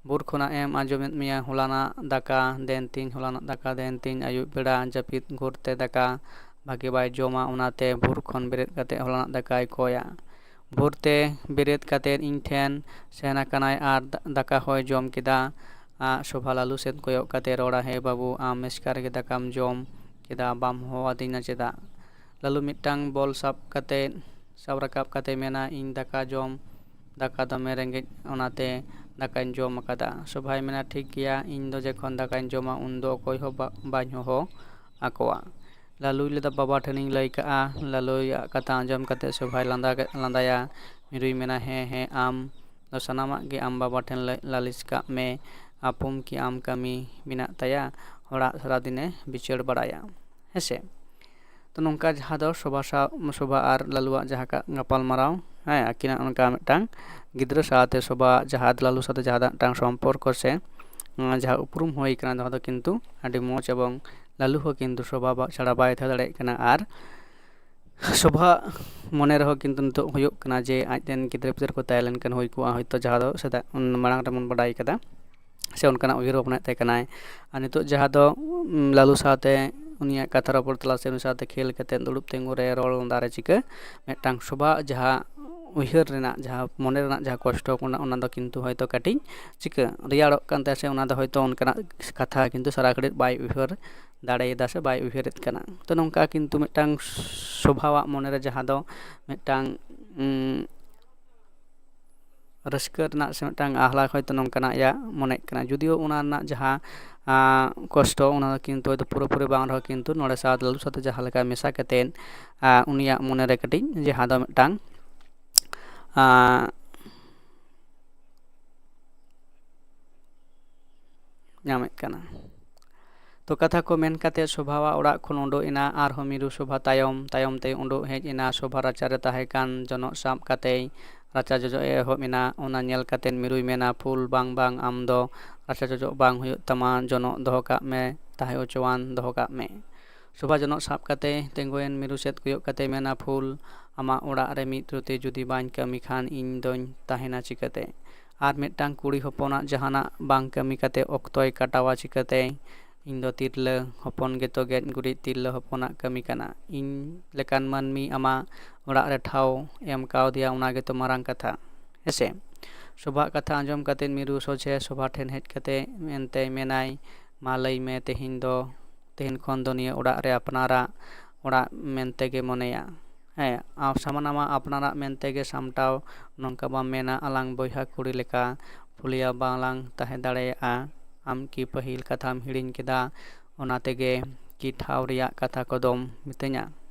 ᱵᱷᱳᱨ ᱠᱷᱚᱱᱟᱜ ᱮᱢ ᱟᱸᱡᱚᱢᱮᱫ ᱢᱮᱭᱟ, ᱦᱚᱞᱟᱱᱟᱜ ᱫᱟᱠᱟ ᱫᱮᱱ ᱛᱤᱧ, ᱦᱚᱞᱟᱱᱟᱜ ᱫᱟᱠᱟ ᱫᱮᱱ ᱛᱤᱧ, ᱟᱹᱭᱩᱵ ᱵᱮᱲᱟ ᱡᱟᱹᱯᱤᱫ ᱜᱷᱳᱨ ᱛᱮ ᱫᱟᱠᱟ ᱵᱷᱟᱜᱮ ᱵᱟᱭ ᱡᱚᱢᱟ, ᱚᱱᱟᱛᱮ ᱵᱷᱳᱨ ᱠᱷᱚᱱ ᱵᱮᱨᱮᱫ ᱠᱟᱛᱮ ᱦᱚᱞᱟᱱᱟᱜ ᱫᱟᱠᱟᱭ ᱠᱚᱭᱟ᱾ ᱵᱷᱳᱨ ᱛᱮ ᱵᱮᱨᱮᱫ ᱠᱟᱛᱮ ᱤᱧ ᱴᱷᱮᱱ ᱥᱮᱱ ᱟᱠᱟᱱᱟᱭ ᱟᱨ ᱫᱟ-, ᱫᱟᱠᱟ ᱦᱚᱸᱭ ᱡᱚᱢ ᱠᱮᱫᱟ᱾" ᱟ, ᱥᱳᱵᱷᱟ ᱞᱟᱞᱩ ᱥᱮᱫ ᱠᱚᱭᱚᱜ ᱠᱟᱛᱮ ᱨᱚᱲᱟ, "ᱦᱮ ᱵᱟᱹᱵᱩ, ᱟᱢ ᱮᱥᱠᱟᱨ ᱜᱮ ᱫᱟᱠᱟᱢ ᱡᱚᱢ ᱠᱮᱫᱟ, ᱵᱟᱢ ᱦᱚᱦᱚ ᱟᱹᱫᱤᱧᱟ ᱪᱮᱫᱟᱜ?" ᱞᱟᱞᱩ ᱢᱤᱫᱴᱟᱝ ᱵᱚᱞ ᱥᱟᱵ ᱠᱟᱛᱮ, ᱥᱟᱵ ᱨᱟᱠᱟᱵ ᱠᱟᱛᱮ ᱢᱮᱱᱟ, "ᱤᱧ ᱫᱟᱠᱟ ᱡᱚᱢ, ᱫᱟᱠᱟ ᱫᱚᱢᱮ ᱨᱮᱸᱜᱮᱡ, ᱚᱱᱟᱛᱮ ᱫᱟᱠᱟᱧ ᱡᱚᱢ ᱟᱠᱟᱫᱟ᱾" ᱥᱳᱵᱷᱟᱭ ᱢᱮᱱᱟ, "ᱴᱷᱤᱠ ᱜᱮᱭᱟ, ᱤᱧ ᱫᱚ ᱡᱚᱠᱷᱚᱱ ᱫᱟᱠᱟᱧ ᱡᱚᱢᱟ, ᱩᱱ ᱫᱚ ᱚᱠᱚᱭ ᱦᱚᱸ ᱵᱟ-, ᱵᱟᱹᱧ ᱦᱚᱦᱚ ᱟᱠᱚᱣᱟ᱾" ᱞᱟᱞᱩᱭ ᱞᱟᱹᱭᱫᱟ, "ᱵᱟᱵᱟ ᱴᱷᱮᱱᱤᱧ ᱞᱟᱹᱭ ᱠᱟᱜᱼᱟ?" ᱞᱟᱞᱩᱭᱟᱜ ᱠᱟᱛᱷᱟ ᱟᱸᱡᱚᱢ ᱠᱟᱛᱮ ᱥᱳᱵᱷᱟᱭ ᱞᱟᱸᱫᱟ, ᱞᱟᱸᱫᱟᱭᱟ᱾ ᱢᱤᱨᱩᱭ ᱢᱮᱱᱟ, "ᱦᱮᱸ, ᱦᱮᱸ, ᱟᱢ ᱫᱚ ᱥᱟᱱᱟᱢᱟᱜ ᱜᱮ ᱟᱢ ᱵᱟᱵᱟ ᱴᱷᱮᱱ ᱞᱟᱹ-, ᱞᱟᱹᱞᱤᱥ ᱠᱟᱜ ᱢᱮ᱾ ᱟᱯᱚᱢ ᱠᱤ ᱟᱢ ᱠᱟᱹᱢᱤ ᱢᱮᱱᱟᱜ ᱛᱟᱭᱟ? ᱚᱲᱟᱜ ᱥᱟᱨᱟᱫᱤᱱᱮ ᱵᱤᱪᱟᱹᱲ ᱵᱟᱲᱟᱭᱟ, ᱦᱮᱸᱥᱮ?" ᱛᱚ, ᱱᱚᱝᱠᱟ ᱡᱟᱦᱟᱸ ᱫᱚ ᱥᱳᱵᱷᱟ ᱥᱟᱶ, ᱥᱳᱵᱷᱟ ᱟᱨ ᱞᱟᱞᱩᱣᱟᱜ ᱡᱟᱦᱟᱸ ᱠᱟ-, ᱜᱟᱯᱟᱞ ᱢᱟᱨᱟᱣ, ᱦᱮᱸ, ᱟᱹᱠᱤᱱᱟᱜ ᱚᱱᱠᱟ ᱢᱤᱫᱴᱟᱝ ᱜᱤᱫᱽᱨᱟᱹ ᱥᱟᱶᱛᱮ ᱥᱳᱵᱷᱟ ᱡᱟᱦᱟᱸ ᱞᱟᱞᱩ ᱥᱟᱶᱛᱮ ᱡᱟᱦᱟᱸ ᱢᱤᱫᱴᱟᱝ ᱥᱚᱢᱯᱚᱨᱠᱚ ᱥᱮ, ᱩᱸ, ᱡᱟᱦᱟᱸ ᱩᱯᱨᱩᱢ ᱦᱩᱭ ᱠᱟᱱᱟ, ᱡᱟᱦᱟᱸ ᱫᱚ ᱠᱤᱱᱛᱩ ᱟᱹᱰᱤ ᱢᱚᱡᱽ, ᱮᱵᱚᱝ ᱞᱟᱞᱩ ᱦᱚᱸ ᱠᱤᱱᱛᱩ ᱥᱳᱵᱷᱟ ᱵᱟ-, ᱪᱷᱟᱲᱟ ᱵᱟᱭ ᱛᱟᱦᱮᱸ ᱫᱟᱲᱮᱭᱟᱜ ᱠᱟᱱᱟ᱾ ᱟᱨ ᱥᱳᱵᱷᱟ ᱢᱚᱱᱮ ᱨᱮᱦᱚᱸ ᱠᱤᱱᱛᱩ ᱱᱤᱛᱚᱜ ᱦᱩᱭᱩᱜ ᱠᱟᱱᱟ ᱡᱮ ᱟᱡ ᱨᱮᱱ ᱜᱤᱫᱽᱨᱟᱹ ᱯᱤᱫᱽᱨᱟᱹ ᱠᱚ ᱛᱟᱦᱮᱸ ᱞᱮᱱᱠᱷᱟᱱ ᱦᱩᱭ ᱠᱚᱜᱼᱟ ᱦᱚᱭᱛᱳ, ᱡᱟᱦᱟᱸ ᱫᱚ ᱥᱮᱫᱟᱭ, ᱩᱱ ᱢᱟᱲᱟᱝ ᱨᱮᱵᱚᱱ ᱵᱟᱰᱟᱭ ᱠᱟᱫᱟ, ᱥᱮ ᱚᱱᱠᱟᱱᱟᱜ ᱩᱭᱦᱟᱹᱨ ᱵᱷᱟᱵᱽᱱᱟᱭᱮᱫ ᱛᱟᱦᱮᱸ ᱠᱟᱱᱟᱭ᱾ ᱟᱨ ᱱᱤᱛᱚᱜ ᱡᱟᱦᱟᱸ ᱫᱚ, ᱩᱢ, ᱞᱟᱞᱩ ᱥᱟᱶᱛᱮ ᱩᱱᱤᱭᱟᱜ ᱠᱟᱛᱷᱟ ᱨᱚᱯᱚᱲ ᱛᱟᱞᱟ ᱥᱮ ᱩᱱᱤ ᱥᱟᱶᱛᱮ ᱠᱷᱮᱞ ᱠᱟᱛᱮᱫ ᱫᱩᱲᱩᱵ ᱛᱤᱸᱜᱩ ᱨᱮ ᱨᱚᱲ ᱞᱟᱸᱫᱟ ᱨᱮ ᱪᱤᱠᱟᱹ ᱢᱤᱫᱴᱟᱝ ᱥᱳᱵᱷᱟ ᱡᱟᱦᱟᱸ ᱩᱭᱦᱟᱹᱨ ᱨᱮᱱᱟᱜ ᱡᱟᱦᱟᱸ ᱢᱚᱱᱮ ᱨᱮᱱᱟᱜ ᱡᱟᱦᱟᱸ ᱠᱚᱥᱴᱚ ᱠᱟᱱᱟ, ᱚᱱᱟ ᱫᱚ ᱠᱤᱱᱛᱩ ᱦᱚᱭᱛᱳ ᱠᱟᱹᱴᱤᱡ ᱪᱤᱠᱟᱹ ᱨᱮᱭᱟᱲᱚᱜ ᱠᱟᱱ ᱛᱟᱭᱟ, ᱥᱮ ᱚᱱᱟ ᱫᱚ ᱦᱚᱭᱛᱳ ᱚᱱᱠᱟᱱᱟᱜ ᱠᱟᱛᱷᱟ ᱠᱤᱱᱛᱩ ᱥᱟᱨᱟ ᱜᱷᱟᱹᱲᱤᱡ ᱵᱟᱭ ᱩᱭᱦᱟᱹᱨ ᱫᱟᱲᱮᱭᱟᱫᱟ ᱥᱮ ᱵᱟᱭ ᱩᱭᱦᱟᱹᱨᱮᱫ ᱠᱟᱱᱟ᱾ ᱛᱚ ᱱᱚᱝᱠᱟ ᱠᱤᱱᱛᱩ ᱢᱤᱫᱴᱟᱝ ᱥᱚᱵᱷᱟᱣᱟᱜ ᱢᱚᱱᱮᱨᱮ ᱡᱟᱦᱟᱸ ᱫᱚ ᱢᱤᱫᱴᱟᱝ ᱩᱸ, ᱨᱟᱹᱥᱠᱟᱹ ᱨᱮᱱᱟᱜ ᱥᱮ ᱢᱤᱫᱴᱟᱝ ᱟᱦᱞᱟ ᱦᱚᱭᱛᱳ ᱱᱚᱝᱠᱟᱱᱟᱜ ᱭᱟ ᱢᱚᱱᱮᱜ ᱠᱟᱱᱟ᱾ ᱡᱩᱫᱤᱭᱳ ᱚᱱᱟ ᱨᱮᱱᱟᱜ ᱡᱟᱦᱟᱸ ᱟᱸ, ᱠᱚᱥᱴᱚ, ᱚᱱᱟ ᱫᱚ ᱠᱤᱱᱛᱩ ᱦᱚᱭᱛᱳ ᱯᱩᱨᱟᱹᱯᱩᱨᱤ ᱵᱟᱝ ᱨᱮᱦᱚᱸ ᱠᱤᱱᱛᱩ ᱱᱚᱰᱮ ᱥᱟᱶ ᱞᱟᱹᱞᱩ ᱥᱟᱶᱛᱮ ᱡᱟᱦᱟᱸ ᱞᱮᱠᱟ ᱢᱮᱥᱟ ᱠᱟᱛᱮᱫ ᱟᱸ, ᱩᱱᱤᱭᱟᱜ ᱢᱚᱱᱮᱨᱮ ᱠᱟᱹᱴᱤᱡ ᱡᱟᱦᱟᱸ ᱫᱚ ᱢᱤᱫᱴᱟᱝ ᱟᱸ, ᱧᱟᱢᱮᱫ ᱠᱟᱱᱟ᱾ ᱛᱚ ᱠᱟᱛᱷᱟ ᱠᱚ ᱢᱮᱱ ᱠᱟᱛᱮ ᱥᱚᱵᱷᱟᱣᱟᱜ ᱚᱲᱟᱜ ᱠᱷᱚᱱ ᱩᱰᱩᱠ ᱮᱱᱟ᱾ ᱟᱨᱦᱚᱸ ᱢᱤᱨᱩ ᱥᱚᱵᱷᱟ ᱛᱟᱭᱚᱢ ᱛᱟᱭᱚᱢ ᱛᱮ ᱩᱰᱩᱠ ᱦᱮᱡ ᱮᱱᱟ᱾ ᱥᱚᱵᱷᱟ ᱨᱟᱪᱟ ᱨᱮ ᱛᱟᱦᱮᱸ ᱠᱟᱱ ᱡᱚᱱᱚᱜ ᱥᱟᱵ ᱠᱟᱛᱮᱭ ᱨᱟᱪᱟ ᱡᱚᱡᱚᱜ ᱮ ᱮᱦᱚᱵ ᱮᱱᱟ᱾ ᱚᱱᱟ ᱧᱮᱞ ᱠᱟᱛᱮ ᱢᱤᱨᱩᱭ ᱢᱮᱱᱟ, "ᱯᱷᱩᱞ, ᱵᱟᱝ, ᱵᱟᱝ, ᱟᱢ ᱫᱚ ᱨᱟᱪᱟ ᱡᱚᱡᱚᱜ ᱵᱟᱝ ᱦᱩᱭᱩᱜ ᱛᱟᱢᱟ, ᱡᱚᱱᱚᱜ ᱫᱚᱦᱚ ᱠᱟᱜ ᱢᱮ, ᱛᱟᱦᱮᱸ ᱦᱚᱪᱚᱣᱟᱱ ᱫᱚᱦᱚ ᱠᱟᱜ ᱢᱮ᱾" ᱥᱚᱵᱷᱟ ᱡᱚᱱᱚᱜ ᱥᱟᱵ ᱠᱟᱛᱮ ᱛᱤᱸᱜᱩᱭᱮᱱ᱾ ᱢᱤᱨᱩ ᱥᱮᱫ ᱠᱚᱭᱚᱜ ᱠᱟᱛᱮ ᱢᱮᱱᱟ, "ᱯᱷᱩᱞ, ᱟᱢᱟᱜ ᱚᱲᱟᱜ ᱨᱮ ᱢᱤᱫ ᱨᱩᱛᱤ ᱡᱩᱫᱤ ᱵᱟᱹᱧ ᱠᱟᱹᱢᱤ ᱠᱷᱟᱱ ᱤᱧ ᱫᱚᱧ ᱛᱟᱦᱮᱱᱟ ᱪᱤᱠᱟᱹᱛᱮ? ᱟᱨ ᱢᱤᱫᱴᱟᱝ ᱠᱩᱲᱤ ᱦᱚᱯᱚᱱᱟᱜ ᱡᱟᱦᱟᱱᱟᱜ ᱵᱟᱝ ᱠᱟᱹᱢᱤ ᱠᱟᱛᱮ ᱚᱠᱛᱚᱭ ᱠᱟᱴᱟᱣᱟ ᱪᱤᱠᱟᱹᱛᱮ? ᱤᱧ ᱫᱚ ᱛᱤᱨᱞᱟᱹ ᱦᱚᱯᱚᱱ ᱜᱮᱛᱚ ᱜᱮᱡ ᱜᱩᱨᱤᱡ ᱛᱤᱨᱞᱟᱹ ᱦᱚᱯᱚᱱᱟᱜ ᱠᱟᱹᱢᱤ ᱠᱟᱱᱟ᱾ ᱤᱧ ᱞᱮᱠᱟᱱ ᱢᱟᱹᱱᱢᱤ ᱟᱢᱟᱜ ᱚᱲᱟᱜ ᱨᱮ ᱴᱷᱟᱶ ᱮᱢ ᱠᱟᱣᱫᱮᱭᱟ, ᱚᱱᱟ ᱜᱮᱛᱚ ᱢᱟᱨᱟᱝ ᱠᱟᱛᱷᱟ, ᱦᱮᱸᱥᱮ?" ᱥᱚᱵᱷᱟᱜ ᱠᱟᱛᱷᱟ ᱟᱸᱡᱚᱢ ᱠᱟᱛᱮ ᱢᱤᱨᱩ ᱥᱚᱡᱷᱮ ᱥᱚᱵᱷᱟ ᱴᱷᱮᱱ ᱦᱮᱡ ᱠᱟᱛᱮ ᱮᱱᱛᱮ ᱢᱮᱱᱟᱭ, "ᱢᱟ ᱞᱟᱹᱭ ᱢᱮ, ᱛᱮᱦᱮᱧ ᱫᱚ, ᱛᱮᱦᱮᱧ ᱠᱷᱚᱱ ᱫᱚ ᱱᱤᱭᱟᱹ ᱚᱲᱟᱜ ᱨᱮ ᱟᱯᱱᱟᱨᱟᱜ ᱚᱲᱟᱜ ᱢᱮᱱᱛᱮ ᱜᱮ ᱢᱚᱱᱮᱭᱟ᱾ ᱦᱮᱸ, ᱟᱢ ᱥᱟᱢᱟᱱᱟᱢᱟ ᱟᱯᱱᱟᱨᱟᱜ ᱢᱮᱱᱛᱮ ᱜᱮ ᱥᱟᱢᱴᱟᱣ, ᱱᱚᱝᱠᱟ ᱵᱟᱢ ᱢᱮᱱᱟ ᱟᱞᱟᱝ ᱵᱚᱭᱦᱟ ᱠᱩᱲᱤ ᱞᱮᱠᱟ ᱯᱷᱩᱞᱤᱭᱟ ᱵᱟᱝᱞᱟᱝ ᱛᱟᱦᱮᱸ ᱫᱟᱲᱮᱭᱟᱜᱼᱟ᱾ ᱟᱢ ᱠᱤ ᱯᱟᱹᱦᱤᱞ ᱠᱟᱛᱷᱟᱢ ᱦᱤᱲᱤᱧ ᱠᱮᱫᱟ? ᱚᱱᱟ ᱛᱮᱜᱮ ᱠᱤ ᱴᱷᱟᱶ ᱨᱮᱭᱟᱜ ᱠᱟᱛᱷᱟ ᱠᱚᱫᱚᱢ ᱢᱤᱛᱟᱹᱧᱟ,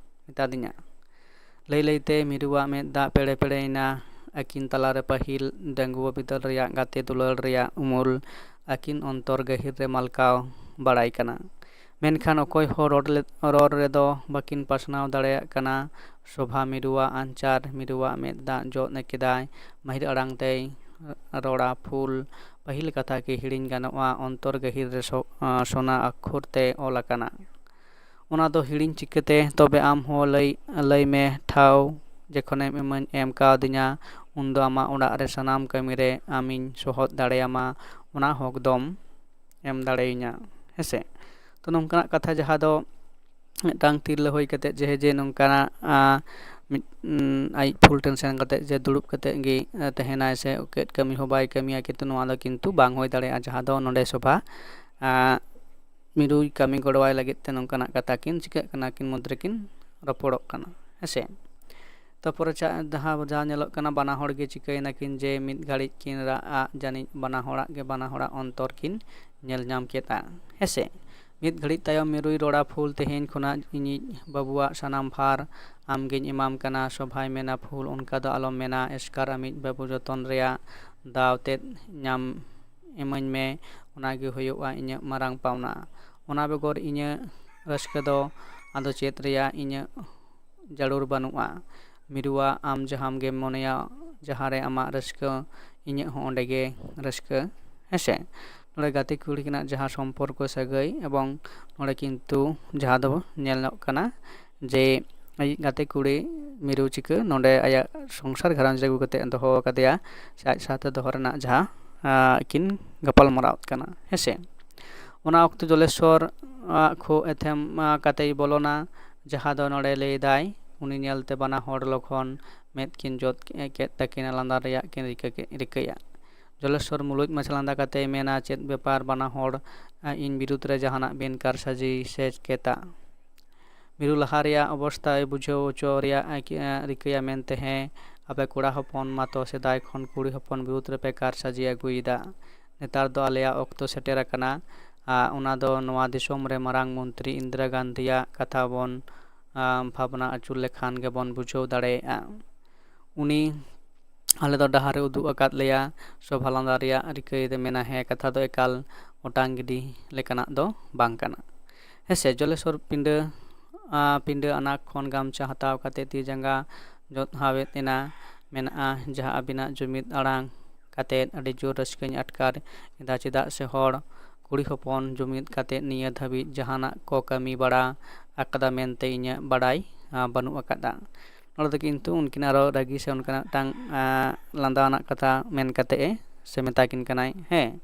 ᱢᱮᱛᱟᱫᱤᱧᱟ?" ᱞᱟᱹᱭ ᱞᱟᱹᱭᱛᱮ ᱢᱤᱨᱩᱣᱟᱜ ᱢᱮᱫ ᱫᱟᱜ ᱯᱮᱲᱮ ᱯᱮᱲᱮᱭᱮᱱᱟ᱾ ᱟᱹᱠᱤᱱ ᱛᱟᱞᱟᱨᱮ ᱯᱟᱹᱦᱤᱞ ᱰᱟᱺᱜᱩᱣᱟᱹ ᱵᱤᱫᱟᱹᱞ ᱨᱮᱭᱟᱜ ᱜᱟᱛᱮ ᱫᱩᱞᱟᱹᱲ ᱨᱮᱭᱟᱜ ᱩᱢᱩᱞ ᱟᱹᱠᱤᱱ ᱚᱱᱛᱚᱨ ᱜᱟᱹᱦᱤᱨ ᱨᱮ ᱢᱟᱞᱠᱟᱣ ᱵᱟᱲᱟᱭ ᱠᱟᱱᱟ᱾ ᱢᱮᱱᱠᱷᱟᱱ ᱚᱠᱚᱭ ᱦᱚᱸ ᱨᱚᱲ ᱞᱮ-, ᱨᱚᱲ ᱨᱮᱫᱚ ᱵᱟᱹᱠᱤᱱ ᱯᱟᱥᱱᱟᱣ ᱫᱟᱲᱮᱭᱟᱜ ᱠᱟᱱᱟ᱾ ᱥᱚᱵᱷᱟ ᱢᱤᱨᱩᱣᱟᱜ ᱟᱧᱪᱟᱨ, ᱢᱤᱨᱩᱣᱟᱜ ᱢᱮᱫ ᱫᱟᱜ ᱡᱚᱜ ᱠᱮᱫᱟᱭ᱾ ᱢᱟᱹᱦᱤᱨ ᱟᱲᱟᱝ ᱛᱮᱭ ᱨᱚᱲᱟ, ᱯᱷᱩᱞ, ᱯᱟᱹᱦᱤᱞ ᱠᱟᱛᱷᱟ ᱠᱤ ᱦᱤᱲᱤᱧ ᱜᱟᱱᱚᱜᱼᱟ? ᱚᱱᱛᱚᱨ ᱜᱟᱹᱦᱤᱨ ᱨᱮ ᱥᱚ-, ᱥᱚᱱᱟ ᱟᱠᱷᱚᱨ ᱛᱮ ᱚᱞ ᱟᱠᱟᱱᱟ᱾ ᱚᱱᱟ ᱫᱚ ᱦᱤᱲᱤᱧ ᱪᱤᱠᱟᱹᱛᱮ? ᱛᱚᱵᱮ ᱟᱢ ᱦᱚᱸ ᱞᱟᱹᱭ, ᱞᱟᱹᱭ ᱢᱮ, ᱴᱷᱟᱶ ᱡᱚᱠᱷᱚᱱᱮᱢ ᱮᱢᱟᱹᱧ, ᱮᱢ ᱠᱟᱣᱫᱤᱧᱟ, ᱩᱱᱫᱚ ᱟᱢᱟᱜ ᱚᱲᱟᱜ ᱨᱮ ᱥᱟᱱᱟᱢ ᱠᱟᱹᱢᱤ ᱨᱮ ᱟᱢᱤᱧ ᱥᱚᱦᱚᱫ ᱫᱟᱲᱮᱭᱟᱢᱟ, ᱚᱱᱟ ᱦᱚᱠ ᱫᱚᱢ ᱮᱢ ᱫᱟᱲᱮᱭᱟᱹᱧᱟ, ᱦᱮᱸᱥᱮ? ᱛᱚ ᱱᱚᱝᱠᱟᱱᱟᱜ ᱠᱟᱛᱷᱟ ᱡᱟᱦᱟᱸ ᱫᱚ ᱢᱤᱫᱴᱟᱝ ᱛᱤᱨᱞᱟᱹ ᱦᱩᱭ ᱠᱟᱛᱮᱫ ᱡᱮ, ᱡᱮ ᱱᱚᱝᱠᱟᱱᱟᱜ, ᱟᱸ, ᱢᱤᱫ ᱩᱸ, ᱟᱡ ᱯᱷᱩᱞ ᱴᱮᱱᱥᱮᱱ ᱠᱟᱛᱮ ᱡᱮ ᱫᱩᱲᱩᱵ ᱠᱟᱛᱮ ᱜᱮ ᱮ, ᱛᱟᱦᱮᱱᱟᱭ ᱥᱮ ᱪᱮᱫ ᱠᱟᱹᱢᱤ ᱦᱚᱸ ᱵᱟᱭ ᱠᱟᱹᱢᱤᱭᱟ, ᱠᱤᱱᱛᱩ ᱱᱚᱣᱟ ᱫᱚ ᱠᱤᱱᱛᱩ ᱵᱟᱝ ᱦᱩᱭ ᱫᱟᱲᱮᱭᱟᱜᱼᱟ, ᱡᱟᱦᱟᱸ ᱫᱚ ᱱᱚᱰᱮ ᱥᱚᱵᱷᱟ ᱟᱸ, ᱢᱤᱨᱩᱭ ᱠᱟᱹᱢᱤ ᱜᱚᱲᱚᱣᱟᱭ ᱞᱟᱹᱜᱤᱫ ᱛᱮ ᱱᱚᱝᱠᱟᱱᱟᱜ ᱠᱟᱛᱷᱟ ᱠᱤᱱ ᱪᱤᱠᱟᱹᱜ ᱠᱟᱱᱟ, ᱟᱹᱠᱤᱱ ᱢᱚᱫᱽᱫᱷᱮ ᱨᱮᱠᱤᱱ ᱨᱚᱯᱚᱲᱚᱜ ᱠᱟᱱᱟ, ᱦᱮᱸᱥᱮ᱾ ᱛᱟᱨᱯᱚᱨᱮ ᱪᱟ-, ᱡᱟᱦᱟᱸ, ᱡᱟᱦᱟᱸ ᱧᱮᱞᱚᱜ ᱠᱟᱱᱟ, ᱵᱟᱱᱟ ᱦᱚᱲ ᱜᱮ ᱪᱤᱠᱟᱹᱭᱮᱱᱟ ᱠᱤᱱ ᱡᱮ ᱢᱤᱫ ᱜᱷᱟᱹᱲᱤᱡ ᱠᱤᱱ ᱨᱟᱜ ᱟᱜ, ᱡᱟᱹᱱᱤᱡ ᱵᱟᱱᱟ ᱦᱚᱲᱟᱜ ᱜᱮ, ᱵᱟᱱᱟ ᱦᱚᱲᱟᱜ ᱚᱱᱛᱚᱨ ᱠᱤᱱ ᱧᱮᱞ ᱧᱟᱢ ᱠᱮᱫᱼᱟ, ᱦᱮᱸᱥᱮ᱾ ᱢᱤᱫ ᱜᱷᱟᱹᱲᱤᱡ ᱛᱟᱭᱚᱢ ᱢᱤᱨᱩᱭ ᱨᱚᱲᱟ, ᱯᱷᱩᱞ, ᱛᱮᱦᱮᱧ ᱠᱷᱚᱱᱟᱜ ᱤᱧᱤᱡ ᱵᱟᱹᱵᱩᱣᱟᱜ ᱥᱟᱱᱟᱢ ᱵᱷᱟᱨ ᱟᱢᱜᱤᱧ ᱮᱢᱟᱢ ᱠᱟᱱᱟ᱾ ᱥᱚᱵᱷᱟᱭ ᱢᱮᱱᱟ, ᱯᱷᱩᱞ, ᱚᱱᱠᱟ ᱫᱚ ᱟᱞᱚᱢ ᱢᱮᱱᱟ, ᱮᱥᱠᱟᱨ ᱟᱢᱤᱡ ᱵᱟᱹᱵᱩ ᱡᱚᱛᱚᱱ ᱨᱮᱭᱟᱜ ᱫᱟᱣ ᱛᱮᱫ ᱧᱟᱢ ᱤᱢᱟᱹᱧ ᱢᱮ, ᱚᱱᱟᱜᱮ ᱦᱩᱭᱩᱜᱼᱟ ᱤᱧᱟᱹᱜ ᱢᱟᱨᱟᱝ ᱯᱟᱣᱱᱟ᱾ ᱚᱱᱟ ᱵᱮᱜᱚᱨ ᱤᱧᱟᱹᱜ ᱨᱟᱹᱥᱠᱟᱹ ᱫᱚ ᱟᱫᱚ ᱪᱮᱫ ᱨᱮᱭᱟᱜ ᱤᱧᱟᱹᱜ ᱡᱟᱹᱨᱩᱲ ᱵᱟᱹᱱᱩᱜᱼᱟ᱾ ᱢᱤᱨᱩᱣᱟ, ᱟᱢ ᱡᱟᱦᱟᱸᱢ ᱜᱮᱢ ᱢᱚᱱᱮᱭᱟ, ᱡᱟᱦᱟᱸ ᱨᱮ ᱟᱢᱟᱜ ᱨᱟᱹᱥᱠᱟᱹ, ᱤᱧᱟᱹᱜ ᱦᱚᱸ ᱚᱸᱰᱮ ᱜᱮ ᱨᱟᱹᱥᱠᱟᱹ, ᱦᱮᱸᱥᱮ᱾ ᱱᱚᱰᱮ ᱜᱟᱛᱮ ᱠᱩᱲᱤ ᱠᱤᱱᱟᱜ ᱡᱟᱦᱟᱸ ᱥᱚᱢᱯᱚᱨᱠᱚ ᱥᱟᱹᱜᱟᱹᱭ, ᱮᱵᱚᱝ ᱱᱚᱰᱮ ᱠᱤᱱᱛᱩ ᱡᱟᱦᱟᱸ ᱫᱚ ᱧᱮᱞ ᱧᱚᱜ ᱠᱟᱱᱟ ᱡᱮ ᱟᱡ ᱜᱟᱛᱮ ᱠᱩᱲᱤ ᱢᱤᱨᱩ ᱪᱤᱠᱟᱹ ᱱᱚᱰᱮ ᱟᱭᱟᱜ ᱥᱚᱝᱥᱟᱨ ᱜᱷᱟᱨᱚᱸᱡᱽ ᱨᱮ ᱟᱹᱜᱩ ᱠᱟᱛᱮ ᱫᱚᱦᱚ ᱟᱠᱟᱫᱮᱭᱟ, ᱥᱮ ᱟᱡ ᱥᱟᱶᱛᱮ ᱫᱚᱦᱚ ᱨᱮᱱᱟᱜ ᱡᱟᱦᱟᱸ, ᱟᱸ, ᱠᱤᱱ ᱜᱟᱯᱟᱞ ᱢᱟᱨᱟᱣ ᱠᱟᱱᱟ, ᱦᱮᱸᱥᱮ᱾ ᱚᱱᱟ ᱚᱠᱛᱚ ᱡᱚᱞᱮᱥᱣᱚᱨ ᱟᱜ ᱠᱷᱩᱜ ᱮᱛᱷᱮᱢ, ᱟᱸ, ᱠᱟᱛᱮᱭ ᱵᱚᱞᱚᱱᱟ, ᱡᱟᱦᱟᱸ ᱫᱚ ᱱᱚᱰᱮ ᱞᱟᱹᱭ ᱫᱟᱭ, ᱩᱱᱤ ᱧᱮᱞᱛᱮ ᱵᱟᱱᱟ ᱦᱚᱲ ᱞᱚᱜᱚᱱ ᱢᱮᱫ ᱠᱤᱱ ᱡᱚᱫ ᱠᱮᱫ ᱛᱟᱹᱠᱤᱱᱟ, ᱞᱟᱸᱫᱟ ᱨᱮᱭᱟᱜ ᱠᱤᱱ ᱨᱤᱠᱟᱹ ᱠᱮᱫ, ᱨᱤᱠᱟᱹᱭᱟ᱾ ᱡᱚᱞᱮᱥᱣᱚᱨ ᱢᱩᱞᱩᱡ ᱢᱟᱪᱷᱟ ᱞᱟᱸᱫᱟ ᱠᱟᱛᱮᱭ ᱢᱮᱱᱟ, ᱪᱮᱫ ᱵᱮᱯᱟᱨ ᱵᱟᱱᱟ ᱦᱚᱲ, ᱟᱸ, ᱤᱧ ᱵᱤᱨᱩᱫᱽ ᱨᱮ ᱡᱟᱦᱟᱱᱟᱜ ᱵᱤᱱ ᱠᱟᱨᱥᱟᱡᱤ ᱥᱮ ᱪᱮᱫᱟ? ᱢᱤᱨᱩ ᱞᱟᱦᱟ ᱨᱮᱭᱟᱜ ᱚᱵᱚᱥᱛᱷᱟᱭ ᱵᱩᱡᱷᱟᱹᱣ ᱦᱚᱪᱚ ᱨᱮᱭᱟᱜ ᱮ ᱠᱤ-, ᱮ, ᱨᱤᱠᱟᱹᱭᱟ ᱢᱮᱱᱛᱮ, ᱦᱮᱸ, ᱟᱯᱮ ᱠᱚᱲᱟ ᱦᱚᱯᱚᱱ ᱢᱟᱛᱚ ᱥᱮᱫᱟᱭ ᱠᱷᱚᱱ ᱠᱩᱲᱤ ᱦᱚᱯᱚᱱ ᱵᱤᱨᱩᱫᱽ ᱨᱮᱯᱮ ᱠᱟᱨᱥᱟᱡᱤ ᱟᱹᱜᱩᱭᱮᱫᱟ᱾ ᱱᱮᱛᱟᱨ ᱫᱚ ᱟᱞᱮᱭᱟᱜ ᱚᱠᱛᱚ ᱥᱮᱴᱮᱨ ᱟᱠᱟᱱᱟ, ᱟᱨ ᱚᱱᱟ ᱫᱚ ᱱᱚᱣᱟ ᱫᱤᱥᱚᱢ ᱨᱮ ᱢᱟᱨᱟᱝ ᱢᱚᱱᱛᱨᱤ ᱤᱱᱫᱤᱨᱟ ᱜᱟᱱᱫᱷᱤᱭᱟᱜ ᱠᱟᱛᱷᱟ ᱵᱚᱱ, ᱟ, ᱵᱷᱟᱵᱽᱱᱟ ᱟᱹᱪᱩᱨ ᱞᱮᱠᱷᱟᱱ ᱜᱮᱵᱚᱱ ᱵᱩᱡᱷᱟᱹᱣ ᱫᱟᱲᱮᱭᱟᱜᱼᱟ᱾ ᱩᱱᱤ ᱟᱞᱮ ᱫᱚ ᱰᱟᱦᱟᱨ ᱮ ᱩᱫᱩᱜ ᱟᱠᱟᱫ ᱞᱮᱭᱟ, ᱥᱚᱵᱷᱟ ᱞᱟᱸᱫᱟ ᱨᱮᱭᱟᱜ ᱨᱤᱠᱟᱹᱭ ᱛᱮ ᱢᱮᱱᱟ, ᱦᱮᱸ, ᱠᱟᱛᱷᱟ ᱫᱚ ᱮᱠᱟᱞ ᱚᱴᱟᱝ ᱜᱤᱰᱤ ᱞᱮᱠᱟᱱᱟᱜ ᱫᱚ ᱵᱟᱝ ᱠᱟᱱᱟ᱾ ᱦᱮᱸ ᱥᱮ, ᱡᱚᱞᱮᱥᱚᱨ ᱯᱤᱸᱰᱟᱹ, ᱟ, ᱯᱤᱸᱰᱟᱹ ᱟᱱᱟ ᱠᱷᱚᱱ ᱜᱟᱢᱪᱷᱟ ᱦᱟᱛᱟᱣ ᱠᱟᱛᱮ ᱛᱤ ᱡᱟᱸᱜᱟ ᱡᱚᱛᱦᱟᱣᱮᱫ ᱮᱱᱟ, ᱢᱮᱱᱟᱜᱼᱟ, ᱡᱟᱦᱟᱸ ᱟᱹᱵᱤᱱᱟᱜ ᱡᱩᱢᱤᱫ ᱟᱲᱟᱝ ᱠᱟᱛᱮ ᱟᱹᱰᱤ ᱡᱳᱨ ᱨᱟᱹᱥᱠᱟᱹᱧ ᱟᱴᱠᱟᱨ ᱮᱫᱟ, ᱪᱮᱫᱟᱜ ᱥᱮ ᱦᱚᱲ ᱠᱩᱲᱤ ᱦᱚᱯᱚᱱ ᱡᱩᱢᱤᱫ ᱠᱟᱛᱮ ᱱᱤᱭᱟᱹ ᱫᱷᱟᱹᱵᱤᱡ ᱡᱟᱦᱟᱱᱟᱜ ᱠᱚ ᱠᱟᱹᱢᱤ ᱵᱟᱲᱟ ᱟᱠᱟᱫᱟ ᱢᱮᱱᱛᱮ ᱤᱧᱟᱹᱜ ᱵᱟᱰᱟᱭ, ᱟ, ᱵᱟᱹᱱᱩᱜ ᱟᱠᱟᱫᱟ᱾ ᱱᱚᱰᱮ ᱫᱚ ᱠᱤᱱᱛᱩ ᱩᱱᱠᱤᱱ ᱟᱨᱚ ᱨᱟᱹᱜᱤ ᱥᱮ ᱚᱱᱠᱟᱱᱟᱜ ᱢᱤᱫᱴᱟᱝ, ᱟ, ᱞᱟᱸᱫᱟᱣᱟᱱᱟᱜ ᱠᱟᱛᱷᱟ ᱢᱮᱱ ᱠᱟᱛᱮ ᱮ ᱥᱮ ᱢᱮᱛᱟ ᱠᱤᱱ ᱠᱟᱱᱟᱭ, ᱦᱮᱸ,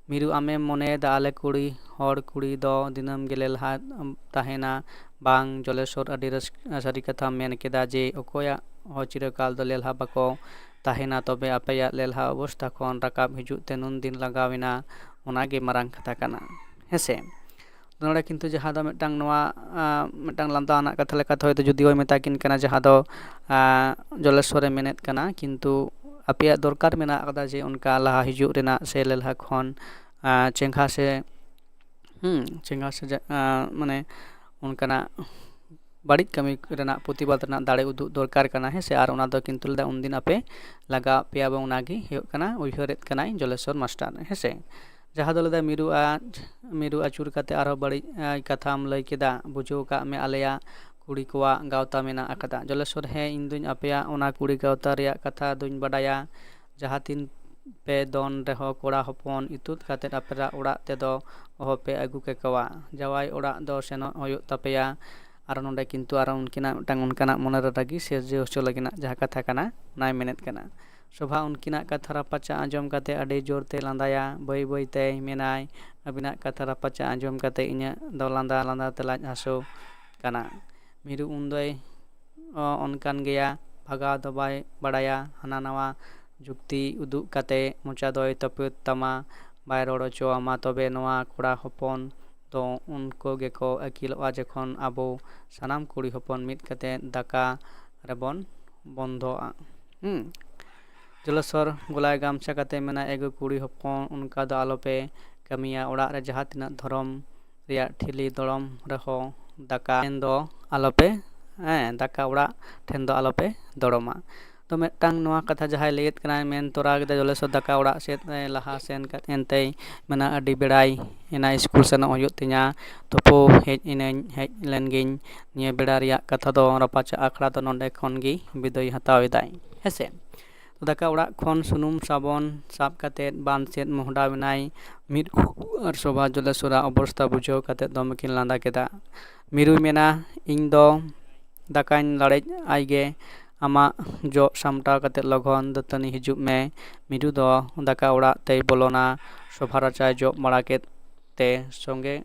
ᱢᱤᱨᱩ, ᱟᱢᱮᱢ ᱢᱚᱱᱮᱭᱮᱫᱟ ᱟᱞᱮ ᱠᱩᱲᱤ ᱦᱚᱲ ᱠᱩᱲᱤ ᱫᱚ ᱫᱤᱱᱟᱹᱢ ᱜᱮᱞᱮ ᱞᱟᱦᱟ ᱛᱟᱦᱮᱱᱟ, ᱵᱟᱝ ᱡᱚᱞᱮᱥᱚᱨ, ᱟᱹᱰᱤ ᱨᱟᱹᱥᱠᱟᱹ, ᱥᱟᱹᱨᱤ ᱠᱟᱛᱷᱟᱢ ᱢᱮᱱ ᱠᱮᱫᱟ ᱡᱮ ᱚᱠᱚᱭᱟᱜ ᱦᱚᱸ ᱪᱤᱨᱚᱠᱟᱞ ᱫᱚ ᱞᱮᱞᱦᱟ ᱵᱟᱠᱚ ᱛᱟᱦᱮᱱᱟ, ᱛᱚᱵᱮ ᱟᱯᱮᱭᱟᱜ ᱞᱮᱞᱦᱟ ᱚᱵᱚᱥᱛᱷᱟ ᱠᱷᱚᱱ ᱨᱟᱠᱟᱵ ᱦᱤᱡᱩᱜ ᱛᱮ ᱱᱩᱱ ᱫᱤᱱ ᱞᱟᱜᱟᱣᱮᱱᱟ, ᱚᱱᱟᱜᱮ ᱢᱟᱨᱟᱝ ᱠᱟᱛᱷᱟ ᱠᱟᱱᱟ, ᱦᱮᱸᱥᱮ᱾ ᱱᱚᱰᱮ ᱠᱤᱱᱛᱩ ᱡᱟᱦᱟᱸ ᱫᱚ ᱢᱤᱫᱴᱟᱝ ᱱᱚᱣᱟ, ᱟᱸ, ᱢᱤᱫᱴᱟᱝ ᱞᱟᱸᱫᱟ ᱟᱱᱟᱜ ᱠᱟᱛᱷᱟ ᱞᱮᱠᱟᱛᱮ ᱦᱚᱭᱛᱳ ᱡᱩᱫᱤ ᱦᱚᱸᱭ ᱢᱮᱛᱟ ᱠᱤᱱ ᱠᱟᱱᱟ, ᱡᱟᱦᱟᱸ ᱫᱚ, ᱟᱸ, ᱡᱚᱞᱮᱥᱚᱨᱮ ᱢᱮᱱᱮᱫ ᱠᱟᱱᱟ, ᱠᱤᱱᱛᱩ ᱟᱯᱮᱭᱟᱜ ᱫᱚᱨᱠᱟᱨ ᱢᱮᱱᱟᱜ ᱟᱠᱟᱫᱟ ᱡᱮ ᱚᱱᱠᱟ ᱞᱟᱦᱟ ᱦᱤᱡᱩᱜ ᱨᱮᱱᱟᱜ ᱥᱮ ᱞᱮᱞᱦᱟ ᱠᱷᱚᱱ, ᱟᱸ, ᱪᱮᱸᱜᱷᱟ ᱥᱮ, ᱦᱩᱸ, ᱪᱮᱸᱜᱷᱟ ᱥᱮ ᱡᱟ-, ᱟᱸ, ᱢᱟᱱᱮ ᱚᱱᱠᱟᱱᱟᱜ ᱵᱟᱹᱲᱤᱡ ᱠᱟᱹᱢᱤ ᱨᱮᱱᱟᱜ ᱯᱨᱚᱛᱤᱵᱟᱫ ᱨᱮᱱᱟᱜ ᱫᱟᱲᱮ ᱩᱫᱩᱜ ᱫᱚᱨᱠᱟᱨ ᱠᱟᱱᱟ, ᱦᱮᱸ ᱥᱮ᱾ ᱟᱨ ᱚᱱᱟ ᱫᱚ ᱠᱤᱱᱛᱩ ᱞᱟᱹᱭᱫᱟ ᱩᱱᱫᱤᱱ ᱟᱯᱮ ᱞᱟᱜᱟᱣ ᱯᱮᱭᱟ, ᱵᱟᱝ ᱚᱱᱟᱜᱮ ᱦᱩᱭᱩᱜ ᱠᱟᱱᱟ ᱩᱭᱦᱟᱹᱨᱮᱫ ᱠᱟᱱᱟᱭ ᱡᱚᱞᱮᱥᱚᱨ ᱢᱟᱥᱴᱟᱨ, ᱦᱮᱸ ᱥᱮ᱾ ᱡᱟᱦᱟᱸ ᱫᱚ ᱞᱟᱹᱭᱫᱟ ᱢᱤᱨᱩ ᱟᱡ, ᱢᱤᱨᱩ ᱟᱹᱪᱩᱨ ᱠᱟᱛᱮ ᱟᱨᱦᱚᱸ ᱵᱟᱹᱲᱤᱡ, ᱟᱸ, ᱠᱟᱛᱷᱟᱢ ᱞᱟᱹᱭ ᱠᱮᱫᱟ, ᱵᱩᱡᱷᱟᱹᱣ ᱠᱟᱜ ᱢᱮ ᱟᱞᱮᱭᱟᱜ ᱠᱩᱲᱤ ᱠᱚᱣᱟᱜ ᱜᱟᱶᱛᱟ ᱢᱮᱱᱟᱜ ᱟᱠᱟᱫᱟ᱾ ᱡᱚᱞᱮᱥᱚᱨ, ᱦᱮᱸ, ᱤᱧ ᱫᱩᱧ ᱟᱯᱮᱭᱟᱜ ᱚᱱᱟ ᱠᱩᱲᱤ ᱜᱟᱶᱛᱟ ᱨᱮᱭᱟᱜ ᱠᱟᱛᱷᱟ ᱫᱩᱧ ᱵᱟᱰᱟᱭᱟ᱾ ᱡᱟᱦᱟᱸ ᱛᱤᱱ ᱯᱮ ᱫᱚᱱ ᱨᱮᱦᱚᱸ ᱠᱚᱲᱟ ᱦᱚᱯᱚᱱ ᱤᱛᱩᱫ ᱠᱟᱛᱮᱫ ᱟᱯᱮᱨᱟᱜ ᱚᱲᱟᱜ ᱛᱮᱫᱚ ᱚᱦᱚᱯᱮ ᱟᱹᱜᱩ ᱠᱮᱠᱚᱣᱟ᱾ ᱡᱟᱶᱟᱭ ᱚᱲᱟᱜ ᱫᱚ ᱥᱮᱱᱚᱜ ᱦᱩᱭᱩᱜ ᱛᱟᱯᱮᱭᱟ᱾ ᱟᱨ ᱱᱚᱰᱮ ᱠᱤᱱᱛᱩ ᱟᱨᱚ ᱩᱱᱠᱤᱱᱟᱜ ᱢᱤᱫᱴᱟᱝ ᱚᱱᱠᱟᱱᱟᱜ ᱢᱚᱱᱮᱨᱮ ᱨᱟᱹᱜᱤ ᱥᱤᱨᱡᱟᱹᱣ ᱦᱚᱪᱚ ᱞᱟᱹᱜᱤᱫ ᱡᱟᱦᱟᱸ ᱠᱟᱛᱷᱟ ᱠᱟᱱᱟ, ᱚᱱᱟᱭ ᱢᱮᱱᱮᱫ ᱠᱟᱱᱟ᱾ ᱥᱳᱵᱷᱟ ᱩᱱᱠᱤᱱᱟᱜ ᱠᱟᱛᱷᱟ ᱨᱟᱯᱟᱪᱟᱜ ᱟᱸᱡᱚᱢ ᱠᱟᱛᱮ ᱟᱹᱰᱤ ᱡᱳᱨ ᱛᱮ ᱞᱟᱸᱫᱟᱭᱟ᱾ ᱵᱟᱹᱭ ᱵᱟᱹᱭ ᱛᱮᱭ ᱢᱮᱱᱟᱭ, "ᱟᱹᱵᱤᱱᱟᱜ ᱠᱟᱛᱷᱟ ᱨᱟᱯᱟᱪᱟᱜ ᱟᱸᱡᱚᱢ ᱠᱟᱛᱮ ᱤᱧᱟᱹᱜ ᱫᱚ ᱞᱟᱸᱫᱟ ᱞᱟᱸᱫᱟ ᱛᱮ ᱞᱟᱡ ᱦᱟᱹᱥᱩ ᱠᱟᱱᱟ᱾" ᱢᱤᱨᱩ ᱩᱱᱫᱚᱭ ᱚ, ᱚᱱᱠᱟᱱ ᱜᱮᱭᱟ, ᱵᱷᱟᱜᱟᱣ ᱫᱚ ᱵᱟᱭ ᱵᱟᱲᱟᱭᱟ᱾ ᱦᱟᱱᱟ ᱱᱟᱣᱟ ᱡᱩᱠᱛᱤ ᱩᱫᱩᱜ ᱠᱟᱛᱮ ᱢᱚᱪᱟ ᱫᱚᱭ ᱛᱟᱹᱯᱩᱫ ᱛᱟᱢᱟ, ᱵᱟᱭ ᱨᱚᱲ ᱦᱚᱪᱚ ᱟᱢᱟ᱾ ᱛᱚᱵᱮ ᱱᱚᱣᱟ ᱠᱚᱲᱟ ᱦᱚᱯᱚᱱ ᱫᱚ ᱩᱱᱠᱩ ᱜᱮᱠᱚ ᱟᱹᱠᱤᱞᱚᱜᱼᱟ ᱡᱚᱠᱷᱚᱱ ᱟᱵᱚ ᱥᱟᱱᱟᱢ ᱠᱩᱲᱤ ᱦᱚᱯᱚᱱ ᱢᱤᱫ ᱠᱟᱛᱮ ᱫᱟᱠᱟ ᱨᱮᱵᱚᱱ ᱵᱚᱱᱫᱚᱜᱼᱟ᱾ ᱦᱩᱸ᱾ ᱡᱚᱞᱮᱥᱚᱨ ᱜᱚᱞᱟᱭ ᱜᱟᱢᱪᱷᱟ ᱠᱟᱛᱮ ᱢᱮᱱᱟ, "ᱮᱜᱳ ᱠᱩᱲᱤ ᱦᱚᱯᱚᱱ, ᱚᱱᱠᱟ ᱫᱚ ᱟᱞᱚᱯᱮ ᱠᱟᱹᱢᱤᱭᱟ᱾ ᱚᱲᱟᱜ ᱨᱮ ᱡᱟᱦᱟᱸ ᱛᱤᱱᱟᱹᱜ ᱫᱷᱚᱨᱚᱢ ᱨᱮᱭᱟᱜ ᱴᱷᱤᱞᱤ ᱫᱚᱲᱚᱢ ᱨᱮᱦᱚᱸ ᱫᱟᱠᱟ ᱴᱷᱮᱱ ᱫᱚ ᱟᱞᱚᱯᱮ, ᱦᱮᱸ, ᱫᱟᱠᱟ ᱚᱲᱟᱜ ᱴᱷᱮᱱ ᱫᱚ ᱟᱞᱚᱯᱮ ᱫᱚᱲᱚᱢᱟ᱾" ᱛᱚ ᱢᱤᱫᱴᱟᱝ ᱱᱚᱣᱟ ᱠᱟᱛᱷᱟ ᱡᱟᱦᱟᱸᱭ ᱞᱟᱹᱭᱮᱫ ᱠᱟᱱᱟᱭ, ᱢᱮᱱ ᱛᱚᱨᱟ ᱠᱮᱫᱟ ᱡᱚᱞᱮᱥᱚᱨ ᱫᱟᱠᱟ ᱚᱲᱟᱜ ᱥᱮᱫ ᱮ ᱞᱟᱦᱟ ᱥᱮᱱ ᱠᱟᱛᱮ ᱮᱱᱛᱮᱭ ᱢᱮᱱᱟ, "ᱟᱹᱰᱤ ᱵᱮᱲᱟᱭ ᱮᱱᱟ, ᱥᱠᱩᱞ ᱥᱮᱱᱚᱜ ᱦᱩᱭᱩᱜ ᱛᱤᱧᱟ, ᱛᱩᱯᱩ ᱦᱮᱡ ᱮᱱᱟᱹᱧ, ᱦᱮᱡ ᱞᱮᱱ ᱜᱤᱧ᱾" ᱱᱤᱭᱟᱹ ᱵᱮᱲᱟ ᱨᱮᱭᱟᱜ ᱠᱟᱛᱷᱟ ᱫᱚ ᱨᱟᱯᱟᱪᱟᱜ ᱟᱠᱷᱲᱟ ᱫᱚ ᱱᱚᱰᱮ ᱠᱷᱚᱱ ᱜᱮ ᱵᱤᱫᱟᱹᱭ ᱦᱟᱛᱟᱣ ᱮᱫᱟᱭ, ᱦᱮᱸᱥᱮ᱾ ᱫᱟᱠᱟ ᱚᱲᱟᱜ ᱠᱷᱚᱱ ᱥᱩᱱᱩᱢ ᱥᱟᱵᱚᱱ ᱥᱟᱵ ᱠᱟᱛᱮ ᱵᱟᱸᱫ ᱥᱮᱫ ᱢᱚᱦᱰᱟᱣ ᱮᱱᱟᱭ᱾ ᱢᱤᱨᱩ ᱟᱨ ᱥᱳᱵᱷᱟ ᱡᱚᱞᱮᱥᱚᱨᱟᱜ ᱚᱵᱚᱥᱛᱟ ᱵᱩᱡᱷᱟᱹᱣ ᱠᱟᱛᱮ ᱫᱚᱢᱮ ᱠᱤᱱ ᱞᱟᱸᱫᱟ ᱠᱮᱫᱟ᱾ ᱢᱤᱨᱩᱭ ᱢᱮᱱᱟ, "ᱤᱧ ᱫᱚ ᱫᱟᱠᱟᱧ ᱞᱟᱲᱮᱡ ᱟᱭ ᱜᱮ, ᱟᱢᱟᱜ ᱡᱚᱜ ᱥᱟᱢᱴᱟᱣ ᱠᱟᱛᱮ ᱞᱚᱜᱚᱱ ᱫᱟᱹᱛᱟᱹᱱᱤ ᱦᱤᱡᱩᱜ ᱢᱮ᱾" ᱢᱤᱨᱩ ᱫᱚ ᱫᱟᱠᱟ ᱚᱲᱟᱜ ᱛᱮᱭ ᱵᱚᱞᱚᱱᱟ᱾ ᱥᱳᱵᱷᱟ ᱨᱟᱪᱟᱭ ᱡᱚᱜ ᱵᱟᱲᱟ ᱠᱮᱫ ᱛᱮ ᱥᱚᱸᱜᱮ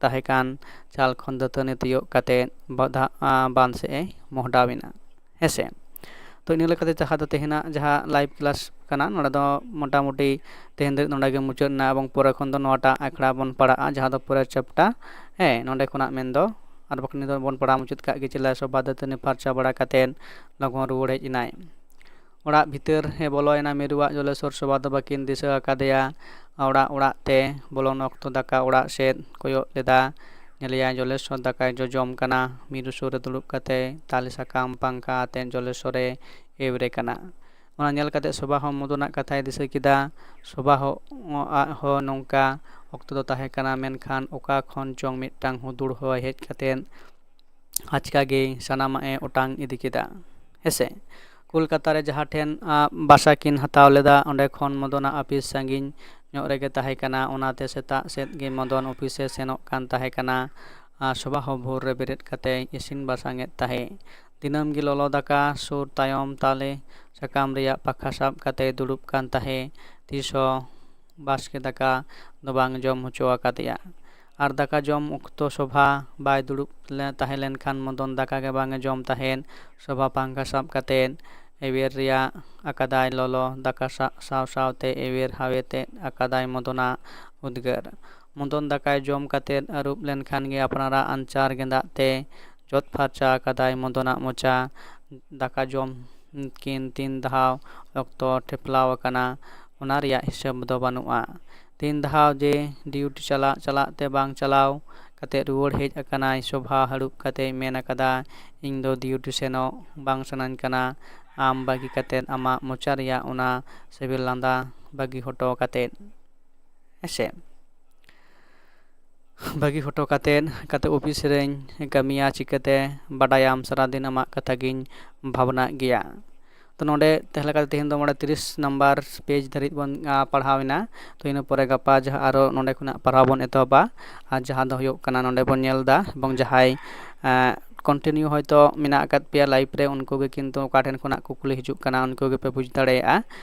ᱛᱟᱦᱮᱸ ᱠᱟᱱ ᱪᱟᱞ ᱠᱷᱚᱱ ᱫᱟᱹᱛᱟᱹᱱᱤ ᱛᱤᱭᱳᱜ ᱠᱟᱛᱮ ᱵᱟᱫᱷᱟ-, ᱟ, ᱵᱟᱸᱫᱷ ᱥᱮᱫ ᱮ ᱢᱚᱦᱰᱟᱣ ᱮᱱᱟ᱾ ᱦᱮᱸᱥᱮ? ᱛᱚ, ᱤᱱᱟᱹ ᱞᱮᱠᱟᱛᱮ ᱡᱟᱦᱟᱸ ᱫᱚ ᱛᱮᱦᱮᱧᱟᱜ ᱡᱟᱦᱟᱸ live class ᱠᱟᱱᱟ, ᱱᱚᱰᱮ ᱫᱚ ᱢᱚᱴᱟᱢᱩᱴᱤ ᱛᱮᱦᱮᱧ ᱫᱷᱟᱹᱨᱤᱡ ᱱᱚᱰᱮ ᱜᱮ ᱢᱩᱪᱟᱹᱫ ᱮᱱᱟ, ᱮᱵᱚᱝ ᱯᱚᱨᱮ ᱠᱷᱚᱱ ᱫᱚ ᱱᱚᱣᱟᱴᱟᱜ ᱟᱠᱷᱲᱟ ᱵᱚᱱ ᱯᱟᱲᱟᱜᱼᱟ, ᱡᱟᱦᱟᱸ ᱫᱚ ᱯᱚᱨᱮᱨ chapter, ᱦᱮᱸ, ᱱᱚᱰᱮ ᱠᱷᱚᱱᱟᱜ ᱢᱮᱱᱫᱚ, ᱟᱨ ᱵᱟᱠᱷᱟᱱ ᱱᱤᱛᱚᱜ ᱵᱚᱱ ᱯᱟᱲᱦᱟᱣ ᱢᱩᱪᱟᱹᱫ ᱠᱟᱜ ᱜᱮ, ᱪᱮᱞᱟ ᱥᱚᱵᱷᱟ ᱫᱟᱹᱛᱟᱹᱱᱤ ᱯᱷᱟᱨᱪᱟ ᱵᱟᱲᱟ ᱠᱟᱛᱮᱫ ᱞᱚᱜᱚᱱ ᱨᱩᱣᱟᱹᱲ ᱦᱮᱡ ᱮᱱᱟᱭ᱾ ᱚᱲᱟᱜ ᱵᱷᱤᱛᱟᱹᱨ ᱮ ᱵᱚᱞᱚᱭᱮᱱᱟ᱾ ᱢᱤᱨᱩᱣᱟᱜ ᱡᱚᱞᱮᱥᱚᱨ ᱥᱚᱵᱷᱟ ᱫᱚ ᱵᱟᱹᱠᱤᱱ ᱫᱤᱥᱟᱹ ᱟᱠᱟᱫᱮᱭᱟ᱾ ᱚᱲᱟᱜ, ᱚᱲᱟᱜ ᱛᱮ ᱵᱚᱞᱚᱱ ᱚᱠᱛᱚ ᱫᱟᱠᱟ ᱚᱲᱟᱜ ᱥᱮᱫ ᱠᱚᱭᱚᱜ ᱞᱮᱫᱟ᱾ ᱧᱮᱞᱮᱭᱟᱭ ᱡᱚᱞᱮᱥᱚᱨ ᱫᱟᱠᱟᱭ ᱡᱚᱡᱚᱢ ᱠᱟᱱᱟ᱾ ᱢᱤᱨᱩ ᱥᱩᱨ ᱨᱮ ᱫᱩᱲᱩᱵ ᱠᱟᱛᱮ ᱛᱟᱞᱮ ᱥᱟᱠᱟᱢ ᱯᱟᱝᱠᱷᱟ ᱟᱛᱮ ᱡᱚᱞᱮᱥᱚᱨᱮ ᱮᱣᱨᱮ ᱠᱟᱱᱟ᱾ ᱚᱱᱟ ᱧᱮᱞ ᱠᱟᱛᱮ ᱥᱚᱵᱷᱟ ᱦᱚᱸ ᱢᱚᱫᱚᱱᱟᱜ ᱠᱟᱛᱷᱟᱭ ᱫᱤᱥᱟᱹ ᱠᱮᱫᱟ᱾ ᱥᱚᱵᱷᱟ ᱦᱚᱸ, ᱟᱜ ᱦᱚᱸ ᱱᱚᱝᱠᱟ ᱚᱠᱛᱚ ᱫᱚ ᱛᱟᱦᱮᱸ ᱠᱟᱱᱟ, ᱢᱮᱱᱠᱷᱟᱱ ᱚᱠᱟ ᱠᱷᱚᱱ ᱪᱚᱝ ᱢᱤᱫᱴᱟᱝ ᱦᱩᱫᱩᱲ ᱦᱚᱭ ᱦᱮᱡ ᱠᱟᱛᱮ ᱟᱪᱠᱟ ᱜᱮ ᱥᱟᱱᱟᱢᱟᱜ ᱮ ᱚᱴᱟᱝ ᱤᱫᱤ ᱠᱮᱫᱟ᱾ ᱦᱮᱸᱥᱮ? ᱠᱳᱞᱠᱟᱛᱟ ᱨᱮ ᱡᱟᱦᱟᱸ ᱴᱷᱮᱱ, ᱟ, ᱵᱟᱥᱟ ᱠᱤᱱ ᱦᱟᱛᱟᱣ ᱞᱮᱫᱟ, ᱚᱸᱰᱮ ᱠᱷᱚᱱ ᱢᱚᱫᱚᱱᱟᱜ ᱚᱯᱷᱤᱥ ᱥᱟᱺᱜᱤᱧ ᱧᱚᱜ ᱨᱮᱜᱮ ᱛᱟᱦᱮᱸ ᱠᱟᱱᱟ᱾ ᱚᱱᱟᱛᱮ ᱥᱮᱛᱟᱜ ᱥᱮᱫ ᱜᱮ ᱢᱚᱫᱚᱱ ᱚᱯᱷᱤᱥ ᱮ ᱥᱮᱱᱚᱜ ᱠᱟᱱ ᱛᱟᱦᱮᱸ ᱠᱟᱱᱟ᱾ ᱟᱨ ᱥᱚᱵᱷᱟ ᱦᱚᱸ ᱵᱷᱳᱨ ᱨᱮ ᱵᱮᱨᱮᱫ ᱠᱟᱛᱮ ᱤᱥᱤᱱ ᱵᱟᱥᱟᱝ ᱮᱫ ᱛᱟᱦᱮᱸ᱾ ᱫᱤᱱᱟᱹᱢ ᱜᱮ ᱞᱚᱞᱚ ᱫᱟᱠᱟ ᱥᱩᱨ ᱛᱟᱭᱚᱢ ᱛᱟᱞᱮ ᱥᱟᱠᱟᱢ ᱨᱮᱭᱟᱜ ᱯᱟᱠᱷᱟ ᱥᱟᱵ ᱠᱟᱛᱮ ᱫᱩᱲᱩᱵ ᱠᱟᱱ ᱛᱟᱦᱮᱸ᱾ ᱛᱤᱥ ᱦᱚᱸ ᱵᱟᱥᱠᱮ ᱫᱟᱠᱟ ᱫᱚ ᱵᱟᱝ ᱡᱚᱢ ᱦᱚᱪᱚ ᱟᱠᱟᱫᱮᱭᱟ᱾ ᱟᱨ ᱫᱟᱠᱟ ᱡᱚᱢ ᱚᱠᱛᱚ ᱥᱚᱵᱷᱟ ᱵᱟᱭ ᱫᱩᱲᱩᱵ ᱞᱮ-, ᱛᱟᱦᱮᱸ ᱞᱮᱱᱠᱷᱟᱱ ᱢᱚᱫᱚᱱ ᱫᱟᱠᱟ ᱜᱮ ᱵᱟᱝ ᱮ ᱡᱚᱢ ᱛᱟᱦᱮᱸᱫ᱾ ᱥᱚᱵᱷᱟ ᱯᱟᱝᱠᱷᱟ ᱥᱟᱵ ᱠᱟᱛᱮᱫ ᱮᱣᱮᱨ ᱨᱮᱭᱟᱜ ᱟᱠᱟᱫᱟᱭ ᱞᱚᱞᱚ ᱫᱟᱠᱟ ᱥᱟ-, ᱥᱟᱶ ᱥᱟᱶᱛᱮ ᱮᱣᱮᱨ ᱦᱟᱣᱮᱛ ᱮᱫ ᱟᱠᱟᱫᱟᱭ ᱢᱚᱫᱚᱱᱟᱜ ᱩᱫᱽᱜᱟᱹᱨ᱾ ᱢᱚᱫᱚᱱ ᱫᱟᱠᱟᱭ ᱡᱚᱢ ᱠᱟᱛᱮᱫ ᱟᱹᱨᱩᱵ ᱞᱮᱱᱠᱷᱟᱱ ᱜᱮ ᱟᱯᱱᱟᱨᱟᱜ ᱟᱧᱪᱟᱨ ᱜᱮᱸᱫᱟᱜ ᱛᱮ ᱡᱚᱫ ᱯᱷᱟᱨᱪᱟ ᱟᱠᱟᱫᱟᱭ ᱢᱚᱫᱚᱱᱟᱜ ᱢᱚᱪᱟ᱾ ᱫᱟᱠᱟ ᱡᱚᱢ ᱠᱤᱱ ᱛᱤᱱ ᱫᱷᱟᱣ ᱚᱠᱛᱚ ᱴᱷᱮᱯᱞᱟᱣ ᱟᱠᱟᱱᱟ, ᱚᱱᱟ ᱨᱮᱭᱟᱜ ᱦᱤᱥᱟᱹᱵ ᱫᱚ ᱵᱟᱹᱱᱩᱜᱼᱟ᱾ ᱛᱤᱱ ᱫᱷᱟᱣ ᱡᱮ ᱰᱤᱭᱩᱴᱤ ᱪᱟᱞᱟᱜ, ᱪᱟᱞᱟᱜ ᱛᱮ ᱵᱟᱝ ᱪᱟᱞᱟᱣ ᱠᱟᱛᱮ ᱨᱩᱣᱟᱹᱲ ᱦᱮᱡ ᱟᱠᱟᱱᱟᱭ᱾ ᱥᱚᱵᱷᱟ ᱦᱟᱹᱲᱩᱵ ᱠᱟᱛᱮ ᱢᱮᱱ ᱟᱠᱟᱫᱟ, "ᱤᱧ ᱫᱚ ᱰᱤᱭᱩᱴᱤ ᱥᱮᱱᱚᱜ ᱵᱟᱝ ᱥᱟᱱᱟᱧ ᱠᱟᱱᱟ, ᱟᱢ ᱵᱟᱹᱜᱤ ᱠᱟᱛᱮ ᱟᱢᱟᱜ ᱢᱚᱪᱟ ᱨᱮᱭᱟᱜ ᱚᱱᱟ ᱥᱤᱵᱤᱞ ᱞᱟᱸᱫᱟ ᱵᱟᱹᱜᱤ ᱦᱚᱴᱚ ᱠᱟᱛᱮ᱾" ᱦᱮᱸᱥᱮ? ᱵᱟᱹᱜᱤ ᱦᱚᱴᱚ ᱠᱟᱛᱮᱫ, ᱠᱟᱛᱮ ᱚᱯᱷᱤᱥ ᱨᱮᱧ ᱠᱟᱹᱢᱤᱭᱟ ᱪᱤᱠᱟᱹᱛᱮ? ᱵᱟᱰᱟᱭᱟᱢ, ᱥᱟᱨᱟᱫᱤᱱ ᱟᱢᱟᱜ ᱠᱟᱛᱷᱟ ᱜᱤᱧ ᱵᱷᱟᱵᱽᱱᱟᱜ ᱜᱮᱭᱟ᱾ ᱛᱚ, ᱱᱚᱰᱮ ᱛᱟᱦᱮᱸ ᱞᱮᱠᱟᱛᱮ ᱛᱮᱦᱮᱧ ᱫᱚ ᱢᱚᱬᱮ ᱛᱤᱨᱤᱥ ᱱᱟᱢᱵᱟᱨ ᱯᱮᱡᱽ ᱫᱷᱟᱹᱨᱤᱡ ᱵᱚᱱ, ᱟ, ᱯᱟᱲᱦᱟᱣ ᱮᱱᱟ᱾ ᱛᱚ, ᱤᱱᱟᱹ ᱯᱚᱨᱮ ᱜᱟᱯᱟ ᱡᱟᱦᱟᱸ ᱟᱨᱚ ᱱᱚᱰᱮ ᱠᱷᱚᱱᱟᱜ ᱯᱟᱲᱦᱟᱣ ᱵᱚᱱ ᱮᱛᱚᱦᱚᱵᱟ᱾ ᱟᱨ ᱡᱟᱦᱟᱸ ᱫᱚ ᱦᱩᱭᱩᱜ ᱠᱟᱱᱟ, ᱱᱚᱰᱮ ᱵᱚᱱ ᱧᱮᱞ ᱮᱫᱟ, ᱮᱵᱚᱝ ᱡᱟᱦᱟᱸᱭ, ᱟ, continue ᱦᱚᱭᱛᱳ ᱢᱮᱱᱟᱜ ᱟᱠᱟᱫ ᱯᱮᱭᱟ live ᱨᱮ, ᱩᱱᱠᱩ ᱜᱮ ᱠᱤᱱᱛᱩ ᱚᱠᱟ ᱴᱷᱮᱱ ᱠᱷᱚᱱᱟᱜ ᱠᱩᱠᱞᱤ ᱦᱤᱡᱩᱜ ᱠᱟᱱᱟ ᱩᱱᱠᱩ ᱜᱮᱯᱮ ᱵᱩᱡᱽ ᱫᱟᱲᱮᱭᱟᱜᱼᱟ᱾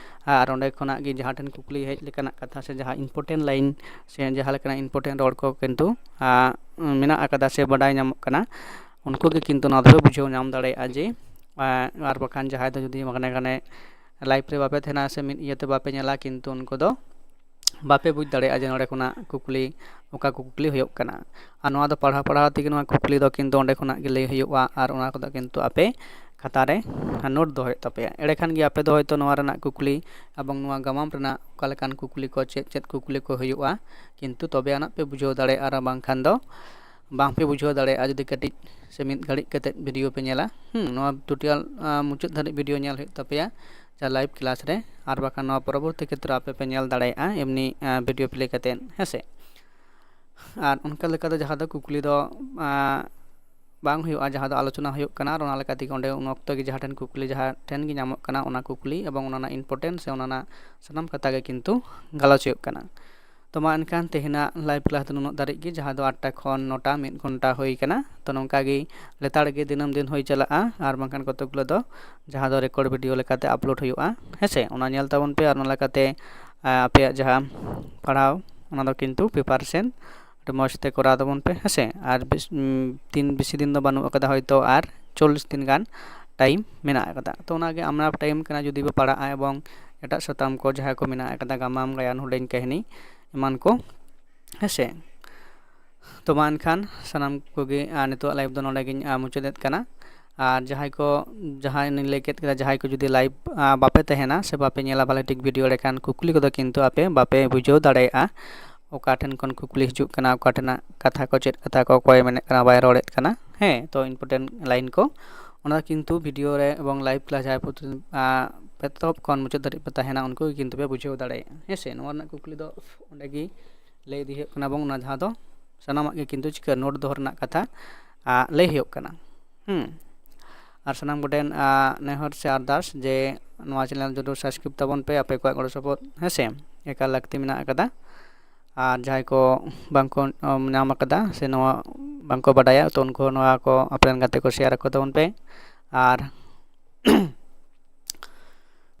ᱟᱨ ᱚᱸᱰᱮ ᱠᱷᱚᱱᱟᱜ ᱜᱮ ᱡᱟᱦᱟᱸ ᱴᱷᱮᱱ ᱠᱩᱠᱞᱤ ᱦᱮᱡ ᱞᱮᱠᱟᱱᱟᱜ ᱠᱟᱛᱷᱟ ᱥᱮ ᱡᱟᱦᱟᱸ important line ᱥᱮ ᱡᱟᱦᱟᱸ ᱞᱮᱠᱟᱱᱟᱜ important ᱨᱚᱲ ᱠᱚ ᱠᱤᱱᱛᱩ ᱢᱮᱱᱟᱜ ᱟᱠᱟᱫᱟ ᱥᱮ ᱵᱟᱰᱟᱭ ᱧᱟᱢᱚᱜ ᱠᱟᱱᱟ, ᱩᱱᱠᱩ ᱜᱮ ᱠᱤᱱᱛᱩ ᱱᱚᱣᱟ ᱫᱚᱯᱮ ᱵᱩᱡᱷᱟᱹᱣ ᱧᱟᱢ ᱫᱟᱲᱮᱭᱟᱜᱼᱟ ᱡᱮ ᱟᱨ ᱵᱟᱠᱷᱟᱱ ᱡᱟᱦᱟᱸᱭ ᱫᱚ ᱡᱩᱫᱤ ᱜᱷᱟᱱᱮ ᱜᱷᱟᱱᱮ live ᱨᱮ ᱵᱟᱯᱮ ᱛᱟᱦᱮᱱᱟ ᱥᱮ ᱢᱤᱫ ᱤᱭᱟᱹᱛᱮ ᱵᱟᱯᱮ ᱧᱮᱞᱟ, ᱠᱤᱱᱛᱩ ᱩᱱᱠᱩ ᱫᱚ ᱵᱟᱯᱮ ᱵᱩᱡᱽ ᱫᱟᱲᱮᱭᱟᱜᱼᱟ ᱡᱮ ᱱᱚᱰᱮ ᱠᱷᱚᱱᱟᱜ ᱠᱩᱠᱞᱤ ᱚᱠᱟ ᱠᱩᱠᱞᱤ ᱦᱩᱭᱩᱜ ᱠᱟᱱᱟ᱾ ᱟᱨ ᱱᱚᱣᱟ ᱫᱚ ᱯᱟᱲᱦᱟᱣ ᱯᱟᱲᱦᱟᱣ ᱛᱮᱜᱮ ᱱᱚᱣᱟ ᱠᱩᱠᱞᱤ ᱫᱚ ᱠᱤᱱᱛᱩ ᱚᱸᱰᱮ ᱠᱷᱚᱱᱟᱜ ᱜᱮ ᱞᱟᱹᱭ ᱦᱩᱭᱩᱜᱼᱟ ᱟᱨ ᱚᱱᱟ ᱠᱚᱫᱚ ᱠᱤᱱᱛᱩ ᱟᱯᱮ ᱠᱷᱟᱛᱟ ᱨᱮ note ᱫᱚᱦᱚᱭ ᱛᱟᱯᱮᱭᱟ᱾ ᱮᱸᱰᱮᱠᱷᱟᱱ ᱜᱮ ᱟᱯᱮ ᱫᱚ ᱦᱚᱭᱛᱳ ᱱᱚᱣᱟ ᱨᱮᱱᱟᱜ ᱠᱩᱠᱞᱤ ᱮᱵᱚᱝ ᱱᱚᱣᱟ ᱜᱟᱢᱟᱢ ᱨᱮᱱᱟᱜ ᱚᱠᱟ ᱞᱮᱠᱟᱱ ᱠᱩᱠᱞᱤ ᱠᱚ, ᱪᱮᱫ ᱪᱮᱫ ᱠᱩᱠᱞᱤ ᱠᱚ ᱦᱩᱭᱩᱜᱼᱟ, ᱠᱤᱱᱛᱩ ᱛᱚᱵᱮ ᱟᱱᱟᱜ ᱯᱮ ᱵᱩᱡᱷᱟᱹᱣ ᱫᱟᱲᱮᱭᱟᱜᱼᱟ᱾ ᱟᱨ ᱵᱟᱝᱠᱷᱟᱱ ᱫᱚ ᱵᱟᱝ ᱯᱮ ᱵᱩᱡᱷᱟᱹᱣ ᱫᱟᱲᱮᱭᱟᱜᱼᱟ ᱡᱩᱫᱤ ᱠᱟᱹᱴᱤᱡ ᱥᱮ ᱢᱤᱫ ᱜᱷᱟᱹᱲᱤᱡ ᱠᱟᱛᱮᱫ video ᱯᱮ ᱧᱮᱞᱟ᱾ ᱦᱩᱸ, ᱱᱚᱣᱟ tutorial ᱢᱩᱪᱟᱹᱫ ᱫᱷᱟᱹᱨᱤᱡ video ᱧᱮᱞ ᱦᱩᱭᱩᱜ ᱛᱟᱯᱮᱭᱟ᱾ ᱡᱟᱦᱟᱸ live class ᱨᱮ, ᱟᱨ ᱵᱟᱠᱷᱟᱱ ᱱᱚᱣᱟ ᱯᱚᱨᱚᱵᱚᱨᱛᱤ ᱠᱷᱮᱛᱨᱮ ᱟᱯᱮ ᱯᱮ ᱧᱮᱞ ᱫᱟᱲᱮᱭᱟᱜᱼᱟ ᱮᱢᱱᱤ video play ᱠᱟᱛᱮᱫ, ᱦᱮᱸ ᱥᱮ᱾ ᱟᱨ ᱚᱱᱠᱟ ᱞᱮᱠᱟ ᱫᱚ ᱡᱟᱦᱟᱸ ᱫᱚ ᱠᱩᱠᱞᱤ ᱫᱚ ᱵᱟᱝ ᱦᱩᱭᱩᱜᱼᱟ, ᱡᱟᱦᱟᱸ ᱫᱚ ᱟᱞᱳᱪᱚᱱᱟ ᱦᱩᱭᱩᱜ ᱠᱟᱱᱟ, ᱟᱨ ᱚᱱᱟ ᱞᱮᱠᱟ ᱛᱮᱜᱮ ᱚᱸᱰᱮ ᱩᱱ ᱚᱠᱛᱚ ᱜᱮ ᱡᱟᱦᱟᱸ ᱴᱷᱮᱱ ᱜᱮ ᱧᱟᱢᱚᱜ ᱠᱟᱱᱟ ᱚᱱᱟ ᱠᱩᱠᱞᱤ ᱮᱵᱚᱝ ᱚᱱᱟ ᱨᱮᱱᱟᱜ important ᱥᱮ ᱚᱱᱟ ᱨᱮᱱᱟᱜ ᱥᱟᱱᱟᱢ ᱠᱟᱛᱷᱟ ᱜᱮ ᱠᱤᱱᱛᱩ ᱜᱟᱞᱚᱪ ᱦᱩᱭᱩᱜ ᱠᱟᱱᱟ᱾ ᱛᱚ ᱢᱟ ᱮᱱᱠᱷᱟᱱ ᱛᱮᱦᱮᱧᱟᱜ live class ᱫᱚ ᱱᱩᱱᱟᱹᱜ ᱫᱷᱟᱹᱨᱤᱡ ᱜᱮ, ᱡᱟᱦᱟᱸ ᱫᱚ ᱟᱴᱴᱟ ᱠᱷᱚᱱ ᱱᱚᱴᱟ, ᱢᱤᱫ ᱜᱷᱚᱱᱴᱟ ᱦᱩᱭ ᱠᱟᱱᱟ᱾ ᱛᱚ ᱱᱚᱝᱠᱟ ᱜᱮ ᱞᱮᱛᱟᱲ ᱜᱮ ᱫᱤᱱᱟᱹᱢ ᱫᱤᱱ ᱦᱩᱭ ᱪᱟᱞᱟᱜᱼᱟ, ᱟᱨ ᱵᱟᱝᱠᱷᱟᱱ ᱠᱚᱛᱚᱠ ᱜᱩᱞᱳ ᱫᱚ ᱡᱟᱦᱟᱸ ᱫᱚ record video ᱞᱮᱠᱟᱛᱮ upload ᱦᱩᱭᱩᱜᱼᱟ, ᱦᱮᱸ ᱥᱮ᱾ ᱚᱱᱟ ᱧᱮᱞ ᱛᱟᱵᱚᱱ ᱯᱮ, ᱟᱨ ᱚᱱᱟ ᱞᱮᱠᱟᱛᱮ ᱟᱯᱮᱭᱟᱜ ᱡᱟᱦᱟᱸ ᱯᱟᱲᱦᱟᱣ ᱚᱱᱟ ᱫᱚ ᱠᱤᱱᱛᱩ preparation ᱟᱹᱰᱤ ᱢᱚᱡᱽ ᱛᱮ ᱠᱚᱨᱟᱣ ᱛᱟᱵᱚᱱ ᱯᱮ, ᱦᱮᱸ ᱥᱮ᱾ ᱟᱨ ᱵᱮᱥ ᱫᱤᱱ, ᱵᱮᱥᱤ ᱫᱤᱱ ᱫᱚ ᱵᱟᱹᱱᱩᱜ ᱟᱠᱟᱫᱟ, ᱦᱚᱭᱛᱳ ᱟᱨ ᱪᱚᱞᱞᱤᱥ ᱫᱤᱱ ᱜᱟᱱ time ᱢᱮᱱᱟᱜ ᱟᱠᱟᱫᱟ᱾ ᱛᱚ ᱚᱱᱟᱜᱮ ᱟᱢᱱᱟ time ᱠᱟᱱᱟ ᱡᱩᱫᱤ ᱯᱮ ᱯᱟᱲᱦᱟᱜᱼᱟ ᱮᱵᱚᱝ ᱮᱴᱟᱜ ᱥᱟᱛᱟᱢ ᱠᱚ ᱡᱟᱦᱟᱸ ᱠᱚ ᱢᱮᱱᱟᱜ ᱟᱠᱟᱫᱟ, ᱜᱟᱢᱟᱢ, ᱜᱟᱭᱟᱱ, ᱦᱩᱰᱤᱧ ᱠᱟᱹᱦᱱᱤ ᱮᱢᱟᱱ ᱠᱚ, ᱦᱮᱸ ᱥᱮ᱾ ᱛᱚ ᱢᱟ ᱮᱱᱠᱷᱟᱱ ᱥᱟᱱᱟᱢ ᱠᱚᱜᱮ ᱱᱤᱛᱚᱜ live ᱫᱚ ᱱᱚᱰᱮ ᱜᱤᱧ ᱢᱩᱪᱟᱹᱫᱮᱫ ᱠᱟᱱᱟ᱾ ᱟᱨ ᱡᱟᱦᱟᱸᱭ ᱠᱚ, ᱡᱟᱦᱟᱸᱭ ᱞᱤᱧ ᱞᱟᱹᱭ ᱠᱮᱫ ᱠᱟᱱᱟ, ᱡᱟᱦᱟᱸᱭ ᱠᱚ ᱡᱩᱫᱤ live ᱵᱟᱯᱮ ᱛᱟᱦᱮᱱᱟ ᱥᱮ ᱵᱟᱯᱮ ᱧᱮᱞᱟ ᱵᱷᱟᱞᱮ ᱴᱷᱤᱠ video, ᱮᱸᱰᱮᱠᱷᱟᱱ ᱠᱩᱠᱞᱤ ᱠᱚᱫᱚ ᱠᱤᱱᱛᱩ ᱟᱯᱮ ᱵᱟᱯᱮ ᱵᱩᱡᱷᱟᱹᱣ ᱫᱟᱲᱮᱭᱟᱜᱼᱟ᱾ ᱚᱠᱟ ᱴᱷᱮᱱ ᱠᱷᱚᱱ ᱠᱩᱠᱞᱤ ᱦᱤᱡᱩᱜ ᱠᱟᱱᱟ, ᱚᱠᱟ ᱴᱷᱮᱱᱟᱜ ᱠᱟᱛᱷᱟ ᱠᱚ, ᱪᱮᱫ ᱠᱟᱛᱷᱟ ᱠᱚ ᱚᱠᱚᱭ ᱢᱮᱱᱮᱫ ᱠᱟᱱᱟ, ᱵᱟᱭ ᱨᱚᱲᱮᱫ ᱠᱟᱱᱟ, ᱦᱮᱸ᱾ ᱛᱚ important line ᱠᱚ ᱚᱱᱟ ᱠᱤᱱᱛᱩ video ᱨᱮ ᱮᱵᱚᱝ live class ᱡᱟᱦᱟᱸᱭ ᱯᱨᱚᱛᱤ ᱮᱛᱚᱦᱚᱵ ᱠᱷᱚᱱ ᱢᱩᱪᱟᱹᱫ ᱫᱷᱟᱹᱨᱤᱡ ᱯᱮ ᱛᱟᱦᱮᱱᱟ, ᱩᱱᱠᱩ ᱜᱮ ᱠᱤᱱᱛᱩ ᱯᱮ ᱵᱩᱡᱷᱟᱹᱣ ᱫᱟᱲᱮᱭᱟᱜᱼᱟ, ᱦᱮᱸ ᱥᱮ᱾ ᱱᱚᱣᱟ ᱨᱮᱱᱟᱜ ᱠᱩᱠᱞᱤ ᱫᱚ ᱚᱸᱰᱮ ᱜᱮ ᱞᱟᱹᱭ ᱤᱫᱤ ᱦᱩᱭᱩᱜ ᱠᱟᱱᱟ ᱮᱵᱚᱝ ᱚᱱᱟ ᱡᱟᱦᱟᱸ ᱫᱚ ᱥᱟᱱᱟᱢᱟᱜ ᱜᱮ ᱠᱤᱱᱛᱩ ᱪᱤᱠᱟᱹ note ᱫᱚᱦᱚ ᱨᱮᱱᱟᱜ ᱠᱟᱛᱷᱟ ᱞᱟᱹᱭ ᱦᱩᱭᱩᱜ ᱠᱟᱱᱟ᱾ ᱦᱩᱸ, ᱟᱨ ᱥᱟᱱᱟᱢ ᱠᱚᱴᱷᱮᱱ ᱱᱮᱦᱚᱨ ᱥᱮ ᱟᱨᱫᱟᱥ ᱡᱮ ᱱᱚᱣᱟ channel ᱡᱚᱨᱩᱨ subscribe ᱛᱟᱵᱚᱱ ᱯᱮ, ᱟᱯᱮ ᱠᱚᱣᱟᱜ ᱜᱚᱲᱚ ᱥᱚᱯᱚᱦᱚᱫ, ᱦᱮᱸ ᱥᱮ, ᱮᱠᱟᱞ ᱞᱟᱹᱠᱛᱤ ᱢᱮᱱᱟᱜ ᱟᱠᱟᱫᱟ᱾ ᱟᱨ ᱡᱟᱦᱟᱸᱭ ᱠᱚ ᱵᱟᱝ ᱠᱚ ᱧᱟᱢ ᱟᱠᱟᱫᱟ ᱥᱮ ᱱᱚᱣᱟ ᱵᱟᱝᱠᱚ ᱵᱟᱰᱟᱭᱟ, ᱛᱚ ᱩᱱᱠᱩ ᱱᱚᱣᱟ ᱠᱚ ᱟᱯᱮᱨᱮᱱ ᱜᱟᱛᱮ ᱠᱚ ᱥᱮᱭᱟᱨ ᱟᱠᱚ ᱛᱟᱵᱚᱱ ᱯᱮ᱾ ᱟᱨ